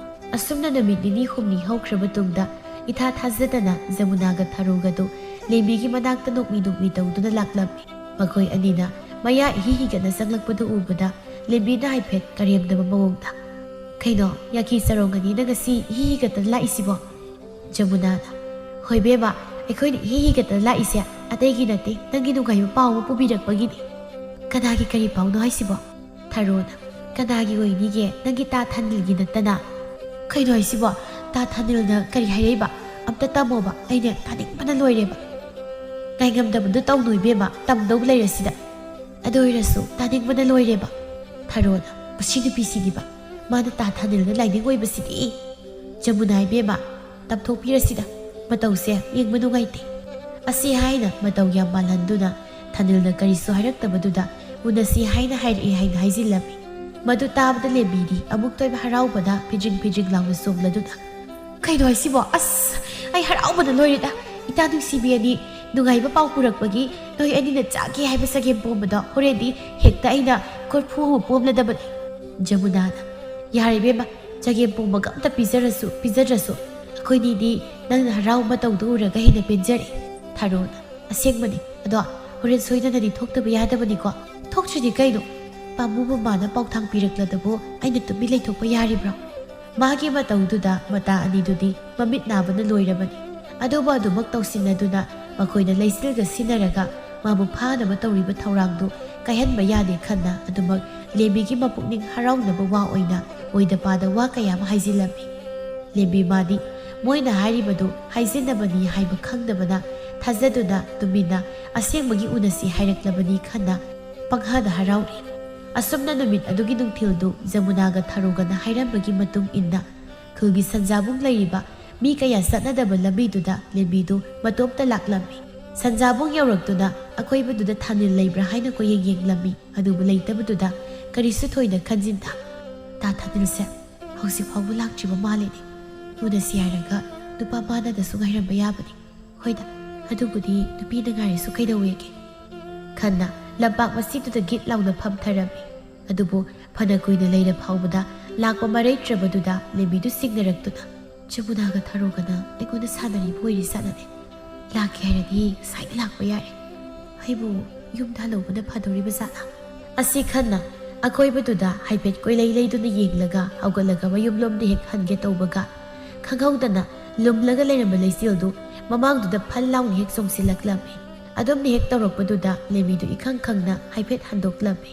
ꯑꯁꯨꯝꯅ ꯅꯨꯃꯤꯠ ꯅꯤꯅꯤ ꯍꯨꯝꯅꯤ ꯍꯧꯈ꯭ꯔꯕ ꯇꯨꯡꯗ, ꯏꯊꯥ ꯊꯥꯖꯗꯅ ꯖꯃꯨꯅꯥꯒ ꯊꯔꯣꯒꯗꯨ ꯂꯦꯝꯕꯤꯒꯤ ꯃꯅꯥꯛꯇ ꯅꯣꯛꯃꯤ ꯅꯣꯛꯃꯤ ꯇꯧꯗꯨꯅ ꯂꯥꯛꯂꯝꯃꯤ꯫ ꯃꯈꯣꯏ ꯑꯅꯤꯅ ꯃꯌꯥ ꯏꯍꯤ ꯍꯤꯒꯠꯅ ꯆꯪꯂꯛꯄꯗꯨ ꯎꯕꯗ, ꯂꯦꯝꯕꯤꯅ ꯍꯥꯏꯐꯦꯠ ꯀꯔꯦꯝꯅꯕ ꯃꯑꯣꯡꯗ, "ꯀꯩꯅꯣ, ꯌꯥꯀꯤ ꯆꯔꯣꯡ ꯑꯅꯤꯅ ꯉꯁꯤ ꯏꯍꯤ ꯍꯤꯒꯠꯇꯅ ꯂꯥꯛꯏꯁꯤꯕꯣ?" ꯖꯃꯨꯅꯥꯅ, "ꯍꯣꯏ ꯕꯦꯝꯃ, ꯑꯩꯈꯣꯏꯅ ꯏꯍꯤ ꯍꯤꯒꯠꯇꯅ ꯂꯥꯛꯏꯁꯦ ꯑꯇꯩꯒꯤ ꯅꯠꯇꯦ, ꯅꯪꯒꯤ ꯅꯨꯡꯉꯥꯏꯕ ꯄꯥꯎ ꯑꯃ ꯄꯨꯕꯤꯔꯛꯄꯒꯤꯅꯤ꯫" "ꯀꯅꯥꯒꯤ ꯀꯔꯤ ꯄꯥꯎꯅꯣ ꯍꯥꯏꯁꯤꯕꯣ?" ꯊꯔꯣꯅ, "ꯀꯅꯥꯒꯤ ꯑꯣꯏꯅꯤꯒꯦ, ꯅꯪꯒꯤ ꯇꯥ ꯊꯥꯅꯤꯜꯒꯤ ꯅꯠꯇꯅ?" "ꯀꯩꯅꯣ ꯍꯥꯏꯁꯤꯕꯣ? ꯇꯥ ꯊꯥꯅꯤꯜꯅ ꯀꯔꯤ ꯍꯥꯏꯔꯛꯏꯕ? ꯑꯝꯇ ꯇꯝꯃꯣꯕ, ꯑꯩꯅꯦ ꯇꯥꯅꯤꯡꯕꯅ ꯂꯣꯏꯔꯦꯕ꯫ ꯉꯥꯏꯉꯝꯗꯕꯗꯣ ꯇꯧꯅꯨ ꯏꯕꯦꯝꯃ, ꯇꯝꯗꯧ ꯂꯩꯔꯁꯤꯗ꯫ ꯑꯗꯨ ꯑꯣꯏꯔꯁꯨ ꯇꯥꯅꯤꯡꯕꯅ ꯂꯣꯏꯔꯦꯕ꯫" ꯊꯔꯣꯅ, "ꯃꯁꯤ ꯅꯨꯄꯤꯁꯤꯗꯤꯕ, ꯃꯥꯅ ꯇꯥ ꯊꯥꯅꯤꯜꯅ ꯂꯥꯏꯅꯤꯡ ꯑꯣꯏꯕꯁꯤꯗꯤ꯫" "ꯖꯃꯨꯅꯥ ꯏꯕꯦꯝꯃ, ꯇꯝꯊꯣꯛꯄꯤꯔꯁꯤꯗ, ꯃꯇꯧꯁꯦ ꯌꯦꯡꯕ ꯅꯨꯡꯉꯥꯏꯇꯦ꯫" ꯑꯁꯤ ꯍꯥꯏꯅ ꯃꯇꯧ ꯌꯥꯝ ꯃꯥꯜꯍꯟꯗꯨꯅ, ꯊꯥꯅꯤꯜꯅ ꯀꯔꯤꯁꯨ ꯍꯥꯏꯔꯛꯇꯕꯗꯨꯗ, "ꯎꯅꯁꯤ ꯍꯥꯏꯅ ꯍꯥꯏꯔꯛꯏ" ꯍꯥꯏꯅ ꯍꯥꯏꯖꯤꯜꯂꯝꯃꯤ꯫ ꯃꯗꯨ ꯇꯥꯕꯗ ꯂꯦꯝꯕꯤꯗꯤ ꯑꯃꯨꯛꯇ ꯑꯣꯏꯕ ꯍꯔꯥꯎꯕꯗ ꯐꯤꯗ꯭ꯔꯤꯡ ꯐꯤꯗ꯭ꯔꯤꯡ ꯂꯥꯎꯅ ꯆꯣꯡꯂꯗꯨꯅ, "ꯀꯩꯅꯣ ꯍꯥꯏꯁꯤꯕꯣ? ꯑꯁ, ꯑꯩ ꯍꯔꯥꯎꯕꯅ ꯂꯣꯏꯔꯦꯗ꯫ ꯏꯇꯥ ꯅꯨꯡꯁꯤꯕꯤ ꯑꯅꯤ ꯅꯨꯡꯉꯥꯏꯕ ꯄꯥꯎ ꯄꯨꯔꯛꯄꯒꯤ ꯅꯣꯏ ꯑꯅꯤꯅ ꯆꯥꯒꯦ ꯍꯥꯏꯕ ꯆꯒꯦꯝ ꯄꯣꯝꯕꯗꯣ ꯍꯣꯔꯦꯟꯗꯤ ꯍꯦꯛꯇ ꯑꯩꯅ ꯀꯣꯔꯐꯨ ꯑꯃ ꯄꯣꯝꯂꯗꯕꯅꯤ꯫" ꯖꯃꯨꯅꯥꯅ, "ꯌꯥꯔꯦ ꯏꯕꯦꯝꯃ, ꯆꯒꯦꯝ ꯄꯣꯝꯕꯒ ꯑꯝꯇ ꯄꯤꯖꯔꯁꯨ ꯄꯤꯖꯗ꯭ꯔꯁꯨ, ꯑꯩꯈꯣꯏꯅꯤꯗꯤ ꯅꯪꯅ ꯍꯔꯥꯎ ꯃꯇꯧꯗꯨ ꯎꯔꯒ ꯍꯦꯟꯅ ꯄꯦꯟꯖꯔꯦ꯫" ꯊꯔꯣꯅ, "ꯑꯁꯦꯡꯕꯅꯤ, ꯑꯗꯣ ꯍꯣꯔꯦꯟ ꯁꯣꯏꯗꯅꯗꯤ ꯊꯣꯛꯇꯕ ꯌꯥꯗꯕꯅꯤꯀꯣ?" "ꯊꯣꯛꯇ꯭ꯔꯗꯤ ꯀꯩꯅꯣ? ꯄꯥꯝꯃꯨꯕ ꯃꯥꯅ ꯄꯥꯎꯊꯥꯡ ꯄꯤꯔꯛꯂꯗꯕꯨ ꯑꯩꯅ ꯇꯨꯃꯤꯟ ꯂꯩꯊꯣꯛꯄ ꯌꯥꯔꯤꯕ꯭ꯔꯣ?" ꯃꯥꯒꯤ ꯃꯇꯧꯗꯨꯗ ꯃꯇꯥ ꯑꯅꯤꯗꯨꯗꯤ ꯃꯃꯤꯠ ꯅꯥꯕꯅ ꯂꯣꯏꯔꯕꯅꯤ꯫ ꯑꯗꯨꯕꯨ ꯑꯗꯨꯃꯛ ꯇꯧꯁꯤꯟꯅꯗꯨꯅ ꯃꯈꯣꯏꯅ ꯂꯩꯆꯤꯜꯒ ꯁꯤꯟꯅꯔꯒ ꯃꯥꯕꯨ ꯐꯥꯅꯕ ꯇꯧꯔꯤꯕ ꯊꯧꯔꯥꯡꯗꯨ ꯀꯥꯏꯍꯟꯕ ꯌꯥꯗꯦ ꯈꯟꯅ ꯑꯗꯨꯃꯛ ꯂꯦꯝꯕꯤꯒꯤ ꯃꯄꯨꯛꯅꯤꯡ ꯍꯔꯥꯎꯅꯕ ꯋꯥ ꯑꯣꯏꯅ ꯑꯣꯏꯗ ꯄꯥꯗ ꯋꯥ ꯀꯌꯥ ꯑꯃ ꯍꯥꯏꯖꯤꯜꯂꯝꯃꯤ꯫ ꯂꯦꯝꯕꯤ ꯃꯥꯗꯤ ꯃꯣꯏꯅ ꯍꯥꯏꯔꯤꯕꯗꯨ ꯍꯥꯏꯖꯤꯟꯅꯕꯅꯤ ꯍꯥꯏꯕ ꯈꯪꯗꯕꯅ ꯊꯥꯖꯗꯨꯅ ꯇꯨꯃꯤꯟꯅ ꯑꯁꯦꯡꯕꯒꯤ ꯎꯅꯁꯤ ꯍꯥꯏꯔꯛꯂꯕꯅꯤ ꯈꯟꯅ ꯄꯪꯍꯥꯗ ꯍꯔꯥꯎꯔꯤ꯫ ꯑꯁꯨꯝꯅ ꯅꯨꯃꯤꯠ ꯑꯗꯨꯒꯤ ꯅꯨꯡꯊꯤꯜꯗꯨ ꯖꯃꯨꯅꯥꯒ ꯊꯔꯣꯒꯅ ꯍꯥꯏꯔꯝꯕꯒꯤ ꯃꯇꯨꯡ ꯏꯟꯅ ꯈꯨꯜꯒꯤ ꯁꯟꯖꯥꯕꯨꯡ ꯂꯩꯔꯤꯕ ꯃꯤ ꯀꯌꯥ ꯆꯠꯅꯗꯕ ꯂꯝꯕꯤꯗꯨꯗ ꯂꯦꯝꯕꯤꯗꯨ ꯃꯇꯣꯝꯇ ꯂꯥꯛꯂꯝꯃꯤ꯫ ꯁꯟꯖꯥꯕꯨꯡ ꯌꯧꯔꯛꯇꯨꯅ ꯑꯀꯣꯏꯕꯗꯨꯗ ꯊꯥꯅꯤꯜ ꯂꯩꯕ꯭ꯔꯥ ꯍꯥꯏꯅ ꯀꯣꯏꯌꯦꯡ ꯌꯦꯡꯂꯝꯃꯤ꯫ ꯑꯗꯨꯕꯨ ꯂꯩꯇꯕꯗꯨꯗ ꯀꯔꯤꯁꯨ ꯊꯣꯏꯅ ꯈꯟꯖꯤꯟꯗ, "ꯇꯥ ꯊꯥꯅꯤꯜꯁꯦ ꯍꯧꯖꯤꯛ ꯐꯥꯎꯕ ꯂꯥꯛꯇ꯭ꯔꯤꯕ ꯃꯥꯜꯂꯤꯅꯦ꯫ ꯎꯅꯁꯤ ꯍꯥꯏꯔꯒ ꯅꯨꯄꯥ ꯃꯥꯅꯗꯁꯨ ꯉꯥꯏꯔꯝꯕ ꯌꯥꯕꯅꯤ꯫ ꯍꯣꯏꯗ, ꯑꯗꯨꯕꯨꯗꯤ ꯅꯨꯄꯤꯅ ꯉꯥꯏꯔꯁꯨ ꯀꯩꯗꯧꯋꯦꯒꯦ?" ꯈꯟꯅ ꯂꯝꯄꯥꯛ ꯃꯁꯤꯗꯨꯗ ꯒꯤꯠ ꯂꯥꯎꯅ ꯐꯝꯊꯔꯝꯃꯤ꯫ ꯑꯗꯨꯕꯨ ꯐꯅ ꯀꯨꯏꯅ ꯂꯩꯔ ꯐꯥꯎꯕꯗ ꯂꯥꯛꯄ ꯃꯔꯩꯇ꯭ꯔꯕꯗꯨꯗ ꯂꯦꯝꯕꯤꯗꯨ ꯁꯤꯡꯅꯔꯛꯇꯨꯅ, "ꯖꯃꯨꯅꯥꯒ ꯊꯔꯣꯒꯅ ꯑꯩꯉꯣꯟꯗ ꯁꯥꯟꯅꯔꯤꯕ ꯑꯣꯏꯔꯤ ꯖꯥꯠꯂꯅꯦ? ꯂꯥꯛꯀꯦ ꯍꯥꯏꯔꯗꯤ ꯉꯁꯥꯏꯅ ꯂꯥꯛꯄ ꯌꯥꯔꯦ꯫ ꯑꯩꯕꯨ ꯌꯨꯝꯗ ꯍꯜꯍꯧꯕꯅ ꯐꯗꯧꯔꯤꯕ ꯖꯥꯠꯂ?" ꯑꯁꯤ ꯈꯟꯅ ꯑꯀꯣꯏꯕꯗꯨꯗ ꯍꯥꯏꯐꯦꯠ ꯀꯣꯏꯂꯩ ꯂꯩꯗꯨꯅ ꯌꯦꯡꯂꯒ ꯍꯧꯒꯠꯂꯒ ꯃꯌꯨꯝꯂꯣꯝꯗ ꯍꯦꯛ ꯍꯟꯒꯦ ꯇꯧꯕꯒ, ꯈꯪꯍꯧꯗꯅ ꯂꯨꯝꯂꯒ ꯂꯩꯔꯝꯕ ꯂꯩꯆꯤꯜꯗꯨ ꯃꯃꯥꯡꯗꯨꯗ ꯐꯜ ꯂꯥꯎꯅ ꯍꯦꯛ ꯆꯣꯡꯁꯤꯜꯂꯛꯂꯝꯃꯤ꯫ ꯑꯗꯨꯝꯅ ꯍꯦꯛ ꯇꯧꯔꯛꯄꯗꯨꯗ ꯂꯦꯝꯕꯤꯗꯨ ꯏꯈꯪ ꯈꯪꯅ ꯍꯥꯏꯐꯦꯠ ꯍꯟꯗꯣꯛꯂꯝꯃꯤ꯫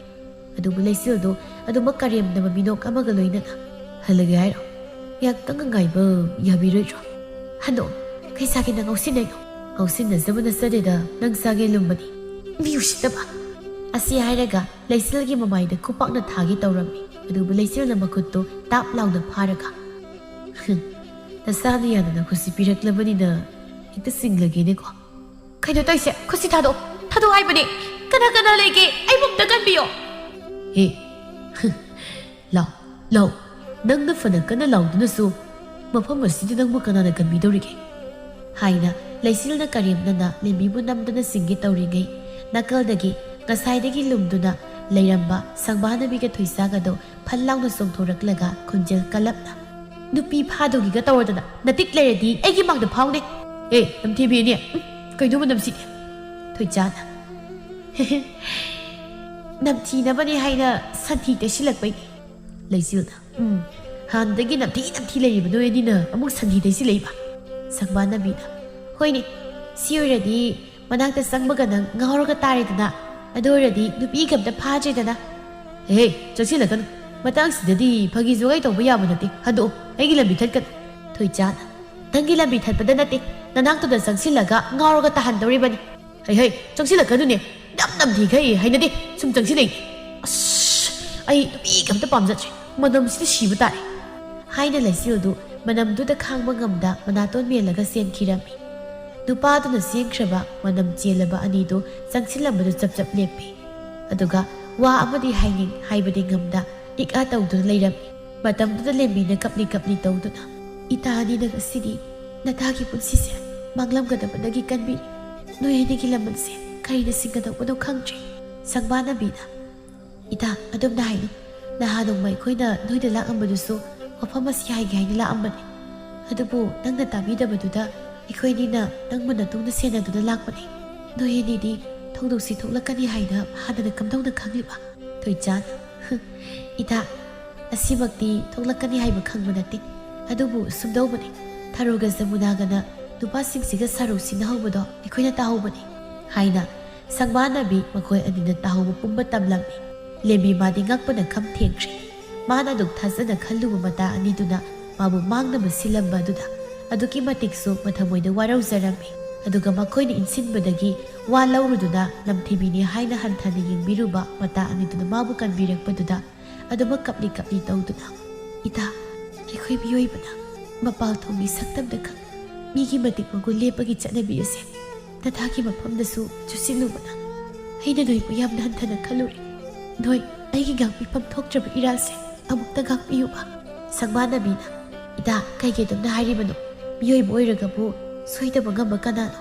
ꯑꯗꯨꯕꯨ ꯂꯩꯆꯤꯜꯗꯨ ꯑꯗꯨꯃꯛ ꯀꯔꯦꯝꯅꯕ ꯃꯤꯅꯣꯛ ꯑꯃꯒ ꯂꯣꯏꯅꯅ, "ꯍꯜꯂꯒꯦ ꯍꯥꯏꯔꯣ? ꯉꯥꯏꯍꯥꯛꯇꯪ ꯉꯥꯏꯕ ꯌꯥꯕꯤꯔꯣꯏꯗ꯭ꯔꯣ? ꯍꯟꯗꯣꯛ, ꯀꯩ ꯁꯥꯒꯦ ꯅꯪ ꯉꯥꯎꯁꯤꯟꯅꯩꯅꯣ?" "ꯉꯥꯎꯁꯤꯟꯅꯖꯕ ꯅꯠꯆꯗꯦꯗ, ꯅꯪ ꯁꯥꯒꯦ ꯂꯨꯝꯕꯅꯤ꯫ ꯃꯤ ꯎꯁꯤꯠꯇꯕ!" ꯑꯁꯤ ꯍꯥꯏꯔꯒ ꯂꯩꯆꯤꯜꯒꯤ ꯃꯃꯥꯏꯗ ꯈꯨꯄꯥꯛꯅ ꯊꯥꯒꯦ ꯇꯧꯔꯝꯃꯤ꯫ ꯑꯗꯨꯕꯨ ꯂꯩꯆꯤꯜꯅ ꯃꯈꯨꯠꯇꯨ ꯇꯥꯞ ꯂꯥꯎꯅ ꯐꯥꯔꯒ, "ꯍꯨꯝ, ꯅꯁꯥꯅ ꯌꯥꯗꯅ ꯈꯨꯠꯁꯤ ꯄꯤꯔꯛꯂꯕꯅꯤꯅ ꯍꯦꯛꯇ ꯁꯤꯡꯂꯒꯦꯅꯦꯀꯣ꯫" "ꯀꯩꯅꯣ ꯇꯧꯏꯁꯦ? ꯈꯨꯠꯁꯤ ꯊꯥꯗꯣꯛꯑꯣ, ꯊꯥꯗꯣꯛꯑꯣ ꯍꯥꯏꯕꯅꯦ꯫ ꯀꯅꯥ ꯀꯅꯥ ꯂꯩꯒꯦ? ꯑꯩꯕꯨ ꯑꯝꯇ ꯀꯟꯕꯤꯌꯣ꯫" "ꯍꯦ, ꯂꯥꯎ, ꯂꯥꯎ, ꯅꯪꯅ ꯐꯅ ꯀꯟꯅ ꯂꯥꯎꯗꯨꯅꯁꯨ ꯃꯐꯝ ꯑꯁꯤꯗ ꯅꯪꯕꯨ ꯀꯅꯥꯅ ꯀꯟꯕꯤꯗꯧꯔꯤꯒꯦ?" ꯍꯥꯏꯅ ꯂꯩꯆꯤꯜꯅ ꯀꯔꯦꯝꯅꯅ ꯂꯦꯝꯕꯤꯕꯨ ꯅꯝꯗꯅ ꯁꯤꯡꯒꯦ ꯇꯧꯔꯤꯉꯩ, ꯅꯥꯀꯜꯗꯒꯤ ꯉꯁꯥꯏꯗꯒꯤ ꯂꯨꯝꯗꯨꯅ ꯂꯩꯔꯝꯕ ꯁꯪꯕꯥꯅꯕꯤꯒ ꯊꯣꯏꯁꯥꯒꯗꯣ ꯐꯜ ꯂꯥꯎꯅ ꯆꯣꯡꯊꯣꯔꯛꯂꯒ ꯈꯣꯟꯖꯦꯜ ꯀꯜꯂꯞꯅ, "ꯅꯨꯄꯤ ꯐꯥꯗꯧꯒꯤꯒ ꯇꯧꯔꯗꯅ ꯅꯇꯤꯛ ꯂꯩꯔꯗꯤ ꯑꯩꯒꯤ ꯃꯥꯡꯗ ꯐꯥꯎꯅꯦ꯫ ꯑꯦ, ꯅꯝꯊꯤꯕꯤꯅꯦ, ꯎꯝ, ꯀꯩꯅꯣꯕ ꯅꯝꯁꯤꯗꯤ?" ꯊꯣꯏꯆꯥꯅ, "ꯅꯝꯊꯤꯅꯕꯅꯦ ꯍꯥꯏꯅ ꯁꯟꯊꯤ ꯇꯩꯁꯤꯜꯂꯛꯄꯩꯅꯦ꯫" ꯂꯩꯆꯤꯜꯅ, "ꯎꯝ, ꯍꯥꯟꯅꯗꯒꯤ ꯅꯝꯊꯤ ꯅꯝꯊꯤ ꯂꯩꯔꯤꯕ ꯅꯣꯏ ꯑꯅꯤꯅ ꯑꯃꯨꯛ ꯁꯟꯊꯤ ꯇꯩꯁꯤꯜꯂꯛꯏꯕ?" ꯁꯪꯕꯥꯅꯕꯤꯅ, "ꯍꯣꯏꯅꯦ, ꯁꯤ ꯑꯣꯏꯔꯗꯤ ꯃꯅꯥꯛꯇ ꯆꯪꯕꯒ ꯅꯪ ꯉꯥꯎꯔꯒ ꯇꯥꯔꯦꯗꯅ꯫ ꯑꯗꯨ ꯑꯣꯏꯔꯗꯤ ꯅꯨꯄꯤꯒ ꯑꯝꯇ ꯐꯥꯗ꯭ꯔꯦꯗꯅ꯫" "ꯍꯦ, ꯆꯪꯁꯤꯜꯂꯛꯀꯅꯨ꯫ ꯃꯇꯥꯡꯁꯤꯗꯗꯤ ꯐꯥꯒꯤ ꯖꯣꯒꯥꯏ ꯇꯧꯕ ꯌꯥꯕ ꯅꯠꯇꯦ꯫ ꯍꯟꯗꯣꯛꯑꯣ, ꯑꯩꯒꯤ ꯂꯝꯕꯤ ꯊꯠꯀꯅꯨ꯫" ꯊꯣꯏꯆꯥꯅ, "ꯅꯪꯒꯤ ꯂꯝꯕꯤ ꯊꯠꯄꯗ ꯅꯠꯇꯦ, ꯅꯅꯥꯛꯇꯨꯗ ꯆꯪꯁꯤꯜꯂꯒ ꯉꯥꯎꯔꯒ ꯇꯥꯍꯟꯗꯧꯔꯤꯕꯅꯤ꯫" "ꯍꯩ ꯍꯩ, ꯆꯪꯁꯤꯜꯂꯛꯀꯅꯨꯅꯦ꯫ ꯌꯥꯝ ꯅꯝꯊꯤꯈꯩ ꯍꯩꯅꯗꯦ꯫ ꯁꯨꯝ ꯆꯪꯁꯤꯜꯂꯛꯏ꯫ ꯑꯁ, ꯑꯩ ꯅꯨꯄꯤꯒ ꯑꯝꯇ ꯄꯥꯝꯖꯗ꯭ꯔꯦ꯫ ꯃꯅꯝꯁꯤꯗ ꯁꯤꯕ ꯇꯥꯔꯦ꯫" ꯍꯥꯏꯅ ꯂꯩꯆꯤꯜꯗꯨ ꯃꯅꯝꯗꯨꯗ ꯈꯥꯡꯕ ꯉꯝꯗ ꯃꯅꯥꯇꯣꯟ ꯃꯦꯜꯂꯒ ꯆꯦꯟꯈꯤꯔꯝꯃꯤ꯫ ꯅꯨꯄꯥꯗꯨꯅ ꯆꯦꯟꯈ꯭ꯔꯕ ꯃꯅꯝ ꯆꯦꯜꯂꯕ ꯑꯅꯤꯗꯨ ꯆꯪꯁꯤꯜꯂꯝꯕꯗꯨ ꯆꯞ ꯆꯞ ꯂꯦꯞꯄꯤ꯫ ꯑꯗꯨꯒ ꯋꯥ ꯑꯃꯗꯤ ꯍꯥꯏꯅꯤꯡ ꯍꯥꯏꯕꯗꯤ ꯉꯝꯗ ꯏꯛ ꯑ ꯇꯧꯗꯨꯅ ꯂꯩꯔꯝꯃꯤ꯫ ꯃꯇꯝꯗꯨꯗ ꯂꯦꯝꯕꯤꯅ ꯀꯞꯂꯤ ꯀꯞꯂꯤ ꯇꯧꯗꯨꯅ, "ꯏꯇꯥ ꯑꯅꯤꯅ ꯉꯁꯤꯗꯤ ꯅꯇꯥꯒꯤ ꯄꯨꯟꯁꯤꯁꯦ ꯃꯥꯡꯂꯝꯒꯗꯕꯗꯒꯤ ꯀꯟꯕꯤꯔꯦ꯫ ꯅꯣꯏ ꯑꯅꯤꯒꯤ ꯂꯃꯟꯁꯦ ꯀꯔꯤꯅ ꯁꯤꯡꯒꯗꯧꯕꯅꯣ ꯈꯪꯗ꯭ꯔꯦ꯫" ꯁꯪꯕꯥꯅꯕꯤꯅ, "ꯏꯇꯥ, ꯑꯗꯨꯝꯅ ꯍꯥꯏꯅꯨ꯫ ꯅꯍꯥꯟ ꯅꯣꯡꯃ ꯑꯩꯈꯣꯏꯅ ꯅꯣꯏꯗ ꯂꯥꯛꯑꯝꯕꯗꯨꯁꯨ ꯋꯥꯐꯝ ꯑꯁꯤ ꯍꯥꯏꯒꯦ ꯍꯥꯏꯅ ꯂꯥꯛꯑꯝꯕꯅꯤ꯫ ꯑꯗꯨꯕꯨ ꯅꯪꯅ ꯇꯥꯕꯤꯗꯕꯗꯨꯗ ꯑꯩꯈꯣꯏ ꯑꯅꯤꯅ ꯅꯪꯕꯨ ꯅꯇꯨꯡꯗ ꯁꯦꯟꯅꯗꯨꯅ ꯂꯥꯛꯄꯅꯤ꯫ ꯅꯣꯏ ꯑꯅꯤꯗꯤ ꯊꯧꯗꯣꯛꯁꯤ ꯊꯣꯛꯂꯛꯀꯅꯤ ꯍꯥꯏꯅ ꯍꯥꯟꯅꯅ ꯀꯝꯗꯧꯅ ꯈꯪꯂꯤꯕ?" ꯊꯣꯏꯆꯥꯅ, "ꯏꯇꯥ, ꯑꯁꯤꯃꯛꯇꯤ ꯊꯣꯛꯂꯛꯀꯅꯤ ꯍꯥꯏꯕ ꯈꯪꯕ ꯅꯠꯇꯦ꯫ ꯑꯗꯨꯕꯨ ꯁꯨꯝꯗꯧꯕꯅꯤ, ꯊꯔꯣꯒ ꯖꯃꯨꯅꯥꯒꯅ ꯅꯨꯄꯥꯁꯤꯡꯁꯤꯒ ꯁꯥꯔꯨ ꯁꯤꯟꯅꯍꯧꯕꯗꯣ ꯑꯩꯈꯣꯏꯅ ꯇꯥꯍꯧꯕꯅꯤ" ꯍꯥꯏꯅ ꯁꯪꯕꯥꯅꯕꯤ ꯃꯈꯣꯏ ꯑꯅꯤꯅ ꯇꯥꯍꯧꯕ ꯄꯨꯝꯕ ꯇꯝꯂꯝꯃꯤ꯫ ꯂꯦꯝꯕꯤ ꯃꯥꯗꯤ ꯉꯛꯄꯅ ꯈꯝ ꯊꯦꯡꯈ꯭ꯔꯦ꯫ ꯃꯥꯅ ꯑꯗꯨꯛ ꯊꯥꯖꯅ ꯈꯜꯂꯨꯕ ꯃꯇꯥ ꯑꯅꯤꯗꯨꯅ ꯃꯥꯕꯨ ꯃꯥꯡꯅꯕ ꯁꯤꯜꯂꯝꯕ ꯑꯗꯨꯗ ꯑꯗꯨꯛꯀꯤ ꯃꯇꯤꯛꯁꯨ ꯃꯊꯃꯣꯏꯗ ꯋꯥꯔꯧꯖꯔꯝꯃꯤ꯫ ꯑꯗꯨꯒ ꯃꯈꯣꯏꯅ ꯏꯟꯁꯤꯟꯕꯗꯒꯤ ꯋꯥ ꯂꯧꯔꯨꯗꯨꯅ ꯂꯝꯊꯤꯕꯤꯅꯤ ꯍꯥꯏꯅ ꯍꯟꯊꯅ ꯌꯦꯡꯕꯤꯔꯨꯕ ꯃꯇꯥ ꯑꯅꯤꯗꯨꯅ ꯃꯥꯕꯨ ꯀꯟꯕꯤꯔꯛꯄꯗꯨꯗ ꯑꯗꯨꯃꯛ ꯀꯞꯂꯤ ꯀꯞꯂꯤ ꯇꯧꯗꯨꯅ, "ꯏꯇꯥ, ꯑꯩꯈꯣꯏ ꯃꯤꯑꯣꯏꯕꯅ ꯃꯄꯥꯜ ꯊꯣꯡꯒꯤ ꯁꯛꯇꯝꯗ ꯈꯛ ꯃꯤꯒꯤ ꯃꯇꯤꯛ ꯃꯒꯨꯟ ꯂꯦꯞꯄꯒꯤ ꯆꯠꯅꯕꯤ ꯑꯁꯦ ꯅꯊꯥꯒꯤ ꯃꯐꯝꯗꯁꯨ ꯆꯨꯁꯤꯜꯂꯨꯕꯅ ꯑꯩꯅ ꯅꯣꯏꯕꯨ ꯌꯥꯝꯅ ꯍꯟꯊꯅ ꯈꯜꯂꯨꯔꯦ꯫ ꯅꯣꯏ ꯑꯩꯒꯤ ꯉꯥꯛꯄꯤꯐꯝ ꯊꯣꯛꯇ꯭ꯔꯕ ꯏꯔꯥꯜꯁꯦ ꯑꯃꯨꯛꯇ ꯉꯥꯛꯄꯤꯌꯨꯕ꯫" ꯁꯪꯕꯥꯅꯕꯤꯅ, "ꯏꯇꯥ, ꯀꯩꯒꯤ ꯑꯗꯨꯝꯅ ꯍꯥꯏꯔꯤꯕꯅꯣ? ꯃꯤꯑꯣꯏꯕ ꯑꯣꯏꯔꯒꯕꯨ ꯁꯣꯏꯗꯕ ꯉꯝꯕ ꯀꯅꯥꯅꯣ?"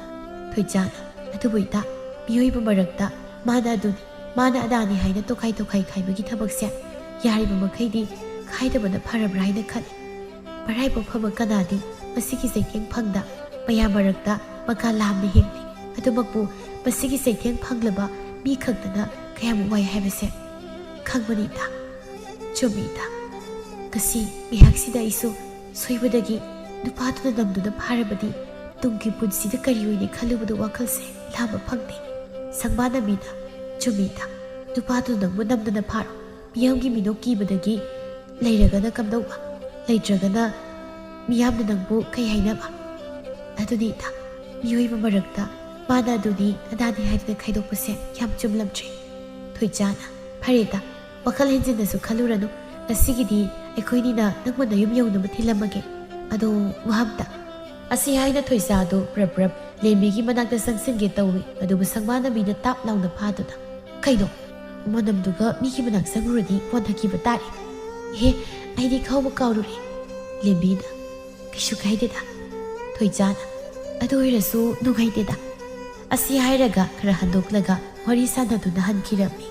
ꯊꯣꯏꯆꯥꯅ, "ꯑꯗꯨꯕꯨ ꯏꯇꯥ, ꯃꯤꯑꯣꯏꯕ ꯃꯔꯛꯇ ꯃꯥꯅ ꯑꯗꯨꯅꯤ, ꯃꯥꯅ ꯑꯗꯥꯅꯤ ꯍꯥꯏꯅ ꯇꯣꯈꯥꯏ ꯇꯣꯈꯥꯏ ꯈꯥꯏꯕꯒꯤ ꯊꯕꯛꯁꯦ ꯌꯥꯔꯤꯕ ꯃꯈꯩꯗꯤ ꯈꯥꯏꯗꯕꯅ ꯐꯔꯕ꯭ꯔꯥ ꯍꯥꯏꯅ ꯈꯜꯂꯤ꯫ ꯃꯔꯥꯏꯕꯛ ꯐꯕ ꯀꯅꯥꯗꯤ ꯃꯁꯤꯒꯤ ꯆꯩꯊꯦꯡ ꯐꯪꯗ ꯃꯌꯥꯝ ꯃꯔꯛꯇ ꯃꯀꯥ ꯂꯥꯝꯅ ꯍꯤꯡꯂꯤ꯫ ꯑꯗꯨꯃꯛꯄꯨ ꯃꯁꯤꯒꯤ ꯆꯩꯊꯦꯡ ꯐꯪꯂꯕ ꯃꯤ ꯈꯛꯇꯅ ꯀꯌꯥꯝ ꯋꯥꯏ ꯍꯥꯏꯕꯁꯦ ꯈꯪꯕꯅꯤ ꯏꯇꯥ꯫" "ꯆꯨꯝꯃꯤ ꯏꯇꯥ꯫ ꯉꯁꯤ ꯉꯥꯏꯍꯥꯛꯁꯤꯗ ꯑꯩꯁꯨ ꯁꯣꯏꯕꯗꯒꯤ ꯅꯨꯄꯥꯗꯨꯅ ꯅꯝꯗꯨꯅ ꯐꯥꯔꯕꯗꯤ ꯇꯨꯡꯒꯤ ꯄꯨꯟꯁꯤꯗ ꯀꯔꯤ ꯑꯣꯏꯅꯤ ꯈꯜꯂꯨꯕꯗ ꯋꯥꯈꯜꯁꯦ ꯂꯥꯝꯕ ꯐꯪꯗꯦ꯫" ꯁꯪꯕꯥꯅꯕꯤꯅ, "ꯆꯨꯝꯃꯤ ꯏꯇꯥ, ꯅꯨꯄꯥꯗꯨꯅ ꯅꯪꯕꯨ ꯅꯝꯗꯅ ꯐꯥꯔꯣ꯫ ꯃꯤꯌꯥꯝꯒꯤ ꯃꯤꯅꯣꯛ ꯀꯤꯕꯗꯒꯤ ꯂꯩꯔꯒꯅ ꯀꯝꯗꯧꯕ? ꯂꯩꯇ꯭ꯔꯒꯅ ꯃꯤꯌꯥꯝꯅ ꯅꯪꯕꯨ ꯀꯩ ꯍꯥꯏꯅꯕ? ꯑꯗꯨꯅꯤ ꯏꯇꯥ, ꯃꯤꯑꯣꯏꯕ ꯃꯔꯛꯇ ꯃꯥꯅ ꯑꯗꯨꯅꯤ ꯑꯗꯥꯅꯤ ꯍꯥꯏꯗꯅ ꯈꯥꯏꯗꯣꯛꯄꯁꯦ ꯌꯥꯝ ꯆꯨꯝꯂꯝꯗ꯭ꯔꯦ꯫" ꯊꯣꯏꯆꯥꯅ, "ꯐꯔꯦ ꯏꯇꯥ, ꯋꯥꯈꯜ ꯍꯦꯟꯖꯤꯟꯅꯁꯨ ꯈꯜꯂꯨꯔꯅꯨ꯫ ꯉꯁꯤꯒꯤꯗꯤ ꯑꯩꯈꯣꯏꯅꯤꯅ ꯅꯪꯕꯨ ꯅꯌꯨꯝ ꯌꯧꯅꯕ ꯊꯤꯜꯂꯝꯃꯒꯦ꯫ ꯑꯗꯣ ꯋꯥ ꯑꯝꯇ꯫" ꯑꯁꯤ ꯍꯥꯏꯅ ꯊꯣꯏꯆꯥꯗꯨ ꯄ꯭ꯔꯞ ꯄ꯭ꯔꯞ ꯂꯦꯝꯕꯤꯒꯤ ꯃꯅꯥꯛꯇ ꯆꯪꯁꯤꯟꯒꯦ ꯇꯧꯏ꯫ ꯑꯗꯨꯕꯨ ꯁꯪꯕꯥꯅꯕꯤꯅ ꯇꯥꯞ ꯂꯥꯎꯅ ꯐꯥꯗꯨꯅ, "ꯀꯩꯅꯣ? ꯃꯅꯝꯗꯨꯒ ꯃꯤꯒꯤ ꯃꯅꯥꯛ ꯆꯪꯉꯨꯔꯗꯤ ꯋꯥꯟꯊꯈꯤꯕ ꯇꯥꯔꯦ꯫ ꯏꯍꯦ, ꯑꯩꯗꯤ ꯈꯥꯎꯕ ꯀꯥꯎꯔꯨꯔꯦ꯫" ꯂꯦꯝꯕꯤꯅ, "ꯀꯩꯁꯨ ꯀꯥꯏꯗꯦꯗ꯫" ꯊꯣꯏꯆꯥꯅ, "ꯑꯗꯨ ꯑꯣꯏꯔꯁꯨ ꯅꯨꯡꯉꯥꯏꯇꯦꯗ꯫" ꯑꯁꯤ ꯍꯥꯏꯔꯒ ꯈꯔ ꯍꯟꯗꯣꯛꯂꯒ ꯋꯥꯔꯤ ꯁꯥꯟꯅꯗꯨꯅ ꯍꯟꯈꯤꯔꯝꯃꯤ꯫